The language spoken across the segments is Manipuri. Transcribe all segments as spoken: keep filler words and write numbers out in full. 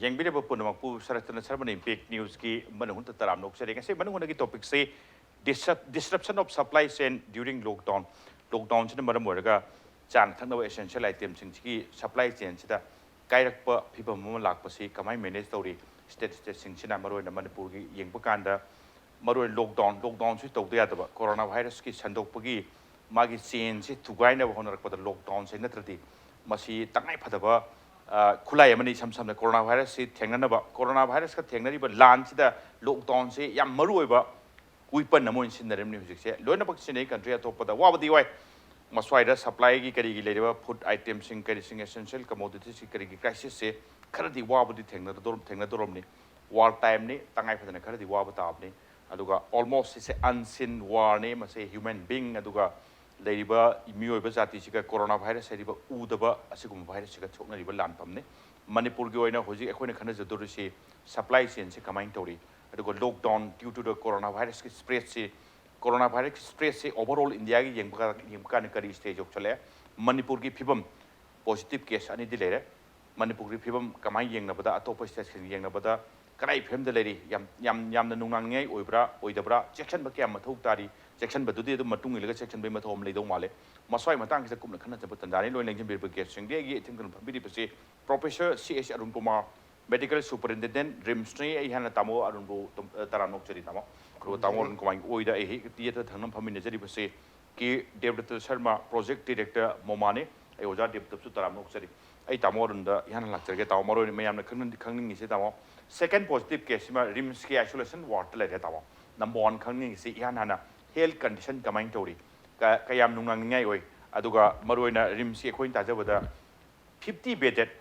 ꯌꯦꯡꯕꯤꯔꯤꯕ ꯄꯨꯝꯅꯃꯛꯄꯨ ꯁꯔꯠꯇꯅ ꯁꯔꯃꯅ ꯏꯝꯄꯦꯛ ꯅ꯭ꯌꯨꯁꯀꯤ ꯃꯅꯨꯡꯗ ꯇꯔꯥꯝꯅ ꯑꯣꯛꯆꯔꯤ꯫ ꯉꯁꯤ ꯃꯅꯨꯡꯗꯒꯤ ꯇꯣꯄꯤꯛꯁꯤ disrupt disruption of supply chain during lockdown. ꯂꯣꯛꯗꯥꯎꯟꯁꯤꯅ ꯃꯔꯝ ꯑꯣꯏꯔꯒ ꯆꯥꯅ ꯊꯛꯅꯕ ꯑꯦꯁꯦꯟꯁꯤꯌꯦꯜ ꯑꯥꯏꯇꯦꯝꯁꯤꯡꯁꯤꯒꯤ ꯁꯄ꯭ꯂꯥꯏ ꯆꯦꯟꯁꯤꯗ ꯀꯥꯏꯔꯛꯄ ꯐꯤꯕꯝ ꯑꯃ ꯂꯥꯛꯄꯁꯤ ꯀꯃꯥꯏꯅ ꯃꯦꯅꯦꯖ ꯇꯧꯔꯤ? ꯁ꯭ꯇꯦꯠ ꯁ꯭ꯇꯦꯠꯁꯤꯡꯁꯤꯅ ꯃꯔꯨꯑꯣꯏꯅ ꯃꯅꯤꯄꯨꯔꯒꯤ ꯌꯦꯡꯕ ꯀꯥꯟꯗ ꯃꯔꯨꯑꯣꯏꯅ ꯂꯣꯛꯗꯥꯎꯟ ꯂꯣꯛꯗꯥꯎꯟꯁꯤ ꯇꯧꯗ ꯌꯥꯗꯕ꯫ ꯀꯣꯔꯣꯅꯥ ꯚꯥꯏꯔꯁꯀꯤ ꯁꯟꯗꯣꯛꯄꯒꯤ ꯃꯥꯒꯤ ꯆꯦꯟꯁꯤ ꯊꯨꯒꯥꯏꯅꯕ ꯍꯣꯠꯅꯔꯛꯄꯗ ꯂꯣꯛꯗꯥꯎꯟꯁꯦ ꯅꯠꯇ꯭ꯔꯗꯤ ꯃꯁꯤ ꯇꯉꯥꯏ ꯐꯗꯕ ꯈꯨꯠꯂꯥꯏ ꯑꯃꯅꯤ꯫ ꯏꯁꯝ ꯁꯝꯅ ꯀꯣꯔꯣꯅꯥ ꯚꯥꯏꯔꯁꯁꯤ ꯊꯦꯡꯅꯅꯕ, ꯀꯣꯔꯣꯅꯥ ꯚꯥꯏꯔꯁꯀ ꯊꯦꯡꯅꯔꯤꯕ ꯂꯥꯟꯁꯤꯗ ꯂꯣꯛꯗꯥꯎꯟꯁꯦ ꯌꯥꯝ ꯃꯔꯨ ꯑꯣꯏꯕ ꯋꯤꯄꯟ ꯑꯃ ꯑꯣꯏꯅ ꯁꯤꯖꯤꯟꯅꯔꯤꯕꯅꯤ꯫ ꯍꯧꯖꯤꯛꯁꯦ ꯂꯣꯏꯅꯃꯛ ꯁꯤꯖꯤꯟꯅꯩ꯫ ꯀꯟꯇ꯭ꯔꯤ ꯑꯇꯣꯞꯄꯗ ꯋꯥꯕꯗꯤ ꯋꯥꯏ꯫ ꯃꯁ꯭ꯋꯥꯏꯗ ꯁꯄ꯭ꯂꯥꯏꯒꯤ ꯀꯔꯤꯒꯤ ꯂꯩꯔꯤꯕ ꯐꯨꯗ ꯑꯥꯏꯇꯦꯝꯁꯤꯡ ꯀꯔꯤꯁꯤꯡ ꯑꯦꯁꯦꯟꯁꯤꯌꯦꯜ ꯀꯃꯣꯗꯤꯇꯤꯁꯤꯡ ꯀꯔꯤꯒꯤ ꯀ꯭ꯔꯥꯏꯁꯤꯁꯁꯦ ꯈꯔꯗꯤ ꯋꯥꯕꯗꯤ ꯊꯦꯡꯅꯗꯣꯔꯝ ꯊꯦꯡꯅꯗꯣꯔꯝꯅꯤ꯫ ꯋꯥꯔ ꯇꯥꯏꯝꯅꯤ, ꯇꯉꯥꯏ ꯐꯗꯅ ꯈꯔꯗꯤ ꯋꯥꯕ ꯇꯥꯕꯅꯤ꯫ ꯑꯗꯨꯒ ꯑꯣꯜꯃꯣꯁ ꯁꯤꯁꯦ ꯑꯟꯁꯤꯟ ꯋꯥꯔꯅꯤ꯫ ꯃꯁꯦ ꯍ꯭ꯌꯨꯃꯦꯟ ꯕꯤꯡ ꯑꯗꯨꯒ ꯂꯩꯔꯤꯕ ꯃꯤꯑꯣꯏꯕ ꯖꯥꯇꯤꯁꯤꯒ ꯀꯣꯔꯣꯅꯥ ꯚꯥꯏꯔꯁ ꯍꯥꯏꯔꯤꯕ ꯎꯗꯕ ꯑꯁꯤꯒꯨꯝꯕ ꯚꯥꯏꯔꯁꯁꯤꯒ ꯁꯣꯛꯅꯔꯤꯕ ꯂꯥꯟꯐꯝꯅꯤ꯫ ꯃꯅꯤꯄꯨꯔꯒꯤ ꯑꯣꯏꯅ ꯍꯧꯖꯤꯛ ꯑꯩꯈꯣꯏꯅ ꯈꯟꯅꯖꯗꯧꯔꯤꯁꯤ ꯁꯄ꯭ꯂꯥꯏ ꯆꯦꯟꯁꯤ ꯀꯃꯥꯏꯅ ꯇꯧꯔꯤ, ꯑꯗꯨꯒ ꯂꯣꯛꯗꯥꯎꯟ ꯗ꯭ꯌꯨ ꯇꯨ ꯗ ꯀꯣꯔꯣꯅꯥ ꯚꯥꯏꯔꯁꯀꯤ ꯁ꯭ꯄ꯭ꯔꯦꯗꯁꯤ, ꯀꯣꯔꯣꯅꯥ ꯚꯥꯏꯔꯁꯀꯤ ꯁ꯭ꯄ꯭ꯔꯦꯗꯁꯤ ꯑꯣꯚꯔꯑꯣꯜ ꯏꯟꯗꯤꯌꯥꯒꯤ ꯌꯦꯡꯕ ꯀꯥꯟ- ꯌꯦꯡꯕ ꯀꯥꯟꯗ ꯀꯔꯤ ꯁ꯭ꯇꯦꯖ ꯌꯧꯁꯜꯂꯛꯑꯦ? ꯃꯅꯤꯄꯨꯔꯒꯤ ꯐꯤꯕꯝ, ꯄꯣꯖꯤꯇꯤꯚ ꯀꯦꯁ ꯑꯅꯤꯗꯤ ꯂꯩꯔꯦ꯫ ꯃꯅꯤꯄꯨꯔꯒꯤ ꯐꯤꯕꯝ ꯀꯃꯥꯏꯅ ꯌꯦꯡꯅꯕꯗ, ꯑꯇꯣꯞꯄ ꯁ꯭ꯇꯦꯠꯁꯤꯡ ꯌꯦꯡꯅꯕꯗ ꯀꯗꯥꯏ ꯐꯤꯕꯝꯗ ꯂꯩꯔꯤ? ꯌꯥꯝ ꯌꯥꯝ ꯌꯥꯝꯅ ꯅꯨꯡꯅꯥꯡꯅꯤꯡꯉꯥꯏ ꯑꯣꯏꯕ꯭ꯔꯥ ꯑꯣꯏꯗꯕ꯭ꯔꯥ? ꯆꯦꯛꯁꯤꯟꯕ ꯀꯌꯥꯝ ꯃꯊꯧ ꯇꯥꯔꯤ? ꯆꯦꯛꯁꯤꯟꯕꯗꯨꯗꯤ ꯑꯗꯨꯝ ꯃꯇꯨꯡ ꯏꯜꯂꯒ ꯆꯦꯛꯁꯤꯟꯕꯒꯤ ꯃꯊꯧ ꯑꯃ ꯂꯩꯗꯧ ꯃꯥꯜꯂꯦ꯫ ꯃꯁ꯭ꯋꯥꯏ ꯃꯇꯥꯡꯁꯤꯗ ꯀꯨꯞꯅ ꯈꯟꯅꯖꯕ ꯇꯥꯟꯖꯥꯅꯤ꯫ ꯂꯣꯏꯅ ꯂꯦꯡꯁꯤꯟꯕꯤꯔꯤꯕ ꯒꯦꯁꯁꯤꯡꯗꯤ ꯑꯩꯒꯤ ꯏꯊꯪ ꯊꯪꯅ ꯐꯝꯕꯤꯔꯤꯕꯁꯤ professor C S Arun Kumar, medical superintendent, ꯔꯤꯝꯁꯅꯤ꯫ ꯑꯩ ꯍꯥꯟꯅ ꯇꯥꯃꯣ ꯑꯔꯨꯟꯕꯨ ꯇꯝ-, ꯑ, ꯇꯔꯥꯝꯅ ꯑꯣꯛꯆꯔꯤ, ꯇꯥꯃꯣ꯫ ꯑꯗꯨꯒ ꯇꯥꯃꯣ ꯑꯔꯨꯟ ꯀꯨꯃꯥꯔꯒꯤ ꯑꯣꯏꯗ ꯑꯩ ꯍꯦꯛ ꯌꯦꯠꯇ ꯊꯪꯅ ꯐꯝꯃꯤꯟꯅꯖꯔꯤꯕꯁꯤ ꯀꯦ ꯗꯦꯕꯗꯠꯇ ꯁꯔꯃ, ꯄ꯭ꯔꯣꯖꯦꯛ ꯗꯤꯔꯦꯛꯇꯔ ꯃꯣꯃꯥꯅꯤ꯫ ꯑꯩ ꯑꯣꯖꯥ ꯗꯦꯕꯗꯠꯁꯨ ꯇꯔꯥꯝꯅ ꯑꯣꯛꯆꯔꯤ꯫ ꯑꯩ ꯇꯥꯃꯣ ꯑꯔꯨꯟꯗ ꯏꯍꯥꯟ ꯍꯥꯟꯅ ꯂꯥꯛꯆꯔꯒꯦ꯫ ꯇꯥꯃꯣ, ꯃꯔꯨ ꯑꯣꯏꯅ ꯃꯌꯥꯝꯅ ꯈꯪꯅꯤꯡ-, ꯈꯪꯅꯤꯡꯉꯤꯁꯦ, ꯇꯥꯃꯣ, ꯁꯦꯀꯦꯟ ꯄꯣꯖꯤꯇꯤꯚ ꯀꯦꯁꯁꯤꯃ ꯔꯤꯝꯁꯀꯤ ꯑꯥꯏꯁꯣꯂꯦꯁꯟ ꯋꯥꯔꯗꯇ ꯂꯩꯔꯦ, ꯇꯥꯃꯣ꯫ ꯅꯝꯕꯔ ꯋꯥꯟ ꯈꯪꯅꯤꯡꯉꯤꯁꯦ ꯏꯍꯥꯟ ꯍꯥꯟꯅ ꯍꯦꯜꯊ ꯀꯟꯗꯤꯁꯟ ꯀꯃꯥꯏꯅ ꯇꯧꯔꯤ? ꯀ-, ꯀꯌꯥꯝ ꯅꯨꯡꯅꯥꯡꯅꯤꯡꯉꯥꯏ ꯑꯣꯏ? ꯑꯗꯨꯒ ꯃꯔꯨ ꯑꯣꯏꯅ ꯔꯤꯝꯁꯀꯤ ꯑꯩꯈꯣꯏꯅ ꯇꯥꯖꯕꯗ fifty bedded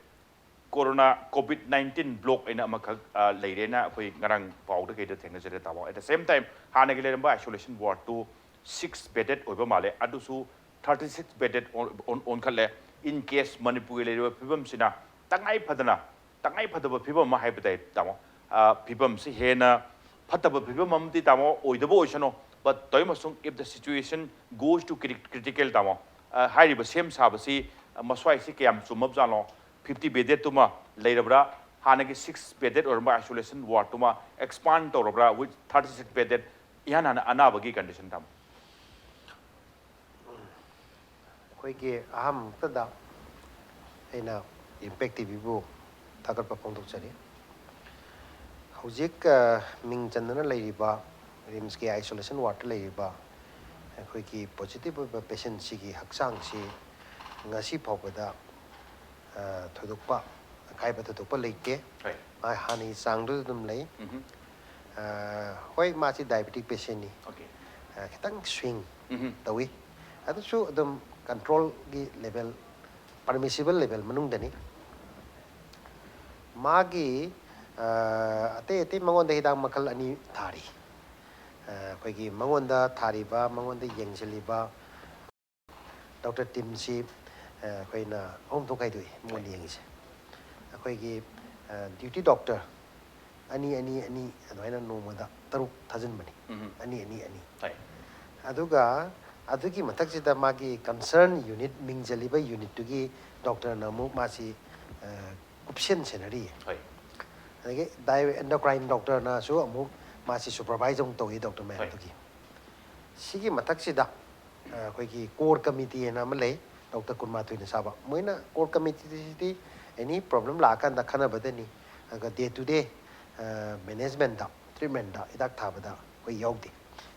corona COVID nineteen block ꯑꯅ ꯑꯃꯈꯛ, ꯑ, ꯂꯩꯔꯦꯅ ꯑꯩꯈꯣꯏ ꯉꯔꯥꯡ ꯄꯥꯎꯗ ꯀꯩꯗ ꯊꯦꯡꯅꯖꯔꯦ, ꯇꯥꯃꯣ꯫ At the same time, ꯍꯥꯟꯅꯒꯤ ꯂꯩꯔꯝꯕ ꯑꯥꯏꯁꯣꯂꯦꯁꯟ ꯋꯥꯔꯗꯇꯨ ꯁꯤꯛꯁ ꯕꯦꯗꯦꯗ ꯑꯣꯏꯕ ꯃꯥꯜꯂꯦ, ꯑꯗꯨꯁꯨ ꯊꯥꯔꯇꯤ ꯁꯤꯛꯁ ꯕꯦꯗꯦꯗ ꯑꯣꯟ-, ꯑꯣꯟ-, ꯑꯣꯟꯈꯠꯂꯦ꯫ In case ꯃꯅꯤꯄꯨꯔꯒꯤ ꯂꯩꯔꯤꯕ ꯐꯤꯕꯝꯁꯤꯅ ꯇꯉꯥꯏ ꯐꯗꯅ, ꯇꯉꯥꯏ ꯐꯗꯕ ꯐꯤꯕꯝ ꯑꯃ ꯍꯥꯏꯕ ꯇꯥꯏ, ꯇꯥꯃꯣ꯫ ꯑ, ꯐꯤꯕꯝꯁꯤ ꯍꯦꯟꯅ ꯐꯠꯇꯕ ꯐꯤꯕꯝ ꯑꯃꯗꯤ, ꯇꯥꯃꯣ, ꯑꯣꯏꯗꯕ ꯑꯣꯏꯁꯅꯨ, but ꯇꯧꯏ ꯑꯃꯁꯨꯡ if the situation goes to cri-, critical, ꯇꯥꯃꯣ, ꯑ, ꯍꯥꯏꯔꯤꯕ ꯁꯦꯝ ꯁꯥꯕꯁꯤ, ꯑ, ꯃꯁ꯭ꯋꯥꯏꯁꯤ ꯀꯌꯥꯝ ꯆꯨꯝꯃꯕꯖꯥꯠꯅꯣ? ꯐꯤꯐꯇꯤ ꯕꯦꯗꯦꯗꯇꯨꯃ ꯂꯩꯔꯕ꯭ꯔꯥ? ꯍꯥꯟꯅꯒꯤ ꯁꯤꯛꯁ ꯕꯦꯗꯦꯠ ꯑꯣꯏꯔꯝꯕ ꯑꯥꯏꯁꯣꯂꯦꯁꯟ ꯋꯥꯔꯗꯇꯨꯃ ꯑꯦꯛꯁꯄꯥꯟ ꯇꯧꯔꯕ꯭ꯔꯥ ꯋꯤꯠ ꯊꯥꯔꯇꯤ ꯁꯤꯛꯁ ꯕꯦꯗꯦꯠ? ꯏꯍꯥꯟ ꯍꯥꯟꯅ ꯑꯅꯥꯕꯒꯤ ꯀꯟꯗꯤꯁꯟ ꯊꯝꯃꯨ꯫ ꯑꯩꯈꯣꯏꯒꯤ ꯑꯍꯥꯟꯕꯃꯛꯇꯗ ꯑꯩꯅ ꯏꯝꯄꯦꯛ ꯇꯤꯚꯤꯕꯨ ꯊꯥꯒꯠꯄ ꯐꯣꯡꯗꯣꯛꯆꯔꯤ꯫ ꯍꯧꯖꯤꯛ ꯃꯤꯡ ꯆꯟꯗꯨꯅ ꯂꯩꯔꯤꯕ ꯔꯤꯝꯁꯀꯤ ꯑꯥꯏꯁꯣꯂꯦꯁꯟ ꯋꯥꯔꯗꯇ ꯂꯩꯔꯤꯕ ꯑꯩꯈꯣꯏꯒꯤ ꯄꯣꯖꯤꯇꯤꯚ ꯑꯣꯏꯕ ꯄꯦꯁꯦꯟꯁꯤꯒꯤ ꯍꯛꯆꯥꯡꯁꯤ ꯉꯁꯤ ꯐꯥꯎꯕꯗ ꯊꯣꯏꯗꯣꯛꯄ ꯑꯀꯥꯏꯕ ꯊꯣꯏꯗꯣꯛꯄ ꯂꯩꯇꯦ꯫ ꯃꯥ ꯍꯥꯟꯅꯒꯤ ꯆꯥꯡꯗꯨꯗ ꯑꯗꯨꯝ ꯂꯩ꯫ ꯍꯣꯏ, ꯃꯥꯁꯤ ꯗꯥꯏꯕꯦꯇꯤꯛ ꯄꯦꯁꯦꯟꯅꯤ꯫ ꯈꯤꯇꯪ ꯁ꯭ꯋꯤꯡ ꯇꯧꯏ꯫ ꯑꯗꯨꯁꯨ ꯑꯗꯨꯝ ꯀꯟꯇ꯭ꯔꯣꯜꯒꯤ ꯂꯦꯚꯦꯜ, ꯄꯔꯃꯤꯁꯤꯕꯜ ꯂꯦꯚꯦꯜ ꯃꯅꯨꯡꯗꯅꯤ꯫ ꯃꯥꯒꯤ ꯑꯇꯩ ꯑꯇꯩ ꯃꯉꯣꯟꯗ ꯍꯤꯗꯥꯛ ꯃꯈꯜ ꯑꯅꯤ ꯊꯥꯔꯤ꯫ ꯑꯩꯈꯣꯏꯒꯤ ꯃꯉꯣꯟꯗ ꯊꯥꯔꯤꯕ, ꯃꯉꯣꯟꯗ ꯌꯦꯡꯁꯤꯜꯂꯤꯕ ꯗꯣꯛꯇꯔ ꯇꯤꯝꯁꯤ ꯑꯩꯈꯣꯏꯅ ꯑꯍꯨꯝ ꯊꯣꯛ ꯈꯥꯏꯗꯣꯛꯏ ꯃꯉꯣꯟꯗ ꯌꯦꯡꯉꯤꯁꯦ꯫ ꯑꯩꯈꯣꯏꯒꯤ ꯗ꯭ꯌꯨꯇꯤ ꯗꯣꯛꯇꯔ ꯑꯅꯤ ꯑꯅꯤ ꯑꯅꯤ ꯑꯗꯨꯃꯥꯏꯅ ꯅꯣꯡꯃꯗ ꯇꯔꯨꯛ ꯊꯥꯖꯤꯟꯕꯅꯤ꯫ ꯑꯅꯤ ꯑꯅꯤ ꯑꯅꯤ꯫ ꯑꯗꯨꯒ ꯑꯗꯨꯒꯤ ꯃꯊꯛꯁꯤꯗ ꯃꯥꯒꯤ ꯀꯟꯁꯔꯟ ꯌꯨꯅꯤꯠ, ꯃꯤꯡ ꯆꯜꯂꯤꯕ ꯌꯨꯅꯤꯠꯇꯨꯒꯤ ꯗꯣꯛꯇꯔꯅ ꯑꯃꯨꯛ ꯃꯥꯁꯤ ꯀꯨꯞꯁꯦꯟ ꯁꯦꯟꯅꯔꯤꯌꯦ꯫ ꯑꯗꯒꯤ ꯗꯥꯏꯑꯣ ꯑꯦꯟꯗꯣꯀ꯭ꯔꯥꯏꯟ ꯗꯣꯛꯇꯔꯅꯁꯨ ꯑꯃꯨꯛ ꯃꯥꯁꯤ ꯁꯨꯄꯔꯚꯥꯏꯖ ꯑꯃꯨꯛ ꯇꯧꯏ ꯗꯣꯛꯇꯔ ꯃꯌꯥꯝꯗꯨꯒꯤ꯫ ꯁꯤꯒꯤ ꯃꯊꯛꯁꯤꯗ ꯑꯩꯈꯣꯏꯒꯤ ꯀꯣꯔ ꯀꯃꯤꯇꯤ ꯍꯥꯏꯅ ꯑꯃ ꯂꯩ, ꯗꯣꯛꯇꯔ ꯀꯨꯟꯃꯥꯊꯣꯏꯅ ꯁꯥꯕ꯫ ꯃꯣꯏꯅ ꯀꯣꯔ ꯀꯃꯤꯇꯤꯁꯤꯗꯤ ꯑꯦꯅꯤ ꯄ꯭ꯔꯣꯕ꯭ꯂꯦꯝ ꯂꯥꯛꯑꯀꯥꯟꯗ ꯈꯟꯅꯕꯗꯅꯤ꯫ ꯑꯗꯨꯒ ꯗꯦ ꯇꯨ ꯗꯦ ꯃꯦꯅꯦꯖꯃꯦꯟꯗ, ꯇ꯭ꯔꯤꯠꯃꯦꯟꯗ, ꯍꯤꯗꯥꯛ ꯊꯥꯕꯗ ꯑꯩꯈꯣꯏ ꯌꯥꯎꯗꯦ꯫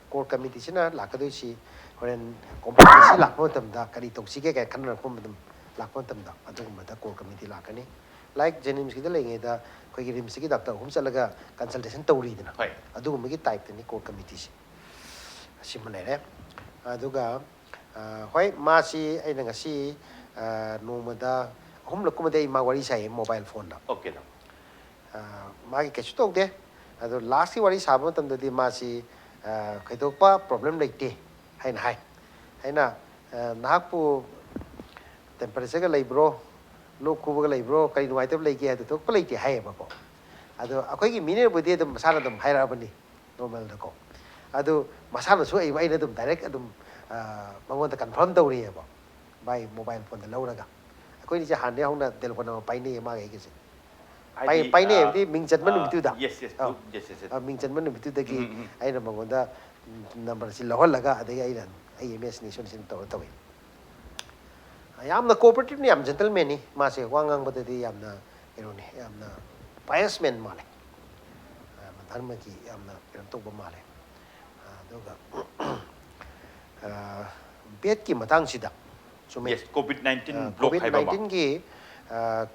ꯀꯣꯔ ꯀꯃꯤꯇꯤꯁꯤꯅ ꯂꯥꯛꯀꯗꯣꯏꯁꯤ ꯍꯣꯔꯦꯟ ꯀꯣꯝꯄ꯭ꯂꯦꯛꯁꯟꯁꯤ ꯂꯥꯛꯄ ꯃꯇꯝꯗ ꯀꯔꯤ ꯇꯧꯁꯤꯒꯦ ꯀꯥꯏꯅ ꯈꯟꯅꯔꯛꯄ ꯃꯇꯝ ꯂꯥꯛꯄ ꯃꯇꯝꯗ ꯑꯗꯨꯒꯨꯝꯕꯗ ꯀꯣꯔ ꯀꯃꯤꯇꯤ ꯂꯥꯛꯀꯅꯤ꯫ ꯂꯥꯏꯛ ꯖꯦꯅꯤꯝꯁꯀꯤꯗ ꯂꯩꯔꯤꯉꯩꯗ ꯑꯩꯈꯣꯏꯒꯤ ꯔꯤꯝꯁꯀꯤ ꯗꯥꯛꯇꯔ ꯑꯍꯨꯝ ꯆꯠꯂꯒ ꯀꯟꯁꯜꯇꯦꯁꯟ ꯇꯧꯔꯤꯗꯅ, ꯑꯗꯨꯒꯨꯝꯕꯒꯤ ꯇꯥꯏꯞꯇꯅꯤ ꯀꯣꯔ ꯀꯃꯤꯇꯤꯁꯦ꯫ ꯑꯁꯤꯃ ꯂꯩꯔꯦ꯫ ꯑꯗꯨꯒ ꯍꯣꯏ, ꯃꯥꯁꯤ ꯑꯩꯅ ꯉꯁꯤ ꯅꯣꯡꯃꯗ ꯑꯍꯨꯝꯂꯛ ꯀꯨꯝꯕꯗꯤ ꯑꯩ ꯃꯥ ꯋꯥꯔꯤ ꯁꯥꯏꯌꯦ ꯃꯣꯕꯥꯏꯜ ꯐꯣꯟꯗ꯫ ꯃꯥꯒꯤ ꯀꯩꯁꯨ ꯇꯧꯗꯦ꯫ ꯑꯗꯣ ꯂꯥꯁꯀꯤ ꯋꯥꯔꯤ ꯁꯥꯕ ꯃꯇꯝꯗꯗꯤ ꯃꯥꯁꯤ ꯀꯩꯗꯧꯕ ꯄ꯭ꯔꯣꯕ꯭ꯂꯦꯝ ꯂꯩꯇꯦ ꯍꯥꯏꯅ ꯍꯥꯏ꯫ ꯑꯩꯅ ꯅꯍꯥꯛꯄꯨ ꯇꯦꯝꯄꯔꯦꯆꯔꯒ ꯂꯩꯕ꯭ꯔꯣ, ꯂꯣꯛ ꯈꯨꯕꯒ ꯂꯩꯕ꯭ꯔꯣ, ꯀꯔꯤ ꯅꯨꯡꯉꯥꯏꯇꯕ ꯂꯩꯒꯦ ꯍꯥꯏꯗꯣ ꯊꯣꯏꯗꯣꯛꯄ ꯂꯩꯇꯦ ꯍꯥꯏꯌꯦꯕꯀꯣ꯫ ꯑꯗꯣ ꯑꯩꯈꯣꯏꯒꯤ ꯃꯤꯅꯔꯕꯨꯗꯤ ꯑꯗꯨꯝ ꯃꯁꯥꯅ ꯑꯗꯨꯝ ꯍꯥꯏꯔꯛꯑꯕꯅꯤ ꯅꯣꯔꯃꯦꯜꯗꯀꯣ꯫ ꯑꯗꯨ ꯃꯁꯥꯅꯁꯨ ꯑꯩ, ꯑꯩꯅ ꯑꯗꯨꯝ ꯗꯥꯏꯔꯦꯛ ꯑꯗꯨꯝ ꯃꯉꯣꯟꯗ ꯀꯟꯐꯥꯔꯝ ꯇꯧꯔꯤꯑꯕ, ꯃꯥꯏ ꯃꯣꯕꯥꯏꯜ ꯐꯣꯟꯗ ꯂꯧꯔꯒ꯫ ꯑꯩꯈꯣꯏꯅꯤꯁꯦ ꯍꯥꯟꯅꯗꯒꯤ ꯍꯧꯅ ꯇꯦꯂꯤꯐꯣꯟ ꯑꯃ ꯄꯥꯏꯅꯩꯌꯦ ꯃꯥꯒ ꯑꯩꯒꯁꯦ꯫ ꯄꯥꯏ- ꯄꯥꯏꯅꯩ ꯍꯥꯏꯕꯗꯤ ꯃꯤꯡ ꯆꯟꯕ ꯑꯥ, ꯅꯨꯃꯤꯠꯇꯨꯗ꯫ Yes, yes, ꯑꯥ, yes, yes, yes. ꯑꯥ, ꯃꯤꯡ ꯆꯟꯕ ꯅꯨꯃꯤꯠꯇꯨꯗꯒꯤ ꯎꯝ, ꯎꯝ. ꯑꯩꯅ ꯃꯉꯣꯟꯗ ꯅꯝꯕꯔꯁꯤ ꯂꯧꯍꯜꯂꯒ, ꯑꯗꯒꯤ ꯑꯩꯅ ꯑꯩ ꯏꯃꯦꯖꯤꯅꯦꯁꯟꯁꯤꯅ ꯇꯧꯔ ꯇꯧꯏ꯫ ꯌꯥꯝꯅ ꯀꯣꯑꯣꯄꯔꯦꯇꯤꯞꯅꯤ, ꯌꯥꯝ ꯖꯦꯟꯇꯜꯃꯦꯟꯅꯤ꯫ ꯃꯥꯁꯦ ꯋꯥ ꯉꯥꯡꯕꯗꯗꯤ ꯌꯥꯝꯅ ꯀꯩꯅꯣꯅꯤ, ꯌꯥꯝꯅ ꯄꯥꯏꯁ ꯃꯦꯟ ꯃꯥꯜꯂꯦ꯫ ꯌꯥꯝꯅ ꯙꯔꯃꯒꯤ ꯌꯥꯝꯅ ꯀꯩꯅꯣ ꯇꯧꯕ ꯃꯥꯜꯂꯦ꯫ ꯑꯗꯨꯒ ꯕꯦꯠꯀꯤ ꯃꯇꯥꯡꯁꯤꯗ ꯆꯨꯝꯃꯦ꯫ Yes, COVID nineteen block Covid ꯍꯥꯏꯕ ꯑꯃ꯫ ꯅꯥꯏꯟꯇꯤꯟꯒꯤ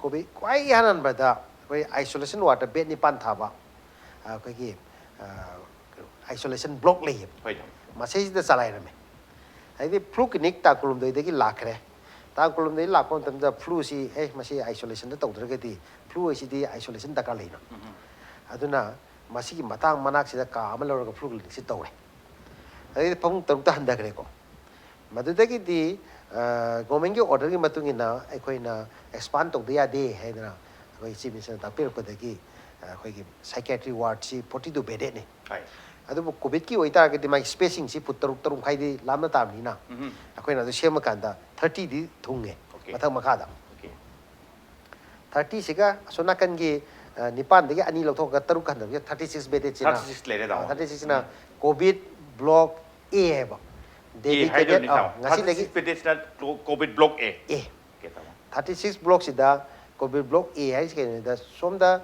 ꯀꯣꯚꯤꯠ ꯈ꯭ꯋꯥꯏ ꯑꯍꯥꯟꯕꯗ ꯑꯩꯈꯣꯏ ꯑꯥꯏꯁꯣꯂꯦꯁꯟ ꯋꯥꯔꯗ ꯕꯦꯠ ꯅꯤꯄꯥꯟ ꯊꯥꯕ ꯑꯩꯈꯣꯏꯒꯤ ꯑꯥꯏꯁꯣꯂꯦꯁꯟ ꯕ꯭ꯂꯣꯛ ꯂꯩꯌꯦꯕ꯫ ꯍꯣꯏ, ꯊꯝꯃꯣ꯫ ꯃꯁꯤꯁꯤꯗ ꯆꯂꯥꯏꯔꯝꯃꯦ꯫ ꯍꯥꯏꯗꯤ ꯐ꯭ꯂꯨ ꯀ꯭ꯂꯤꯅꯤꯛ ꯇꯥꯡ ꯀꯨꯟꯍꯨꯝꯗꯣꯏꯗꯒꯤ ꯂꯥꯛꯈ꯭ꯔꯦ꯫ ꯇꯥꯡ ꯀꯨꯟꯍꯨꯝꯗꯣꯏ ꯂꯥꯛꯄ ꯃꯇꯝꯗ ꯐ꯭ꯂꯨꯁꯤ, ꯑꯦ, ꯃꯁꯤ ꯑꯥꯏꯁꯣꯂꯦꯁꯟꯗ ꯇꯧꯗ꯭ꯔꯒꯗꯤ, ꯐ꯭ꯂꯨ ꯍꯥꯏꯁꯤꯗꯤ ꯑꯥꯏꯁꯣꯂꯦꯁꯟ ꯗꯔꯀꯥꯔ ꯂꯩꯅ꯫ ꯎꯝ, ꯎꯝ. ꯑꯗꯨꯅ ꯃꯁꯤꯒꯤ ꯃꯇꯥꯡ ꯃꯅꯥꯛꯁꯤꯗ ꯀꯥ ꯑꯃ ꯂꯧꯔꯒ ꯐ꯭ꯂꯨ ꯀ꯭ꯂꯤꯅꯤꯛꯁꯤ ꯇꯧꯔꯦ꯫ ꯑꯗꯩꯗꯤ ꯐꯃꯨꯡ ꯇꯔꯨꯛꯇ ꯍꯟꯊꯈ꯭ꯔꯦꯀꯣ꯫ ꯃꯗꯨꯗꯒꯤꯗꯤ ꯒꯣꯔꯃꯦꯟꯒꯤ ꯑꯣꯔꯗꯔꯒꯤ ꯃꯇꯨꯡ ꯏꯟꯅ ꯑꯩꯈꯣꯏꯅ ꯑꯦꯛꯁꯄꯥꯟ ꯇꯧꯗ ꯌꯥꯗꯦ ꯍꯥꯏꯗꯅ ꯑꯩꯈꯣꯏ ꯆꯤꯐ ꯃꯤꯅꯤꯁꯇꯔꯅ ꯇꯥꯛꯄꯤꯔꯛꯄꯗꯒꯤ ꯑꯩꯈꯣꯏꯒꯤ ꯁꯥꯏꯀꯤꯌꯥꯇ꯭ꯔꯤ ꯋꯥꯔꯗꯁꯤ ꯐꯣꯔꯇꯤ ꯇꯨ ꯕꯦꯗꯦꯠꯅꯤ꯫ ꯍꯣꯏ. ꯑꯗꯨꯕꯨ ꯀꯣꯚꯤꯠꯀꯤ ꯑꯣꯏꯇꯥꯔꯒꯗꯤ ꯃꯥꯒꯤ ꯁ꯭ꯄꯦꯁꯤꯡꯁꯤ ꯐꯨꯠ ꯇꯔꯨꯛ, ꯇꯔꯨꯛ ꯃꯈꯥꯏꯗꯤ ꯂꯥꯞꯅ ꯇꯥꯕꯅꯤꯅ, ꯎꯝ. ꯑꯩꯈꯣꯏꯅ ꯑꯗꯨ ꯁꯦꯝꯃꯀꯥꯟꯗ ꯊꯥꯔꯇꯤꯗꯤ ꯊꯨꯡꯉꯦ Okay. ꯃꯊꯛ ꯃꯈꯥꯗ꯫ Okay. ꯊꯥꯔꯇꯤꯁꯤꯒ ꯑꯁꯣꯝ ꯅꯥꯀꯟꯒꯤ ꯅꯤꯄꯥꯟꯗꯒꯤ ꯑꯅꯤ ꯂꯧꯊꯣꯛꯑꯒ ꯇꯔꯨꯛ ꯍꯟꯊꯕꯁꯦ ꯊꯥꯔꯇꯤ ꯁꯤꯛꯁ ꯕꯦꯗꯦꯠꯁꯤꯅ꯫ Thirty six ꯂꯩꯔꯦ, ꯇꯥꯃꯣ. ꯊꯥꯔꯇꯤ ꯁꯤꯛꯁꯅ ꯀꯣꯚꯤꯠ ꯕ꯭ꯂꯣꯛ ꯑꯦ ꯍꯥꯏꯕ꯫ ꯑꯦ ꯍꯥꯏꯗꯣꯏꯅꯤ, ꯑꯥ, ꯇꯥꯃꯣ. ꯉꯁꯤꯗꯒꯤ ꯊꯥꯔꯇꯤ ꯁꯤꯛꯁ ꯕꯦꯗꯦꯠꯁꯤꯅ ꯀꯣꯚꯤꯠ ꯕ꯭ꯂꯣꯛ ꯑꯦ. ꯑꯦ꯫ Okay, ꯇꯥꯃꯣ. ꯊꯥꯔꯇꯤ ꯁꯤꯛꯁ ꯕ꯭ꯂꯣꯛꯁꯤꯗ ꯀꯣꯚꯤꯠ ꯕ꯭ꯂꯣꯛ ꯑꯦ ꯍꯥꯏꯁꯤ ꯀꯩꯅꯣꯗ, ꯁꯣꯝꯗ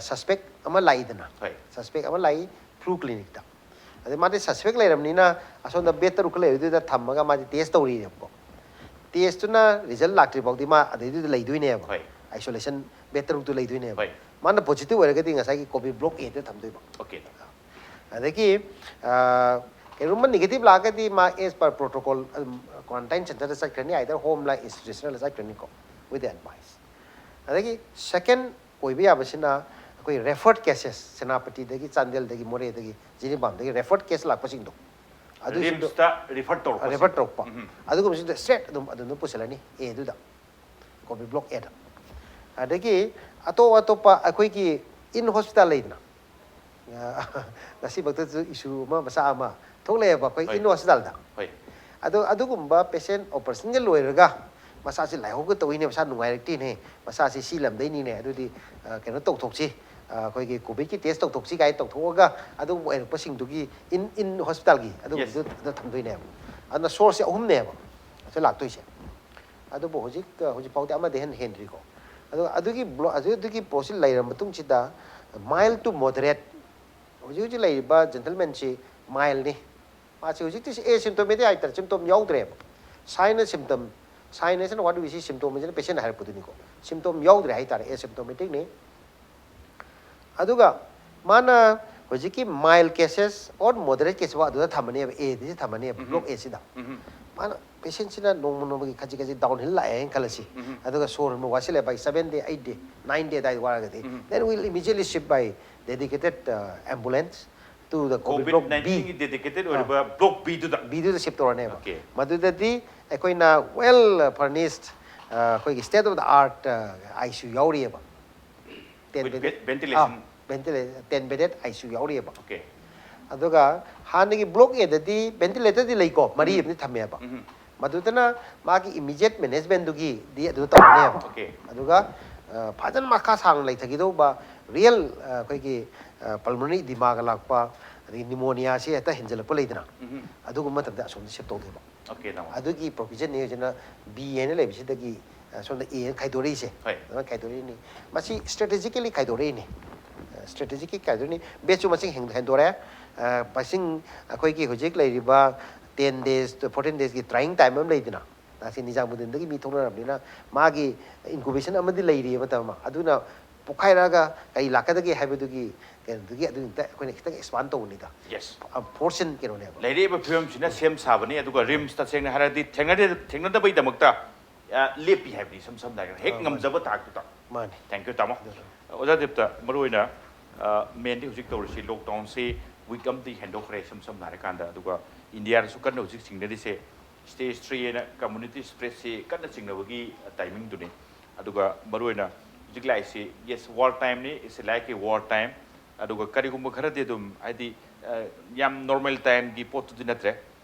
ꯁꯁꯄꯦꯛ ꯑꯃ ꯂꯥꯛꯏꯗꯅ꯫ ꯍꯣꯏ. ꯁꯁꯄꯦꯛ ꯑꯃ ꯂꯥꯛꯏ ꯐ꯭ꯂꯨ ꯀ꯭ꯂꯤꯅꯤꯛꯇ꯫ ꯑꯗꯩ ꯃꯥꯗꯤ ꯁꯁꯄꯦꯛ ꯂꯩꯔꯕꯅꯤꯅ ꯑꯁꯣꯝꯗ ꯕꯦꯗ ꯇꯔꯨꯛꯀ ꯂꯩꯕꯗꯨꯗ ꯊꯝꯃꯒ ꯃꯥꯗꯤ ꯇꯦꯁ ꯇꯧꯔꯤꯅꯦꯕꯀꯣ꯫ ꯇꯦꯁꯇꯨꯅ ꯔꯤꯖꯜ ꯂꯥꯛꯇ꯭ꯔꯤ ꯐꯥꯎꯗꯤ ꯃꯥ ꯑꯗꯩꯗꯨꯗ ꯂꯩꯗꯣꯏꯅꯦꯕ꯫ ꯍꯣꯏ. ꯑꯥꯏꯁꯣꯂꯦꯁꯟ ꯕꯦꯗ ꯇꯔꯨꯛꯇꯨ ꯂꯩꯗꯣꯏꯅꯦꯕ꯫ ꯍꯣꯏ. ꯃꯥꯅ ꯄꯣꯖꯤꯇꯤꯚ ꯑꯣꯏꯔꯒꯗꯤ ꯉꯁꯥꯏꯒꯤ ꯀꯣꯚꯤꯠ ꯕ꯭ꯂꯣꯛ ꯑꯦꯗ ꯊꯝꯗꯣꯏꯕ꯫ Okay. ꯑꯗꯒꯤ ꯀꯩꯒꯨꯝꯕ ꯅꯦꯒꯦꯇꯤꯚ ꯂꯥꯛꯑꯒꯗꯤ ꯃꯥ ꯑꯦꯁ ꯄꯔ ꯄ꯭ꯔꯣꯇꯣꯀꯣꯜ ꯑꯗꯨꯝ ꯀ꯭ꯋꯥꯔꯟꯇꯥꯏꯟ ꯁꯦꯟꯇꯔꯗ ꯆꯠꯈ꯭ꯔꯅꯤ, ꯑꯥꯏꯗꯔ ꯍꯣꯝꯂ ꯏꯟꯁꯇꯤꯇ꯭ꯌꯨꯁꯅꯦꯜꯗ ꯆꯠꯈ꯭ꯔꯅꯤꯀꯣ, ꯋꯤꯠ ꯑꯦꯗꯚꯥꯏꯁ꯫ ꯑꯗꯒꯤ ꯁꯦꯀꯦꯟ ꯑꯣꯏꯕ ꯌꯥꯕꯁꯤꯅ ꯑꯩꯈꯣꯏ ꯔꯦꯐꯔꯠ ꯀꯦꯁꯦꯁ, ꯁꯦꯅꯥꯄꯇꯤꯗꯒꯤ, ꯆꯥꯟꯗꯦꯜꯗꯒꯤ, ꯃꯣꯔꯦꯗꯒꯤ, ꯖꯤꯔꯤꯕꯥꯝꯗꯒꯤ ꯔꯦꯐꯔꯠ ꯀꯦꯁ ꯂꯥꯛꯄꯁꯤꯡꯗꯣ, ꯑꯗꯨꯁꯤꯡꯗꯣ ꯔꯤꯝꯁꯇ ꯔꯤꯐꯔ ꯇꯧꯔꯛꯄꯁꯤꯡꯗꯣ. ꯔꯦꯐꯔ ꯇꯧꯔꯛꯄ꯫ ꯎꯝ. ꯑꯗꯨꯒꯨꯝꯕꯁꯤꯡꯗꯣ ꯁ꯭ꯇ꯭ꯔꯦꯠ ꯑꯗꯨꯝ ꯑꯗꯨꯝ ꯄꯨꯁꯤꯜꯂꯅꯤ ꯑꯦꯗꯨꯗ, ꯀꯣꯚꯤꯠ ꯕ꯭ꯂꯣꯛ ꯑꯦꯗ꯫ ꯑꯗꯒꯤ ꯑꯇꯣꯞ ꯑꯇꯣꯞꯄ ꯑꯩꯈꯣꯏꯒꯤ ꯏꯟ ꯍꯣꯁꯄꯤꯇꯥꯜ ꯂꯩꯗꯅ, ꯉꯁꯤꯃꯛꯇꯁꯨ ꯏꯁꯨ ꯑꯃ, ꯃꯆꯥ ꯑꯃ ꯊꯣꯛꯂꯛꯑꯦꯕ ꯑꯩꯈꯣꯏ ꯍꯣꯏ. ꯏꯟ ꯍꯣꯁꯄꯤꯇꯥꯜꯗ꯫ ꯍꯣꯏ. ꯑꯗꯣ ꯑꯗꯨꯒꯨꯝꯕ ꯄꯦꯁꯦꯟ ꯑꯣꯄꯔꯦꯁꯟꯒ ꯂꯣꯏꯔꯒ ꯃꯁꯥꯁꯤ ꯂꯥꯏꯍꯧꯒ ꯇꯧꯏꯅꯦ, ꯃꯁꯥ ꯅꯨꯡꯉꯥꯏꯔꯛꯇꯦꯅꯦ, ꯃꯁꯥꯁꯤ ꯁꯤ ꯂꯝꯗꯩꯅꯤꯅꯦ, ꯑꯗꯨꯗꯤ ꯑ, ꯀꯩꯅꯣ ꯇꯧꯊꯣꯛꯁꯤ, ꯑ, ꯑꯩꯈꯣꯏꯒꯤ ꯀꯣꯚꯤꯗꯀꯤ ꯇꯦꯁ ꯇꯧꯊꯣꯛꯁꯤ ꯀꯥꯏꯅ ꯇꯧꯊꯣꯛꯑꯒ ꯑꯗꯨꯒꯨꯝꯕ ꯑꯣꯏꯔꯛꯄꯁꯤꯡꯗꯨꯒꯤ ꯏꯟ ꯏꯟ ꯍꯣꯁꯄꯤꯇꯥꯜꯒꯤ ꯑꯗꯨꯒꯨꯝꯕꯗꯨ ꯑꯗꯨ ꯊꯝꯗꯣꯏꯅꯦꯕ꯫ ꯑꯗꯨꯅ ꯁꯣꯔꯁꯁꯦ ꯑꯍꯨꯝꯅꯦꯕ ꯁꯤ ꯂꯥꯛꯇꯣꯏꯁꯦ꯫ ꯑꯗꯨꯕꯨ ꯍꯧꯖꯤꯛ ꯍꯧꯖꯤꯛ ꯐꯥꯎꯗꯤ ꯑꯃꯗꯤ ꯍꯦꯟꯅ ꯍꯦꯟꯗ꯭ꯔꯤꯀꯣ꯫ ꯑꯗꯣ ꯑꯗꯨꯒꯤ ꯕ꯭ꯂꯣ ꯑꯗꯨ ꯑꯗꯨꯒꯤ ꯄꯣꯠꯁꯤ ꯂꯩꯔ ꯃꯇꯨꯡꯁꯤꯗ mild to moderate, ꯍꯧꯖꯤꯛ ꯍꯧꯖꯤꯛ ꯂꯩꯔꯤꯕ ꯖꯦꯟꯇꯜꯃꯦꯟꯁꯤ ꯃꯥꯏꯜꯅꯤ꯫ ꯃꯥꯁꯤ ꯍꯧꯖꯤꯛꯇꯤ ꯑꯦꯁꯤꯝꯇꯣꯃꯦꯇꯤꯛ ꯍꯥꯏꯇꯥꯔꯦ, ꯁꯤꯝꯇꯣꯝ ꯌꯥꯎꯗ꯭ꯔꯦꯕ꯫ ꯁꯥꯏꯟꯅ ꯁꯤꯝꯇꯝ, ꯁꯥꯏꯟ ꯍꯥꯏꯁꯤꯅ what we see, ꯁꯤꯝꯇꯣꯝ ꯍꯥꯏꯁꯤꯅ ꯄꯦꯁꯦꯟ ꯍꯥꯏꯔꯛꯄꯗꯨꯅꯤꯀꯣ꯫ ꯁꯤꯝꯇꯣꯝ ꯌꯥꯎꯗ꯭ꯔꯦ ꯍꯥꯏꯇꯥꯔꯦ, ꯑꯦꯁꯤꯝꯇꯣꯃꯦꯇꯤꯛꯅꯤ꯫ ꯑꯗꯨꯒ ꯃꯥꯅ ꯍꯧꯖꯤꯛꯀꯤ mild cases or moderate cases ꯐꯥꯎ ꯑꯗꯨꯗ ꯊꯝꯃꯅꯦꯕ, ꯑꯦꯗꯤꯁꯤ ꯊꯝꯃꯅꯦꯕ, ꯕ꯭ꯂꯣꯛ ꯑꯦꯁꯤꯗ꯫ ꯃꯥꯅ ꯄꯦꯁꯦꯟꯁꯤꯅ ꯅꯣꯡꯃ ꯅꯣꯡꯃꯒꯤ ꯈꯖꯤꯛ ꯈꯖꯤꯛ ꯗꯥꯎꯟ ꯍꯤꯜ ꯂꯥꯛꯑꯦꯅ ꯈꯜꯂꯁꯤ꯫ ꯑꯗꯨꯒ ꯁꯣꯔ ꯍꯣꯟꯕ ꯋꯥꯁꯤꯜꯂꯦ by seven day, eight day, nine day ꯑꯗꯨꯋꯥꯏꯗ ꯋꯥꯔꯒꯗꯤ, then we'll immediately shift by dedicated, uh, ambulance to the COVID block B. Dedicated ꯑꯣꯏꯔꯤꯕ ꯕ꯭ꯂꯣꯛ ꯕꯤꯗꯨꯗ꯫ ꯕꯤꯗꯨꯗ ꯁꯤꯞ ꯇꯧꯔꯅꯦꯕ꯫ Okay. ꯃꯗꯨꯗꯗꯤ ꯑꯩꯈꯣꯏꯅ well furnished, ꯑ, ꯑꯩꯈꯣꯏꯒꯤ state of the art, ꯑ, ICU ꯌꯥꯎꯔꯤꯑꯕ꯫ Ten With bedded, ve- ventilation. Ah, ventila- ten bedded ICU ꯌꯥꯎꯔꯤꯑꯕ꯫ Okay. ꯑꯗꯨꯒ ꯍꯥꯟꯅꯒꯤ ꯕ꯭ꯂꯣꯛ ꯑꯦꯗꯗꯤ ꯚꯦꯟꯇꯤꯂꯦꯇꯔꯗꯤ ꯂꯩꯀꯣ, ꯃꯔꯤ ꯑꯃꯗꯤ ꯊꯝꯃꯦꯕ꯫ ꯃꯗꯨꯗꯅ ꯃꯥꯒꯤ ꯏꯃꯤꯗꯤꯌꯦꯠ ꯃꯦꯅꯦꯖꯃꯦꯟꯗꯨꯒꯤꯗꯤ ꯑꯗꯨ ꯇꯧꯔꯅꯦꯕ꯫ Okay. ꯑꯗꯨꯒ ꯑ, ꯐꯖꯅ ꯃꯈꯥ ꯁꯥꯡꯅ ꯂꯩꯊꯈꯤꯗꯧꯕ ꯔꯤꯌꯦꯜ, ꯑ, ꯑꯩꯈꯣꯏꯒꯤ ꯄꯜꯃꯣꯅꯔꯤ ꯏꯗꯤꯃꯥꯒ ꯂꯥꯛꯄ, ꯑꯗꯒꯤ ꯅꯤꯃꯣꯅꯤꯌꯥꯁꯤ ꯍꯦꯛꯇ ꯍꯦꯟꯖꯜꯂꯛꯄ ꯂꯩꯗꯅ, ꯑꯗꯨꯒꯨꯝꯕ ꯃꯇꯝꯗ ꯑꯁꯣꯝꯗ ꯁꯤꯞ ꯇꯧꯗꯣꯏꯕ꯫ Okay, ꯇꯥꯃꯣ꯫ ꯑꯗꯨꯒꯤ ꯄ꯭ꯔꯣꯕꯤꯖꯟꯅꯤ ꯍꯧꯖꯤꯛꯅ ꯕꯤ ꯍꯥꯏꯅ ꯂꯩꯕꯁꯤꯗꯒꯤ, ꯑ, ꯁꯣꯝꯗ ꯑꯦ ꯍꯥꯏꯅ ꯈꯥꯏꯗꯣꯔꯛꯏꯁꯦ꯫ ꯍꯣꯏ꯫ ꯑꯗꯨꯃꯥꯏꯅ ꯈꯥꯏꯗꯣꯔꯛꯏꯅꯤ꯫ ꯃꯁꯤ ꯁ꯭ꯇ꯭ꯔꯦꯇꯦꯖꯤꯀꯦꯂꯤ ꯈꯥꯏꯗꯣꯔꯛꯏꯅꯤ꯫ ꯁ꯭ꯇ꯭ꯔꯦꯇꯦꯖꯤꯛꯀꯤ ꯈꯥꯏꯗꯣꯔꯛꯏꯅꯤ꯫ ꯕꯦꯗꯁꯨ ꯃꯁꯤꯡ ꯍꯦꯟ- ꯍꯦꯟꯗꯣꯔꯛꯑꯦ꯫ ꯑ, ꯃꯁꯤꯡ ꯑꯩꯈꯣꯏꯒꯤ ꯍꯧꯖꯤꯛ ꯂꯩꯔꯤꯕ ten days, fourteen days ꯀꯤ trying time ꯑꯃ ꯂꯩꯗꯅ, ꯉꯁꯤ ꯅꯤꯖꯥꯃꯨꯗꯤꯟꯗꯒꯤ ꯃꯤ ꯊꯣꯛꯅꯔꯕꯅꯤꯅ ꯃꯥꯒꯤ ꯏꯟꯀꯨꯕꯦꯁꯟ ꯑꯃꯗꯤ ꯂꯩꯔꯤꯑꯕ ꯃꯇꯝ ꯑꯃ꯫ ꯑꯗꯨꯅ ꯄꯣꯛꯈꯥꯏꯔꯛꯑꯒ ꯀꯔꯤ ꯂꯥꯛꯀꯗꯒꯦ ꯍꯥꯏꯕꯗꯨꯒꯤ ꯀꯩꯅꯣꯗꯨꯒꯤ ꯑꯗꯨꯒꯤꯗ ꯑꯩꯈꯣꯏꯅ ꯈꯤꯇꯪ ꯑꯦꯛꯁꯄꯥꯟ ꯇꯧꯕꯅꯤꯗ꯫ Yes. ꯐꯣꯔꯁꯤꯟ ꯀꯩꯅꯣꯅꯦꯕ꯫ ꯂꯩꯔꯛꯏꯕ ꯐꯤꯕꯝꯁꯤꯅ ꯁꯦꯝ ꯁꯥꯕꯅꯤ, ꯑꯗꯨꯒ ꯔꯤꯝꯁ ꯇꯁꯦꯡꯅ ꯍꯥꯏꯔꯗꯤ ꯊꯦꯡꯅꯗ- ꯊꯦꯡꯅꯗꯕꯒꯤꯗꯃꯛꯇ, ꯑ, ꯂꯦꯞꯄꯤ ꯍꯥꯏꯕꯅꯤ, ꯏꯁꯝ ꯁꯝꯅ ꯍꯥꯏꯔꯒ ꯍꯦꯛ ꯑ, ꯃꯥꯅꯤ꯫ ꯉꯝꯖꯕ ꯊꯥꯛꯇꯨꯗ꯫ ꯃꯥꯅꯤ꯫ Thank you, ꯇꯥꯃꯣ꯫ ꯑꯣꯖꯥ ꯗꯤꯞꯇ, ꯃꯔꯨꯑꯣꯏꯅ, ꯑ, ꯃꯦꯟꯗꯤ ꯍꯧꯖꯤꯛ ꯇꯧꯔꯤꯁꯤ ꯂꯣꯛꯗꯥꯎꯟꯁꯤ ꯋꯤꯛ ꯑꯃꯗꯤ ꯍꯦꯟꯗꯣꯛꯈ꯭ꯔꯦ, ꯏꯁꯝ ꯁꯝꯅ ꯍꯥꯏꯔꯀꯥꯟꯗ, ꯑꯗꯨꯒ ꯏꯟꯗꯤꯌꯥꯗꯁꯨ ꯀꯟꯅ ꯍꯧꯖꯤꯛ ꯆꯤꯡꯅꯔꯤꯁꯦ stage three ꯍꯥꯏꯅ ꯀꯝꯃ꯭ꯌꯨꯅꯤꯇꯤ ꯁ꯭ꯄ꯭ꯔꯦꯗꯁꯤ ꯀꯟꯅ ꯆꯤꯡꯅꯕꯒꯤ ꯇꯥꯏꯃꯤꯡꯗꯨꯅꯤ꯫ ꯑꯗꯨꯒ ꯃꯔꯨꯑꯣꯏꯅ ꯍꯧꯖꯤꯛ ꯂꯥꯛꯏꯁꯤ, yes, war time ꯅꯤ, it's like a war time꯫ ꯑꯗꯨꯒ ꯀꯔꯤꯒꯨꯝꯕ ꯈꯔꯗꯤ ꯑꯗꯨꯝ, ꯍꯥꯏꯗꯤ, ꯑ, ꯌꯥꯝ ꯅꯣꯔꯃꯦꯜ ꯇꯥꯏꯝꯒꯤ ꯄꯣꯠꯇꯨꯗꯤ ꯅꯠꯇ꯭ꯔꯦ꯫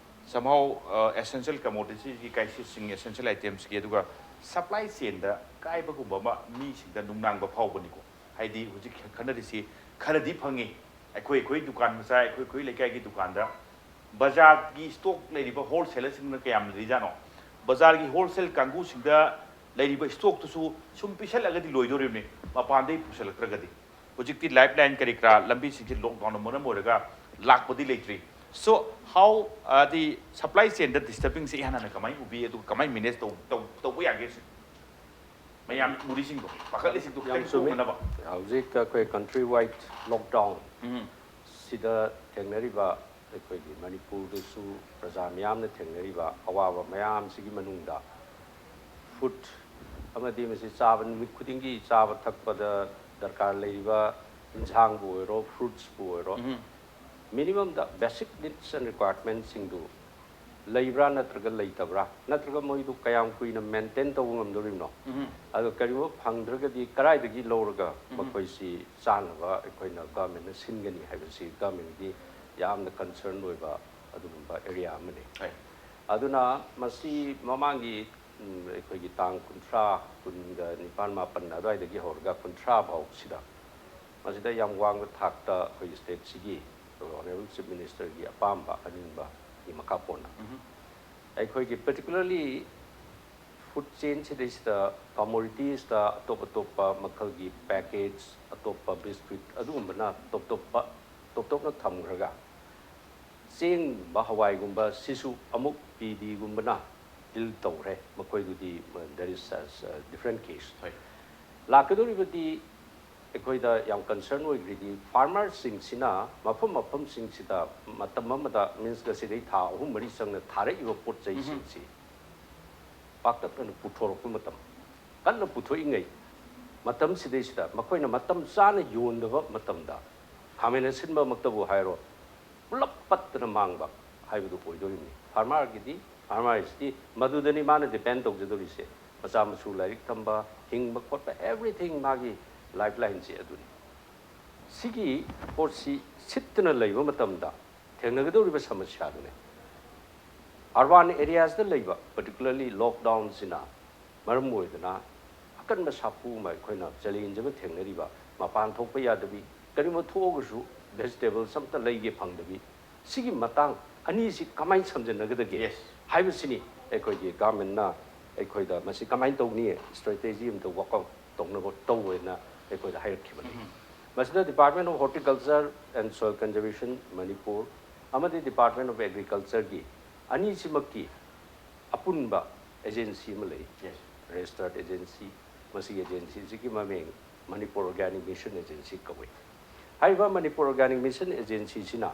Somehow essential commoditiesꯀꯤ crisis, essential itemsꯀꯤ ꯑꯗꯨꯒ supply chainꯗ ꯀꯥꯏꯕꯒꯨꯝꯕ ꯑꯃ ꯃꯤꯁꯤꯡꯗ ꯅꯨꯡꯅꯥꯡꯕ ꯐꯥꯎꯕꯅꯤꯀꯣ꯫ ꯍꯥꯏꯗꯤ ꯍꯧꯖꯤꯛ ꯈꯟꯅꯔꯤꯁꯤ ꯈꯔꯗꯤ ꯐꯪꯉꯤ, ꯑꯩꯈꯣꯏ ꯑꯩꯈꯣꯏ ꯗꯨꯀꯥꯟ ꯃꯆꯥ, ꯑꯩꯈꯣꯏ ꯑꯩꯈꯣꯏ ꯂꯩꯀꯥꯏꯒꯤ ꯗꯨꯀꯥꯟꯗ꯫ ꯕꯖꯥꯔꯒꯤ stock ꯂꯩꯔꯤꯕ wholesalerꯁꯤꯡꯅ ꯀꯌꯥꯝ ꯂꯩꯔꯤꯖꯥꯠꯅꯣ? ꯕꯖꯥꯔꯒꯤ wholesale ꯀꯥꯡꯕꯨꯁꯤꯡꯗ ꯂꯩꯔꯤꯕ stockꯇꯨꯁꯨ ꯁꯨꯝ ꯄꯤꯁꯜꯂꯒꯗꯤ ꯂꯣꯏꯗꯣꯔꯤꯕꯅꯤ, ꯃꯄꯥꯟꯗꯒꯤ ꯄꯨꯁꯜꯂꯛꯇ꯭ꯔꯒꯗꯤ꯫ ꯍꯧꯖꯤꯛꯇꯤ lifeline ꯀꯔꯤ ꯀꯔꯥ ꯂꯝꯕꯤꯁꯤꯡꯁꯤ lockdownꯅ ꯃꯔꯝ ꯑꯣꯏꯔꯒ ꯂꯥꯛꯄꯗꯤ ꯂꯩꯇ꯭ꯔꯤ꯫ So how the supply chainꯗ disturbingꯁꯦ ꯏꯍꯥꯟ ꯍꯥꯟꯅ ꯀꯃꯥꯏꯅ ꯎꯕꯤ, ꯑꯗꯨꯒ ꯀꯃꯥꯏꯅ manage ꯇꯧ-, ꯇꯧ-, ꯇꯧꯕ ꯌꯥꯒꯦ ꯁꯤ? ꯃꯌꯥꯝ ꯎꯔꯤꯁꯤꯡꯗꯣ, ꯄꯥꯈꯠꯂꯤꯁꯤꯡꯗꯣ ꯌꯥꯝ ꯈꯤꯇꯪ ꯆꯨꯝꯃꯤ꯫ ꯀꯣꯛꯅꯅꯕ꯫ ꯍꯧꯖꯤꯛ ꯑꯩꯈꯣꯏ countrywide lockdown ꯎꯝ꯫ ꯁꯤꯗ ꯊꯦꯡꯅꯔꯤꯕ ꯑꯩꯈꯣꯏꯒꯤ ꯃꯅꯤꯄꯨꯔꯗꯁꯨ ꯄ꯭ꯔꯖꯥ ꯃꯤꯌꯥꯝꯅ ꯊꯦꯡꯅꯔꯤꯕ ꯑꯋꯥꯕ ꯃꯌꯥꯝꯁꯤꯒꯤ ꯃꯅꯨꯡꯗ food ꯑꯃꯗꯤ ꯃꯁꯤ ꯆꯥꯕ ꯅꯨꯃꯤꯠ ꯈꯨꯗꯤꯡꯒꯤ ꯆꯥꯕ ꯊꯛꯄꯗ ꯗꯔꯀꯥꯔ ꯂꯩꯔꯤꯕ ꯏꯟꯁꯥꯡꯕꯨ ꯑꯣꯏꯔꯣ, fruitsꯄꯨ ꯑꯣꯏꯔꯣ, ꯎꯝ꯫ Minimumꯗ basic needs and requirementsꯁꯤꯡꯗꯨ ꯂꯩꯕ꯭ꯔꯥ ꯅꯠꯇ꯭ꯔꯒ ꯂꯩꯇꯕ꯭ꯔꯥ, ꯅꯠꯇ꯭ꯔꯒ ꯃꯣꯏꯗꯨ ꯀꯌꯥꯝ ꯀꯨꯏꯅ maintain ꯇꯧꯕ ꯉꯝꯗꯣꯔꯤꯕꯅꯣ? ꯎꯝ꯫ ꯑꯗꯣ ꯀꯔꯤꯒꯨꯝꯕ ꯐꯪꯗ꯭ꯔꯒꯗꯤ ꯀꯗꯥꯏꯗꯒꯤ ꯂꯧꯔꯒ ꯎꯝ꯫ ꯃꯈꯣꯏꯁꯤ ꯆꯥꯅꯕ ꯑꯩꯈꯣꯏꯅ governmentꯅ ꯁꯤꯟꯒꯅꯤ ꯍꯥꯏꯕꯁꯤ governmentꯀꯤ ꯌꯥꯝꯅ concern ꯑꯣꯏꯕ ꯑꯗꯨꯒꯨꯝꯕ area ꯑꯃꯅꯤ꯫ ꯍꯣꯏ꯫ ꯑꯗꯨꯅ ꯃꯁꯤ ꯃꯃꯥꯡꯒꯤ, ꯎꯝ, ꯑꯩꯈꯣꯏꯒꯤ ꯇꯥꯡ ꯀꯨꯟꯊ꯭ꯔꯥ, ꯀꯨꯟꯒ ꯅꯤꯄꯥꯟ, ꯃꯥꯄꯟ ꯑꯗꯨꯋꯥꯏꯗꯒꯤ ꯍꯧꯔꯒ ꯀꯨꯟꯊ꯭ꯔꯥ ꯐꯥꯎꯁꯤꯗ ꯃꯁꯤꯗ ꯌꯥꯝ ꯋꯥꯡꯕ ꯊꯥꯛꯇ ꯑꯩꯈꯣꯏꯒꯤ stateꯁꯤꯒꯤ Honourable Chief Ministerꯒꯤ ꯑꯄꯥꯝꯕ ꯑꯅꯤꯡꯕꯒꯤ ꯃꯈꯥ ꯄꯣꯟꯅ ꯎꯝ꯫ ꯑꯩꯈꯣꯏꯒꯤ particularly food chainꯁꯤꯗꯩꯁꯤꯗ commoditiesꯇ ꯑꯇꯣꯞ ꯑꯇꯣꯞꯄ ꯃꯈꯜꯒꯤ package, ꯑꯇꯣꯞꯄ biscuit ꯑꯗꯨꯒꯨꯝꯕꯅ ꯇꯣꯞ ꯇꯣꯞꯄ, ꯇꯣꯞ ꯇꯣꯞꯅ ꯊꯝꯈ꯭ꯔꯒ ꯆꯦꯡꯒꯨꯝꯕ, ꯍꯋꯥꯏꯒꯨꯝꯕ ꯁꯤꯁꯨ ꯑꯃꯨꯛ PDꯒꯨꯝꯕꯅ deal ꯇꯧꯈ꯭ꯔꯦ꯫ ꯃꯈꯣꯏꯗꯨꯗꯤ, uh, there is a, a different case꯫ ꯍꯣꯏ꯫ ꯂꯥꯛꯀꯗꯧꯔꯤꯕꯗꯤ ꯑꯩꯈꯣꯏꯗ ꯌꯥꯝ concern ꯑꯣꯏꯈ꯭ꯔꯤꯗꯤ farmerꯁꯤꯡꯁꯤꯅ ꯃꯐꯝ ꯃꯐꯝꯁꯤꯡꯁꯤꯗ ꯃꯇꯝ ꯑꯃꯗ, means, ꯉꯁꯤꯗꯩ ꯊꯥ ꯑꯍꯨꯝ ꯃꯔꯤ ꯆꯪꯅ ꯊꯥꯔꯛꯏꯕ ꯄꯣꯠ ꯆꯩꯁꯤꯡꯁꯤ ꯄꯥꯛꯇꯛꯅꯅ ꯄꯨꯊꯣꯔꯛꯄ ꯃꯇꯝ, ꯀꯟꯅ ꯄꯨꯊꯣꯛꯏꯉꯩ ꯃꯇꯝꯁꯤꯗꯩꯁꯤꯗ ꯃꯈꯣꯏꯅ ꯃꯇꯝ ꯆꯥꯅ ꯌꯣꯟꯗꯕ ꯃꯇꯝꯗ, ꯈꯥꯃꯦꯟ ꯑꯁꯤꯟꯕꯃꯛꯇꯕꯨ ꯍꯥꯏꯔꯣ, ꯄꯨꯂꯞ ꯄꯠꯇꯅ ꯃꯥꯡꯕ ꯍꯥꯏꯕꯗꯨ ꯑꯣꯏꯗꯣꯔꯤꯕꯅꯤ꯫ Farmerꯒꯤꯗꯤ, farmerꯁꯤꯗꯤ ꯃꯗꯨꯗꯅꯤ ꯃꯥꯅ depend ꯇꯧꯖꯗꯣꯔꯤꯁꯦ꯫ ꯃꯆꯥ ꯃꯁꯨ ꯂꯥꯏꯔꯤꯛ ꯇꯝꯕ, ꯍꯤꯡꯕ ꯈꯣꯠꯄ, everything ꯃꯥꯒꯤ lifelineꯁꯦ ꯑꯗꯨꯅꯤ꯫ ꯁꯤꯒꯤ ꯄꯣꯠꯁꯤ ꯁꯤꯠꯇꯅ ꯂꯩꯕ ꯃꯇꯝꯗ ꯊꯦꯡꯅꯒꯗꯧꯔꯤꯕ ꯁꯃꯁ꯭ꯌꯥꯗꯨꯅꯤ꯫ ꯑꯔꯕꯥꯟ ꯑꯦꯔꯤꯌꯥꯁꯇ ꯂꯩꯕ, ꯄꯔꯇꯤꯀꯨꯂꯔꯂꯤ ꯂꯣꯛꯗꯥꯎꯟꯁꯤꯅ ꯃꯔꯝ ꯑꯣꯏꯗꯅ ꯑꯀꯟꯕ ꯁꯥꯐꯨ ꯑꯃ, ꯑꯩꯈꯣꯏꯅ ꯆꯦꯂꯦꯟꯖ ꯑꯃ ꯊꯦꯡꯅꯔꯤꯕ, ꯃꯄꯥꯟ ꯊꯣꯛꯄ ꯌꯥꯗꯕꯤ, ꯀꯔꯤꯒꯨꯝꯕ ꯊꯣꯛꯑꯒꯁꯨ ꯚꯦꯖꯤꯇꯦꯕꯜꯁ ꯑꯝꯇ ꯂꯩꯒꯦ ꯐꯪꯗꯕꯤ, ꯁꯤꯒꯤ ꯃꯇꯥꯡ ꯑꯅꯤꯁꯤ ꯀꯃꯥꯏꯅ ꯁꯝꯖꯤꯟꯅꯒꯗꯒꯦ Yes. ꯍꯥꯏꯕꯁꯤꯅꯤ ꯑꯩꯈꯣꯏꯒꯤ ꯒꯚꯔꯟꯃꯦꯟꯠꯅ ꯑꯩꯈꯣꯏꯗ ꯃꯁꯤ ꯀꯃꯥꯏꯅ ꯇꯧꯅꯤ, ꯁ꯭ꯇ꯭ꯔꯦꯇꯦꯖꯤ ꯑꯃꯇ ꯋꯥꯛ ꯑꯥꯎꯠ ꯇꯧꯅꯕ ꯇꯧꯋꯦꯅ ꯑꯩꯈꯣꯏꯗ ꯍꯥꯏꯔꯛꯈꯤꯕꯅꯤ꯫ ꯃꯁꯤꯗ Department of Horticulture and Soil Conservation Manipur ꯑꯃꯗꯤ Department of Agricultureꯒꯤ ꯑꯅꯤꯁꯤꯃꯛꯀꯤ ꯑꯄꯨꯟꯕ ꯑꯦꯖꯦꯟꯁꯤ ꯑꯃ ꯂꯩ, Yes. ꯔꯦꯖꯤꯁꯇꯔꯠ ꯑꯦꯖꯦꯟꯁꯤ꯫ ꯃꯁꯤꯒꯤ ꯑꯦꯖꯦꯟꯁꯤꯁꯤꯒꯤ ꯃꯃꯤꯡ ꯃꯅꯤꯄꯨꯔ ꯑꯣꯔꯒꯥꯅꯤꯛ ꯃꯤꯁꯟ ꯑꯦꯖꯦꯟꯁꯤ ꯀꯧꯏ꯫ ꯍꯥꯏꯔꯤꯕ ꯃꯅꯤꯄꯨꯔ ꯑꯣꯔꯒꯥꯅꯤꯛ ꯃꯤꯁꯟ ꯑꯦꯖꯦꯟꯁꯤꯁꯤꯅ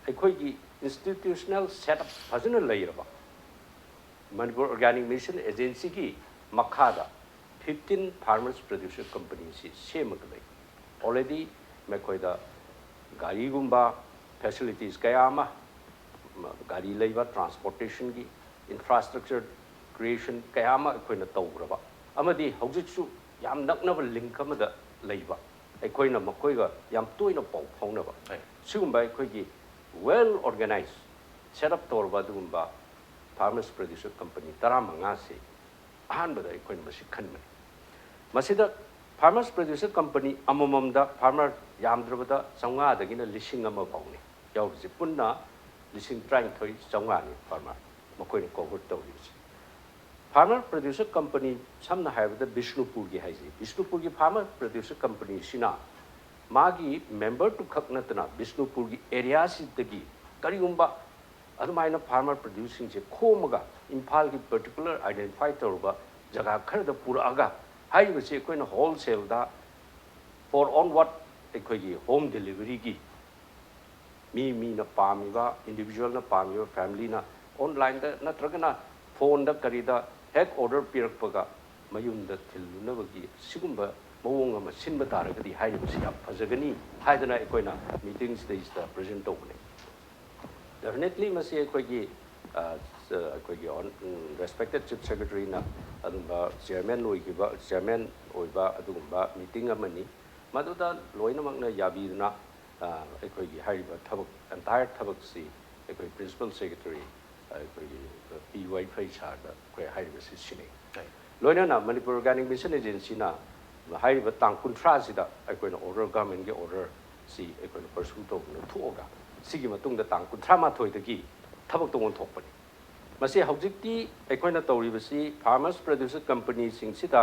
ꯑꯩꯈꯣꯏꯒꯤ ꯏꯟꯁꯇꯤꯇ꯭ꯌꯨꯁꯅꯦꯜ ꯁꯦꯠ ꯑꯞ ꯐꯖꯅ ꯂꯩꯔꯕ ꯃꯅꯤꯄꯨꯔ ꯑꯣꯔꯒꯥꯅꯤꯛ ꯃꯤꯁꯟ ꯑꯦꯖꯦꯟꯁꯤꯒꯤ ꯃꯈꯥꯗ ꯐꯤꯐꯇꯤꯟ ꯐꯥꯔꯃꯔꯁ ꯄ꯭ꯔꯗ꯭ꯌꯨꯁꯔ ꯀꯝꯄꯅꯤꯁꯤ ꯁꯦꯝꯃꯒ ꯂꯩ꯫ ꯑꯣꯜꯔꯦꯗꯤ ꯃꯈꯣꯏꯗ ꯒꯥꯔꯤꯒꯨꯝꯕ, ꯐꯦꯁꯤꯂꯤꯇꯤꯁ ꯀꯌꯥ ꯑꯃ, ꯒꯥꯔꯤ ꯂꯩꯕ, ꯇ꯭ꯔꯥꯟꯁꯄꯣꯔꯇꯦꯁꯟꯒꯤ ꯏꯟꯐ꯭ꯔꯥꯁ꯭ꯇ꯭ꯔꯛꯆꯔ ꯀ꯭ꯔꯤꯌꯦꯁꯟ ꯀꯌꯥ ꯑꯃ ꯑꯩꯈꯣꯏꯅ ꯇꯧꯈ꯭ꯔꯕ ꯑꯃꯗꯤ ꯍꯧꯖꯤꯛꯁꯨ ꯌꯥꯝ ꯅꯛꯅꯕ ꯂꯤꯡꯛ ꯑꯃꯗ ꯂꯩꯕ, ꯑꯩꯈꯣꯏꯅ ꯃꯈꯣꯏꯒ ꯌꯥꯝ ꯇꯣꯏꯅ ꯄꯥꯎ ꯐꯥꯎꯅꯕ, ꯍꯣꯏ꯫ ꯁꯤꯒꯨꯝꯕ ꯑꯩꯈꯣꯏꯒꯤ ꯋꯦꯜ ꯑꯣꯔꯒꯅꯥꯏꯖ ꯁꯦꯠ ꯑꯞ ꯇꯧꯔꯕ ꯑꯗꯨꯒꯨꯝꯕ ꯐꯥꯔꯃꯔꯁ ꯄ꯭ꯔꯗ꯭ꯌꯨꯁꯔ ꯀꯝꯄꯅꯤ ꯇꯔꯥꯃꯉꯥꯁꯤ ꯑꯍꯥꯟꯕꯗ ꯑꯩꯈꯣꯏꯅ ꯃꯁꯤ ꯈꯟꯕꯅꯤ꯫ ꯃꯁꯤꯗ ꯐꯥꯔꯃꯔꯁ ꯄ꯭ꯔꯗ꯭ꯌꯨꯁꯔ ꯀꯝꯄꯅꯤ ꯑꯃꯃꯝꯗ ꯐꯥꯔꯃꯔ ꯌꯥꯝꯗ꯭ꯔꯕꯗ ꯆꯥꯝꯃꯉꯥꯗꯒꯤꯅ ꯂꯤꯁꯤꯡ ꯑꯃ ꯐꯥꯎꯅꯤ ꯌꯥꯎꯔꯤꯁꯦ꯫ ꯄꯨꯟꯅ ꯂꯤꯁꯤꯡ ꯇꯔꯥꯅꯤꯊꯣꯏ ꯆꯥꯝꯃꯉꯥꯅꯤ ꯐꯥꯔꯃꯔ ꯃꯈꯣꯏꯅ ꯀꯣꯚꯔ ꯇꯧꯔꯤꯕꯁꯦ꯫ ꯐꯥꯔꯃꯔ ꯄ꯭ꯔꯗ꯭ꯌꯨꯁꯔ ꯀꯝꯄꯅꯤ, ꯁꯝꯅ ꯍꯥꯏꯔꯕꯗ ꯕꯤꯁꯅꯨꯄꯨꯔꯒꯤ ꯍꯥꯏꯖꯩ, ꯕꯤꯁꯅꯨꯄꯨꯔꯒꯤ ꯐꯥꯔꯃꯔ ꯄ꯭ꯔꯗ꯭ꯌꯨꯁꯔ ꯀꯝꯄꯅꯤꯁꯤꯅ ꯃꯥꯒꯤ ꯃꯦꯝꯕꯔꯗꯨꯈꯛ ꯅꯠꯇꯅ ꯕꯤꯁꯅꯨꯄꯨꯔꯒꯤ ꯑꯦꯔꯤꯌꯥꯁꯤꯗꯒꯤ ꯀꯔꯤꯒꯨꯝꯕ ꯑꯗꯨꯃꯥꯏꯅ ꯐꯥꯔꯃꯔ ꯄ꯭ꯔꯗ꯭ꯌꯨꯁꯔꯁꯤꯡꯁꯦ ꯈꯣꯝꯃꯒ ꯏꯝꯐꯥꯜꯒꯤ ꯄꯔꯇꯤꯀꯨꯂꯔ ꯑꯥꯏꯗꯦꯟꯇꯤꯐꯥꯏ ꯇꯧꯔꯕ ꯖꯒꯥ ꯈꯔꯗ ꯄꯨꯔꯛꯑꯒ ꯍꯥꯏꯔꯤꯕꯁꯤ ꯑꯩꯈꯣꯏꯅ ꯍꯣꯜꯁꯦꯜꯗ ꯐꯣꯔ ꯑꯣꯟ ꯋꯥꯔꯠ ꯑꯩꯈꯣꯏꯒꯤ ꯍꯣꯝ ꯗꯦꯂꯤꯚꯔꯤꯒꯤ ꯃꯤ ꯃꯤꯅ ꯄꯥꯝꯃꯤꯕ, ꯏꯟꯗꯤꯕꯤꯖꯨꯋꯦꯜꯅ ꯄꯥꯝꯃꯤꯕ, ꯐꯦꯃꯤꯂꯤꯅ ꯑꯣꯟꯂꯥꯏꯟꯗ ꯅꯠꯇ꯭ꯔꯒꯅ ꯐꯣꯟꯗ ꯀꯔꯤꯗ ꯍꯦꯛ ꯑꯣꯔꯗꯔ ꯄꯤꯔꯛꯄꯒ ꯃꯌꯨꯝꯗ ꯊꯤꯜꯂꯨꯅꯕꯒꯤ ꯁꯤꯒꯨꯝꯕ ꯃꯑꯣꯡ ꯑꯃ ꯁꯤꯟꯕ ꯇꯥꯔꯒꯗꯤ ꯍꯥꯏꯔꯤꯕꯁꯤ ꯌꯥꯝ ꯐꯖꯒꯅꯤ ꯍꯥꯏꯗꯅ ꯑꯩꯈꯣꯏꯅ ꯃꯤꯇꯤꯡꯁꯤꯗꯩꯁꯤꯗ ꯄ꯭ꯔꯖꯦꯟ ꯇꯧꯕꯅꯤ꯫ ꯗꯦꯐꯤꯅꯦꯠꯂꯤ ꯃꯁꯤ ꯑꯩꯈꯣꯏꯒꯤ, ꯑ, ꯑꯩꯈꯣꯏꯒꯤ respected chief secretaryꯅ ꯑꯗꯨꯝꯕ ꯆꯤꯌꯔꯃꯦꯟ ꯑꯣꯏꯈꯤꯕ, ꯆꯤꯌꯔꯃꯦꯟ ꯑꯣꯏꯕ ꯑꯗꯨꯒꯨꯝꯕ ꯃꯤꯇꯤꯡ ꯑꯃꯅꯤ꯫ ꯃꯗꯨꯗ ꯂꯣꯏꯅꯃꯛꯅ ꯌꯥꯕꯤꯗꯨꯅ, ꯑ, ꯑꯩꯈꯣꯏꯒꯤ ꯍꯥꯏꯔꯤꯕ ꯊꯕꯛ, ꯑꯦꯟꯇꯥꯌꯔ ꯊꯕꯛꯁꯤ ꯑꯩꯈꯣꯏ ꯄ꯭ꯔꯤꯟꯁꯤꯄꯜ ꯁꯦꯀ꯭ꯔꯦꯇꯔꯤ ꯑꯩꯈꯣꯏꯒꯤ ꯄꯤ ꯋꯥꯏ ꯐꯩ ꯁꯥꯔꯗ ꯑꯩꯈꯣꯏ ꯍꯥꯏꯔꯤꯕꯁꯤ ꯁꯤꯟꯅꯩ꯫ ꯂꯣꯏꯅꯅ ꯃꯅꯤꯄꯨꯔ ꯑꯣꯔꯒꯥꯅꯤꯛ ꯃꯤꯁꯟ ꯑꯦꯖꯦꯟꯁꯤꯅ ꯍꯥꯏꯔꯤꯕ ꯇꯥꯡ ꯀꯨꯟꯊ꯭ꯔꯥꯁꯤꯗ ꯑꯩꯈꯣꯏꯅ ꯑꯣꯔꯗꯔ, ꯒꯚꯔꯟꯃꯦꯟꯒꯤ ꯑꯣꯔꯗꯔ ꯁꯤ ꯑꯩꯈꯣꯏꯅ ꯄꯔꯁꯨ ꯇꯧꯗꯨꯅ ꯊꯣꯛꯑꯒ, ꯁꯤꯒꯤ ꯃꯇꯨꯡꯗ ꯇꯥꯡ ꯀꯨꯟꯊ꯭ꯔꯥ ꯃꯥꯊꯣꯏꯗꯒꯤ ꯊꯕꯛꯇ ꯑꯣꯟꯊꯣꯛꯄꯅꯤ꯫ ꯃꯁꯤ ꯍꯧꯖꯤꯛꯇꯤ ꯑꯩꯈꯣꯏꯅ ꯇꯧꯔꯤꯕꯁꯤ farmers producer ꯀꯝꯄꯅꯤꯁꯤꯡꯁꯤꯗ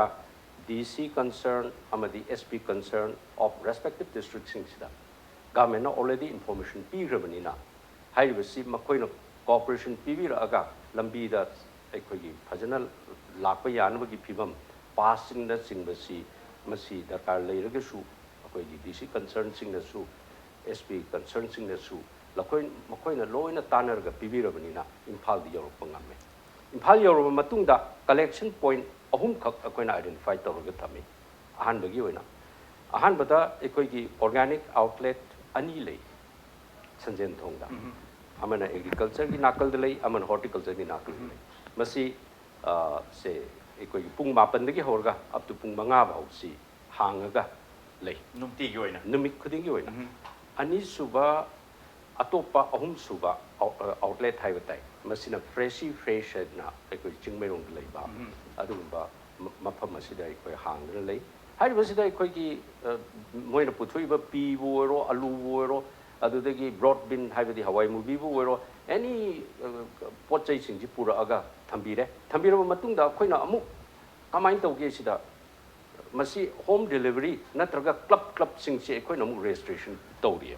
D C concern ꯑꯃꯗꯤ S P concern of respective districtꯁꯤꯡꯁꯤꯗ ꯒꯚꯔꯟꯃꯦꯟꯅ already information ꯄꯤꯈ꯭ꯔꯕꯅꯤꯅ, ꯍꯥꯏꯔꯤꯕꯁꯤ ꯃꯈꯣꯏꯅ cooperation ꯄꯤꯕꯤꯔꯛꯑꯒ ꯂꯝꯕꯤꯗ ꯑꯩꯈꯣꯏꯒꯤ ꯐꯖꯅ ꯂꯥꯛꯄ ꯌꯥꯅꯕꯒꯤ ꯐꯤꯕꯝ, ꯄꯥꯁꯁꯤꯡꯅꯆꯤꯡꯕꯁꯤ ꯃꯁꯤ ꯗꯔꯀꯥꯔ ꯂꯩꯔꯒꯁꯨ ꯑꯩꯈꯣꯏꯒꯤ D C concernꯁꯤꯡꯅꯁꯨ, S P concernꯁꯤꯡꯅꯁꯨ ꯂꯈꯣꯏ-, ꯃꯈꯣꯏꯅ ꯂꯣꯏꯅ ꯇꯥꯟꯅꯔꯒ ꯄꯤꯕꯤꯔꯕꯅꯤꯅ ꯏꯝꯐꯥꯜꯗ ꯌꯧꯔꯛꯄ ꯉꯝꯃꯦ꯫ ꯏꯝꯐꯥꯜ ꯌꯧꯔꯕ ꯃꯇꯨꯡꯗ collection point ꯑꯍꯨꯝꯈꯛ ꯑꯩꯈꯣꯏꯅ identify ꯇꯧꯔꯒ ꯊꯝꯃꯤ꯫ ꯑꯍꯥꯟꯕꯒꯤ ꯑꯣꯏꯅ, ꯑꯍꯥꯟꯕꯗ ꯑꯩꯈꯣꯏꯒꯤ organic outlet ꯑꯅꯤ ꯂꯩ ꯁꯟꯖꯦꯟ ꯊꯣꯡꯗ꯫ ꯑꯃꯅ agricultureꯒꯤ ꯅꯥꯀꯜꯗ ꯂꯩ, ꯑꯃꯅ horticultureꯒꯤ ꯅꯥꯀꯜꯗ ꯂꯩ꯫ ꯃꯁꯤ, ꯑ, ꯁꯦ ꯑꯩꯈꯣꯏꯒꯤ ꯄꯨꯡ ꯃꯥꯄꯟꯗꯒꯤ ꯍꯧꯔꯒ up to ꯄꯨꯡ ꯃꯉꯥ ꯐꯥꯎꯁꯤ ꯍꯥꯡꯉꯒ ꯂꯩ, ꯅꯨꯡꯇꯤꯒꯤ ꯑꯣꯏꯅ? ꯅꯨꯃꯤꯠ ꯈꯨꯗꯤꯡꯒꯤ ꯑꯣꯏꯅ꯫ ꯑꯅꯤꯁꯨꯕ, ꯑꯇꯣꯞꯄ ꯑꯍꯨꯝꯁꯨꯕ ꯑꯥꯎ-, ꯑ, outlet ꯍꯥꯏꯕ ꯇꯥꯏ, ꯃꯁꯤꯅ Freshy Fresh ꯍꯥꯏꯗꯅ ꯑꯩꯈꯣꯏ ꯆꯤꯡꯃꯩꯔꯣꯡꯗ ꯂꯩꯕ ꯑꯗꯨꯒꯨꯝꯕ ꯃ-, ꯃꯐꯝ ꯑꯁꯤꯗ ꯑꯩꯈꯣꯏ ꯍꯥꯡꯗꯨꯅ ꯂꯩ꯫ ꯍꯥꯏꯔꯤꯕꯁꯤꯗ ꯑꯩꯈꯣꯏꯒꯤ, ꯑ, ꯃꯣꯏꯅ ꯄꯨꯊꯣꯛꯏꯕ ꯄꯤꯕꯨ ꯑꯣꯏꯔꯣ, ꯑꯂꯨꯕꯨ ꯑꯣꯏꯔꯣ, ꯑꯗꯨꯗꯒꯤ broad bean ꯍꯥꯏꯕꯗꯤ ꯍꯋꯥꯏ ꯃꯨꯕꯤꯕꯨ ꯑꯣꯏꯔꯣ, any, ꯑ, ꯄꯣꯠ ꯆꯩꯁꯤꯡꯁꯤ ꯄꯨꯔꯛꯑꯒ ꯊꯝꯕꯤꯔꯦ꯫ ꯊꯝꯕꯤꯔꯕ ꯃꯇꯨꯡꯗ ꯑꯩꯈꯣꯏꯅ ꯑꯃꯨꯛ ꯀꯃꯥꯏꯅ ꯇꯧꯒꯦ ꯁꯤꯗ, ꯃꯁꯤ home delivery ꯅꯠꯇ꯭ꯔꯒ club, clubꯁꯤꯡꯁꯤ ꯑꯩꯈꯣꯏꯅ ꯑꯃꯨꯛ registration ꯇꯧꯔꯤꯌꯦ꯫